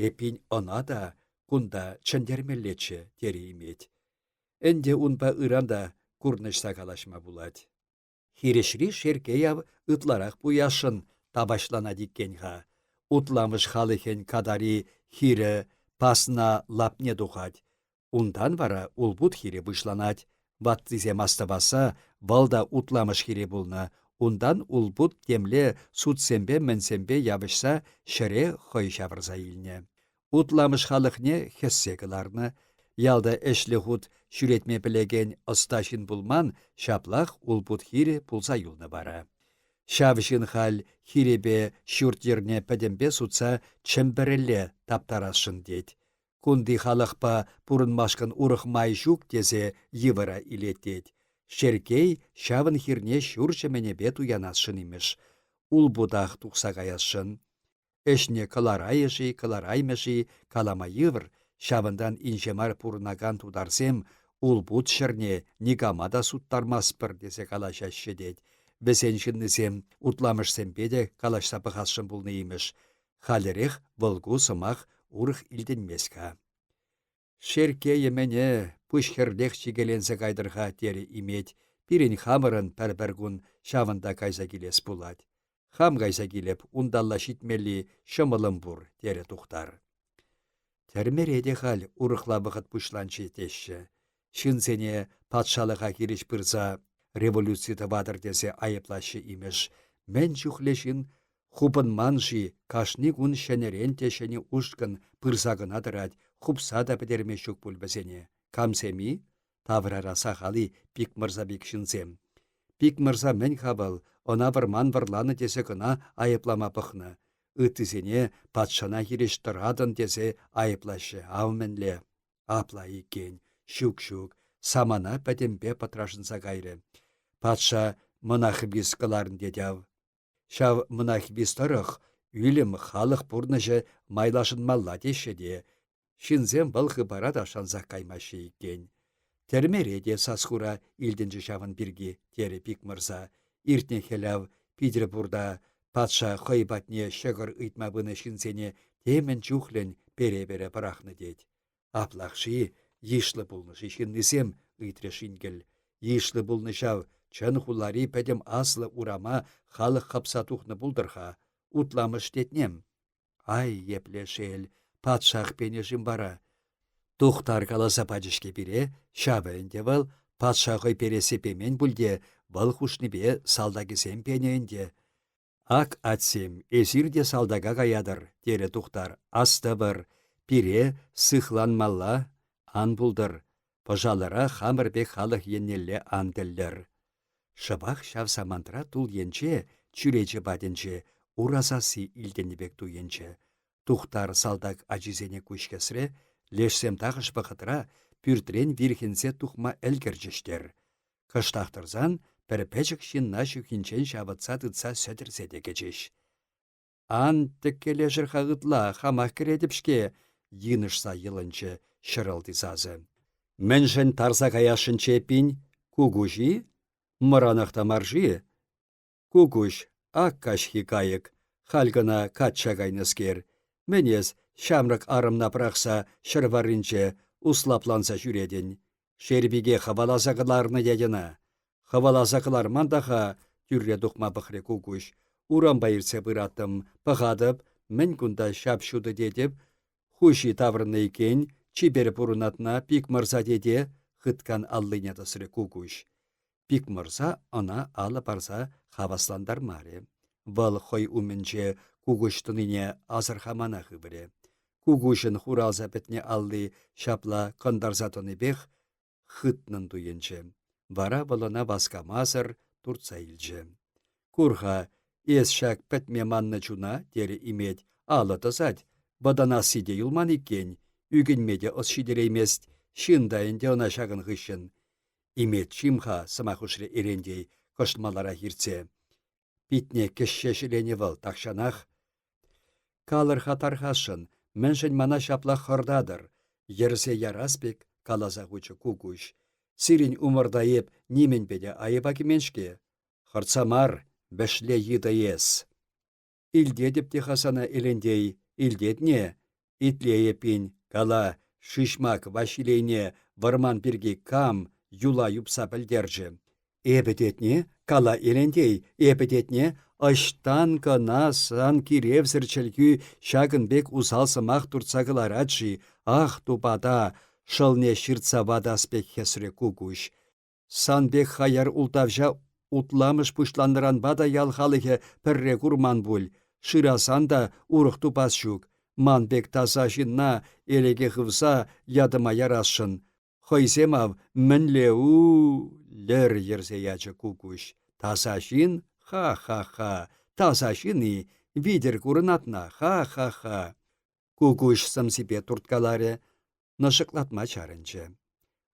Эппин ӑна та кунта чӗнтермеллеччӗ, терӗ Имет. Ӗнтӗ унпа ыран та курнӑҫса калаҫма пулать. Хирӗҫри Шерккей ав ытларах пуясшӑн тапаҫланать иккен-ха. Утламӑш халӑхӗн катари хирӗ пасна лапне тухать. Унтан вара улпут хирӗ пуҫланать. Ваттисем астӑвасса вӑл та утламӑш хирӗ пулнӑ. Унтан улпут темле судсемпе-мӗнсемпе явӑҫса ҫӗре хӑй ҫавӑрса илнӗ. Утламӑш халӑхне хӗссе кӑларнӑ. Ялта ӗҫлӗ хут ҫӳретме пӗлекен ӑста ҫын пулман, ҫаплах улпут хирӗ пулса юлнӑ вара. Ҫав ҫын халь хирӗпе ҫурт-йӗрне пӗтӗмпе сутса Чӗмпӗрелле таптарасшӑн тет. Кунти халӑхпа пурӑнмашкӑн урӑх май ҫук тесе йывӑра илет тет. Шерккей ҫавӑн хирне ҫур чӗменепе туянасшӑн имӗш. Улпутах тухса каясшӑн. Ӗҫне кӑларайӗ-ши, кӑлараймӗ-ши, калама йывӑр, ҫавӑнтан инҫе мар пурӑнакан тутарсем улпут ҫӗрне никама та суттармастпӑр тесе калаҫаҫҫӗ тет. Вӗсен ҫыннисем утламӑшсемпе те калаҫса пӑхасшӑн пулнӑ имӗш. Халӗрех вӑл-ку сӑмах урӑх илтӗнмест-ха. Шерккейӗ-мӗне пуҫхӗрлех чикеленсе кайтӑр-ха, терӗ Имет. Пирӗн хамӑрӑн пӗр-пӗр кун ҫавӑнта кайса килес пулать. Хам кайса килӗп, унталла ҫитмелли ҫӑмӑлӑм пур, терӗ Тухтар. Тӗрмере те халь урӑхла вӑхӑт пуҫланчӗ теҫҫӗ. Ҫынсене патшалӑха хирӗҫ пырса революци тӑватӑр тесе айӑплаҫҫӗ имӗш. Мӗн чухлӗ ҫын Хупӑнман-ши кашни кун ҫӗнӗрен те ҫӗнӗ ушкӑн пырса кӑна тӑрать, хупса та пӗтерме ҫук пуль вӗсене. Камсем-и? Таврара сахал-и Пикмӑрса пек ҫынсем? Пикмӑрса мӗн-ха вӑл, ӑна вӑрман вӑрланӑ тесе кӑна айӑплама пӑхнӑ. Ыттисене патшана хирӗҫ тӑратӑн тесе айӑплаҫҫӗ, ав мӗнле. Апла иккен. Ҫук-ҫук, самана пӗтӗмпе пӑтрашӑнса кайрӗ. Патша мӑнахвис кӑларнӑ тет ав. Ҫав мӑнахвис тӑрӑх ӳлӗм халӑх пурнӑҫӗ майлашӑнмалла теҫҫӗ те, ҫынсем вӑл хыпара та шансах каймаҫҫӗ иккен. Тӗрмере те сас-хура илтӗнчӗ ҫавӑн пирки, терӗ Пикмӑрса. Иртнӗ хӗл ав Питӗрпурта патша хӑй патне ҫӑкӑр ыйтма пынӑ ҫынсене темӗн чухлӗн пере-пере пӑрахнӑ тет. Аплах-ши, йышлӑ пулнӑ-ши ҫыннисем? ыйтрӗ Шинкӗл. Йышлӑ пулнӑ ҫав, чӑн хулари пӗтӗм аслӑ урама халӑх хӑпса тухнӑ пултӑр-ха. Утламӑш тетнем. Ай, епле шел, патшах пенӗ-шим вара? Тухтар каласа пачӗ-ҫке пире, ҫавӑ ӗнтӗ вӑл, патша хӑй пересе пемен пуль те, вӑл хушнипе салтакӗсем пенӗ ӗнтӗ. Ак, атьсем, эсир те салтака каятӑр, терӗ Тухтар. Астӑвӑр, пире сыхланмалла ан пултӑр. Пӑшалӑра хамӑр пек халӑх еннелле ан тӗллӗр. Шӑпах ҫав самантра тул енче, чӳрече патӗнче, ура сасси илтӗннӗ пек туйӑнчӗ. Тухтар салтак ачисене куҫ хӗсрӗ, лешсем тахӑш вӑхӑтра пӳртрен вирхӗнсе тухма ӗлкӗрчӗҫ-тӗр. Кӑштах тӑрсан пӗр пӗчӗк ҫынна ҫухинчен ҫавӑтса тытса сӗтӗрсе те кӗчӗҫ. «Ан тӗккелешӗр-ха ытла, хамах кӗретӗп-ҫке», — йынӑшса йӑлӑнчӗ ҫӑрӑлти сасӑ. «Мӗншӗн тарса каясшӑнччӗ эппин? Кукуҫ-и? Мӑранах та мар-ши?» Кукуҫ, ак каҫхи кайӑк, халь кӑна качча кайнӑскер. Мӗн эс, ҫамрӑк арӑмна пӑрахса ҫӗр варринче услапланса ҫӳретӗн? Шерпике хӑваласа кӑларнӑ тет ӑна. Хӑваласа кӑларман та-ха, тӳрре тухма пӑхрӗ кукуҫ. Урампа иртсе пыраттӑм, пӑхатӑп, мӗн кунта ҫап-ҫутӑ тетӗп. Хуҫи таврӑннӑ иккен, чипер пурӑнатна Пикмӑрса тете, хыткан аллине тӑсрӗ кукуҫ. Пикмӑрса ӑна алӑ парса хаваслантармарӗ. Вӑл хӑй умӗнче кукӑҫ тӑнине асӑрхамана хыврӗ. Кукуҫӑн хуралса пӗтнӗ алли ҫапла кӑнтарса тӑнипех. хытнӑн туйӑнчӗ. Вара вӑл ӑна васкамасӑр туртса илчӗ. Кур-ха, эс ҫак пӗтме маннӑ чуна, терӗ Имет, алӑ тӑсать. Вӑтанасси те юлман иккен, ӳкӗнме те ӑс ҫитереймест. Ҫын та ӗнтӗ ӑна ҫакӑн хыҫҫӑн. Имет чим-ха, сӑмах хушрӗ Элентей, кӑшт маларах иртсе. Питне кӗҫҫе ҫӗленӗ вӑл тахҫанах. Калӑр-ха тархасшӑн, мӗншӗн мана ҫапла хӑртатӑр? Йӗрсе ярас пек каласа хучӗ кукуҫ. Сирӗн умӑрта эп нимӗнпе те айӑпа кӗмен-ҫке. Хӑртса мар, вӗшле йытӑ эс. Илтетӗп те-ха сана, Элентей, илтетне? Итле эппин, кала, Шыҫмак Ваҫилейне вӑрман пирки кам юла юпса пӗлтерчӗ? Эпӗ тетне, кала Элентей, эпӗ тетне, ӑҫтан кӑна сан киревсӗр чӗлхӳ ҫакӑн пек усал сӑмах туртса кӑларать-ши? Ах, тупата, шӑлне ҫыртса ватас пек хӗсрӗ кукуҫ. Сан пек хаяр ултавҫа утламӑш пуҫланнӑранпа та ял халӑхӗ пӗрре курман пуль, шырасан та урӑх тупас ҫук. Ман пек таса ҫынна элеке хывса ятӑма ярасшӑн. Хӑйсем ав мӗнле у-у-у лӗр йӗрсе ячӗ кукуҫ. Таса ҫын? Ха-ха-ха! Таса ҫын-и? Витӗр курӑнатна? Ха-ха-ха! Кукуҫ сӑмсипе турткаларӗ, нӑшӑклатма чарӑнчӗ.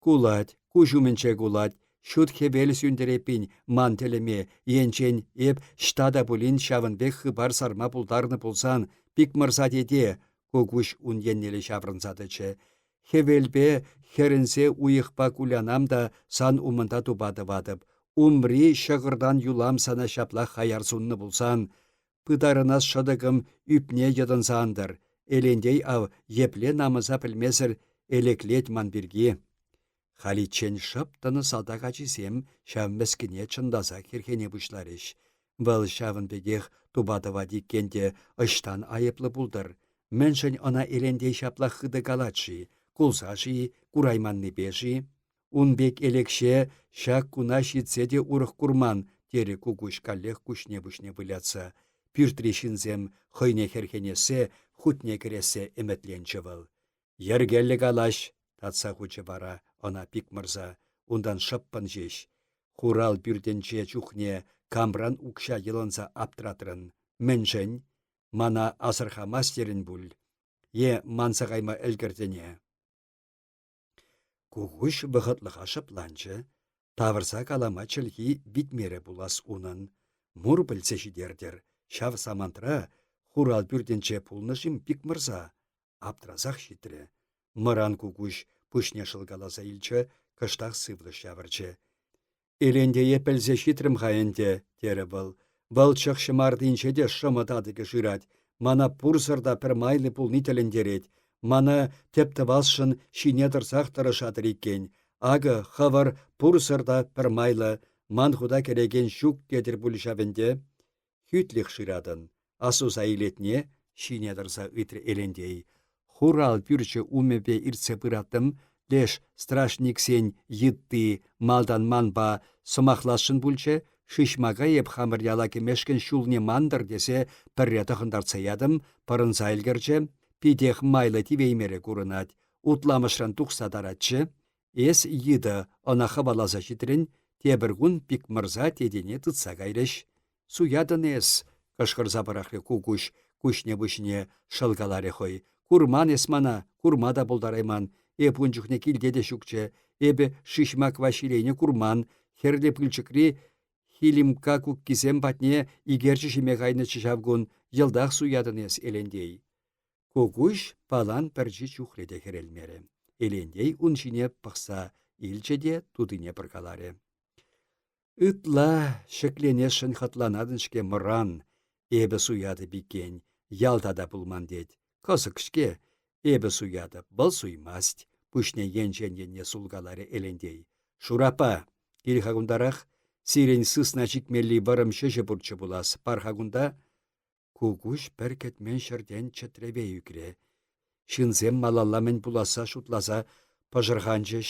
Кулать, куҫ умӗнче кулать, ҫут хӗвел сӳнтӗреппин ман тӗлӗме, енчен эп ҫта та пулин ҫавӑн пек хыпар сарма пултарнӑ пулсан, Пикмӑрса тете, кукуҫ ун еннелле ҫаврӑнса тӑчӗ. Хӗвелпе хӗрӗнсе уйӑхпа кулянам та сан умӑнта тупа тӑватӑп. Умри ҫӑкӑртан юлам сана ҫаплах хаяр суннӑ пулсан, Пытарӑнас шӑтӑкӑм ӳпне йӑтӑнса антӑр. Элентей ав епле намӑса пӗлмесӗр элеклет ман пирки. Халиччен шӑп тӑнӑ салтак ачисем ҫав мӗскӗне чӑнласах хӗрхене пуҫларӗҫ. Вӑл ҫавӑн пекех тупа тӑвать иккен те ӑҫтан айӑплӑ пултӑр? Мӗншӗн ӑна Элентей ҫапла хытӑ калать-ши? Кулса-ши, курайманнипе-ши? Ун пек элекҫе ҫак куна ҫитсе те урӑх курман, терӗ кукуҫ каллех куҫне-пуҫне вылятса. Пӳртри ҫынсем хӑйне хӗрхенессе, хутне кӗрессе ӗмӗтленчӗ вӑл. Йӗркеллӗ калаҫ, татса хучӗ вара ӑна Пикмӑрса, унтан шӑппӑн ҫеҫ. Хурал пӳртӗнче чухне камран укҫа йӑлӑнса аптратрӑн? Мӗншӗн? Мана асӑрхамасть терӗн пуль. Е манса кайма ӗлкӗртӗне? Кукуҫ вӑхӑтлӑха шӑпланчӗ. Тавӑрса калама чӗлхи витмерӗ пулас унӑн. Мур пӗлсе ҫитертӗр, ҫав самантра хурал пӳртӗнче пулнӑ-шим Пикмӑрса? Аптрасах ҫитрӗ. Мӑран кукуҫ пуҫне шӑлкаласа илчӗ, кӑштах сывлӑш ҫавӑрчӗ. Элентее пӗлсе ҫитрӗм-ха ӗнтӗ, терӗ вӑл. Вӑл чӑх ҫӑмартинче те шӑмӑ татӑкӗ шырать. Мана пурсӑр та пӗр майлӑ пулни тӗлӗнтерет. Мана тӗп тӑвасшӑн ҫине тӑрсах тӑрӑшатӑр иккен. Акӑ хӑвӑр пурсӑр та пӗр майлӑ, ман хута кӗрекен ҫук тетӗр пуль ҫав ӗнтӗ. Хӳтлӗх шыратӑн. Асуса илетне? ҫине тӑрса ыйтрӗ Элентей. Хурал пӳрчӗ умӗпе иртсе пыраттӑм, леш страшниксен йытти малтан манпа сӑмахласшӑн пулчӗ, шыҫмака эп хамӑр яла кӗмешкӗн ҫулне мантӑр тесе пӗрре тӑхӑнтартса ятӑм, пӑрӑнса ӗлкӗрчӗ. Питех майлӑ тивеймерӗ курӑнать. Утламӑшран тухса таратчӗ. Эс, йытӑ, ӑна хӑваласа ҫитрӗн, тепӗр кун Пикмӑрса тетене тытса кайрӗҫ. Суятӑн эс, кӑшкӑрса пӑрахрӗ кукуҫ, куҫне-пуҫне шӑлкаларӗ хӑй. Курман эс мана, курма та пултарайман. Эп ун чухне килте те ҫукчӗ. Эпӗ Шыҫмак Ваҫилейне курман, хӗрлӗ пылчӑкри Хилимка куккисем патне икерчӗ ҫиме кайнӑччӗ ҫав кун. Йӑлтах суятӑн эс, Элентей. Кукуҫ палан пӗрчи чухлӗ те хӗрелмерӗ. Элентей ун ҫине пӑхса илчӗ те тутине пӑркаларӗ. Ытла ҫӗкленесшӗн хӑтланатӑн-ҫке мӑран. Эпӗ суятӑп иккен, ялта та пулман тет. Кӑсӑк-ҫке. Эпӗ суятӑп, вӑл суймасть, пуҫне енчен енне сулкаларӗ Элентей. Шураппа, кил-ха кунтарах. Сирӗн сысна чикмелли вӑрӑм ҫӗҫӗ пурччӗ пулас, пар-ха кунта. Кукуҫ пӗр кӗтмен ҫӗртен чӗтреве ӳкрӗ. Ҫынсем малалла мӗн пуласса шутласа пӑшӑрханчӗҫ.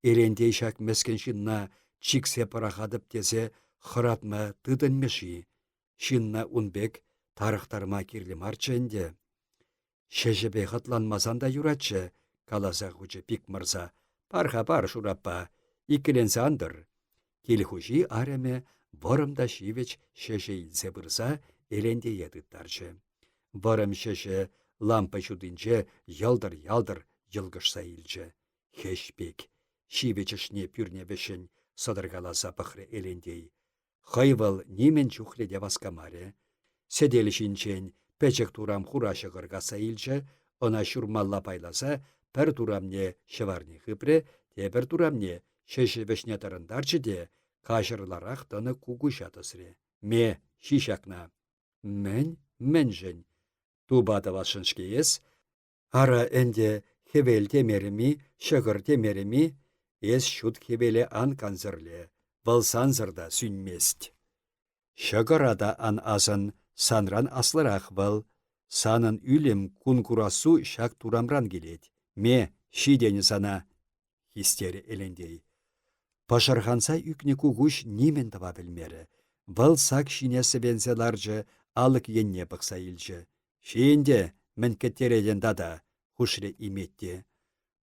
Элентей ҫак мӗскӗн ҫынна чиксе пӑрахатӑп тесе хӑратма тытӑнмӗ-ши? Ҫынна ун пек тарӑхтарма кирлӗ марччӗ ӗнтӗ. Ҫӗҫӗпе хӑтланмасан та юратчӗ, каласа хучӗ Пикмӑрса. Пар-ха пар, шураппа, иккӗленсе ан тӑр. Кил хуҫи арӑмӗ вӑрӑм та ҫивӗч ҫӗҫӗ илсе пырса Элентее тыттарчӗ. Вӑрӑм ҫӗҫӗ лампа ҫутинче йӑлтӑр-ялтӑр йӑлкӑшса илчӗ. Хӗҫ пек, ҫивӗчӗшне пӳрне вӗҫҫӗн сӑтӑркаласа пӑхрӗ Элентей. Хӑй вӑл нимӗн чухлӗ те васкамарӗ. Сӗтел ҫинчен пӗчӗк турам хура ҫӑкӑр касса илчӗ, ӑна ҫурмалла пайласа пӗр турамне ҫӑварне хыпрӗ, тепӗр турамне ҫӗҫӗ вӗҫне тӑрӑнтарчӗ те каҫӑрларах тӑнӑ кукуҫа тӑсрӗ. Ме, ҫи ҫакна. Мӗн? Мӗншӗн? Тупа тӑвасшӑн-ҫке эс. Ара ӗнтӗ хӗвел темерӗм-и, ҫӑкӑр темерӗм-и? Эс ҫут хӗвеле ан кансӗрле, вӑл сансӑр та сӳнмест. Ҫӑкӑра та ан асӑн, санран аслӑрах вӑл. Санӑн ӳлӗм кун курассу ҫак турамран килет. Ме, ҫитенӗ сана, хистерӗ Элентей. Пӑшӑрханса ӳкнӗ кукуҫ нимӗн тӑва пӗлмерӗ. Вӑл сак ҫине сӗвенсе ларчӗ, алӑк енне пӑхса илчӗ. Ҫи ӗнтӗ, мӗн кӗттеретӗн тата, хушрӗ Иметте.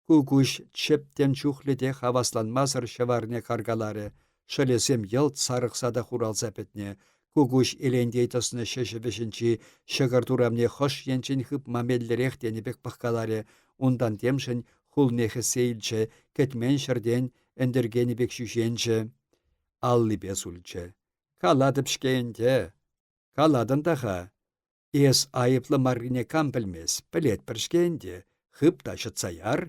Кукуҫ чӗптӗм чухлӗ те хавасланмасӑр ҫӑварне каркаларӗ. Шӑлӗсем йӑлт сарӑхса та хуралса пӗтнӗ. Кукуҫ Элентей тӑснӑ ҫӗҫӗ вӗҫӗнчи ҫӑкӑр турамне хӑш енчен хыпма меллӗрех тенӗ пек пӑхкаларӗ, унтан темшӗн хулне хӗссе илчӗ, кӗтмен ҫӗртен ӗнтӗркенӗ пек ҫӳҫенчӗ. Аллипе сулчӗ. Калатӑп-ҫке ӗнтӗ. Калатӑн та-ха. Эс айӑплӑ маррине кам пӗлмест, пӗлетпӗр-ҫке ӗнтӗ. Хып та ҫӑтса яр,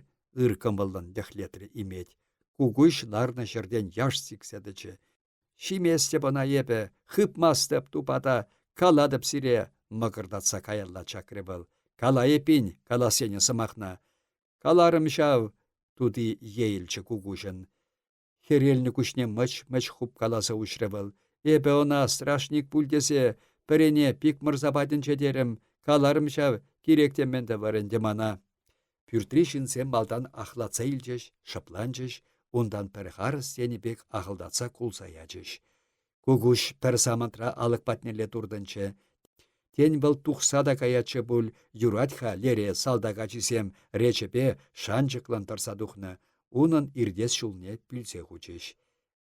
ыр кӑмӑллӑн тӗхлетрӗ Имет. Кукуҫ ларнӑ ҫӗртен яш сиксе тӑчӗ. Ҫиместӗп ӑна эпӗ, хыпмастӑп тупата, калатӑп сире, мӑкӑртатса каялла чакрӗ вӑл. Кала эппин, калас тенӗ сӑмахна. Каларӑм ҫав, тути ейӗлчӗ кукуҫӑн. Хӗрелнӗ куҫне мӑч-мӑч хупкаласа уҫрӗ вӑл. Эпӗ ӑна страшник пуль тесе пӗрене Пикмӑрса патӗнче терӗм. Каларӑм ҫав, кирек те мӗн тӑвӑр ӗнтӗ мана. Пӳртри ҫынсем малтан ахлатса илчӗҫ, шӑпланчӗҫ, унтан пӗр харӑс тенӗ пек ахӑлтатса кулса ячӗҫ. Кукуҫ пӗр самантра алӑк патнелле туртӑнчӗ. Тен, вӑл тухса та каятчӗ пуль, юрать-ха лере салтак ачисем речӗпе шанчӑклӑн тӑрса тухнӑ, унӑн иртес ҫулне пӳлсе хучӗҫ.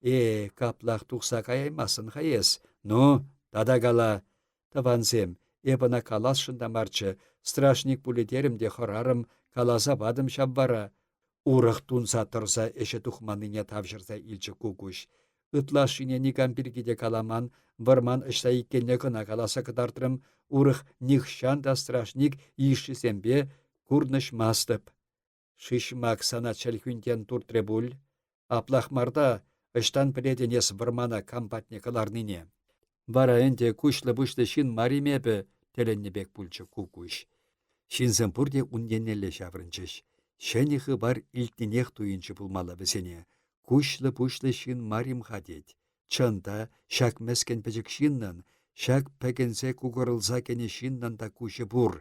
Э, каплах тухса каяймастӑн-ха эс. Ну, тата кала. Тӑвансем, эп ӑна каласшӑн та марччӗ, страшник пулӗ терӗм те хӑрарӑм, каласа патӑм ҫав вара. Урӑх тунса тӑрса ӗҫӗ тухманнине тавҫӑрса илчӗ кукуҫ. Ытлашшине никам пирки те каламан, вӑрман ӑҫта иккенне кӑна каласа кӑтартрӑм, урӑх нихҫан та страшник йышшисемпе курнӑҫмастӑп. Шыҫмак сана чӗлхӳнтен туртрӗ пуль. Аплах мар та, ӑҫтан пӗлетӗн эс вӑрмана кам патне кӑларнине? Вара ӗнтӗ куҫлӑ-пуҫлӑ ҫын мар-им эпӗ, тӗлӗннӗ пек пулчӗ кукуҫ. Ҫынсем пурте ун еннелле ҫаврӑнчӗҫ. Ҫӗнӗ хыпар илтнӗнех туйӑнчӗ пулмалла вӗсене. Куҫлӑ-пуҫлӑ ҫын мар-им-ха тет. Чӑн та, ҫак мӗскӗн пӗчӗк ҫыннӑн, ҫак пӗкӗнсе кукӑрӑлса кӗнӗ ҫыннӑн та куҫӗ пур,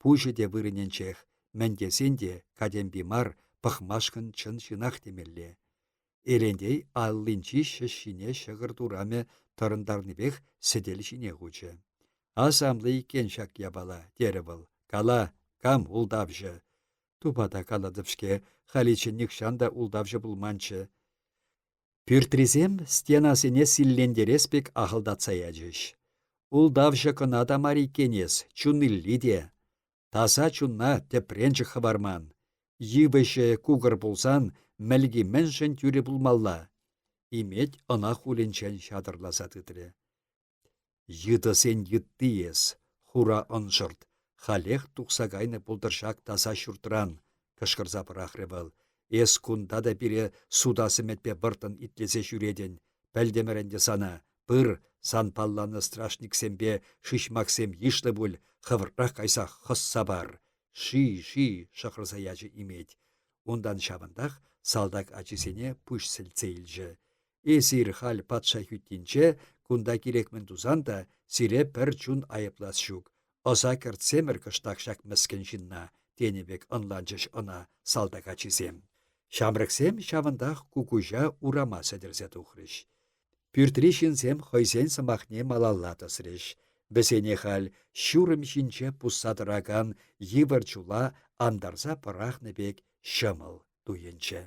пуҫӗ те вырӑнӗнчех, мӗн тесен те катемпи мар, пӑхмашкӑн чӑн ҫынах темелле. Элентей аллинчи ҫӗҫҫине ҫӑкӑр турамӗ тӑрӑнтарнипех сӗтел ҫине хучӗ. Асамлӑ иккен ҫак япала, терӗ вӑл. Кала, кам ултавҫӑ? Тупата калатӑп-ҫке, халиччен нихҫан та ултавҫӑ пулманччӗ. Пӳртрисем стенасене силлентерес пек ахӑлтатса ячӗҫ. Ултавҫӑ кӑна та мар иккен эс, чунилли те. Таса чунна тӗпренчӗк хӑварман. Йывӑҫӗ кукӑр пулсан мӗлки мӗншӗн тӳрӗ пулмалла? Имет ӑна хулӗнчен ҫатӑрласа тытрӗ. Йытӑсен йытти эс, хура ӑншӑрт, халех тухса кайнӑ пултӑр ҫак таса ҫуртран, кӑшкӑрса пӑрахрӗ вӑл. Эс кунта та пире сутас ӗмӗтпе вӑрттӑн итлесе ҫӳретӗн. Пӗлтӗмӗр ӗнтӗ сана. Пыр, сан палланӑ страшниксемпе шыҫмаксем йышлӑ пуль, хӑвӑртрах кайса хӑсса пар. Ши-ши шӑхӑрса ячӗ Имет. Унтан ҫавӑнтах салтак ачисене пуҫ сӗлтсе илчӗ. Эсир халь патша хӳттинче, кунта кирек мӗн тусан та сире пӗр чун айӑплас ҫук. Ӑса кӗртсемӗр кӑштах ҫак мӗскӗн ҫынна, тенӗ пек ӑнланчӗҫ ӑна салтак ачисем. Ҫамрӑксем ҫавӑнтах кукуҫа урама сӗтӗрсе тухрӗҫ. Пӳртри ҫынсем хӑйсен сӑмахне малалла тӑсрӗҫ. Вӗсене халь ҫурӑм ҫинче пусса тӑракан йывӑр чула антарса пӑрахнӑ пек ҫӑмӑл туйӑнчӗ.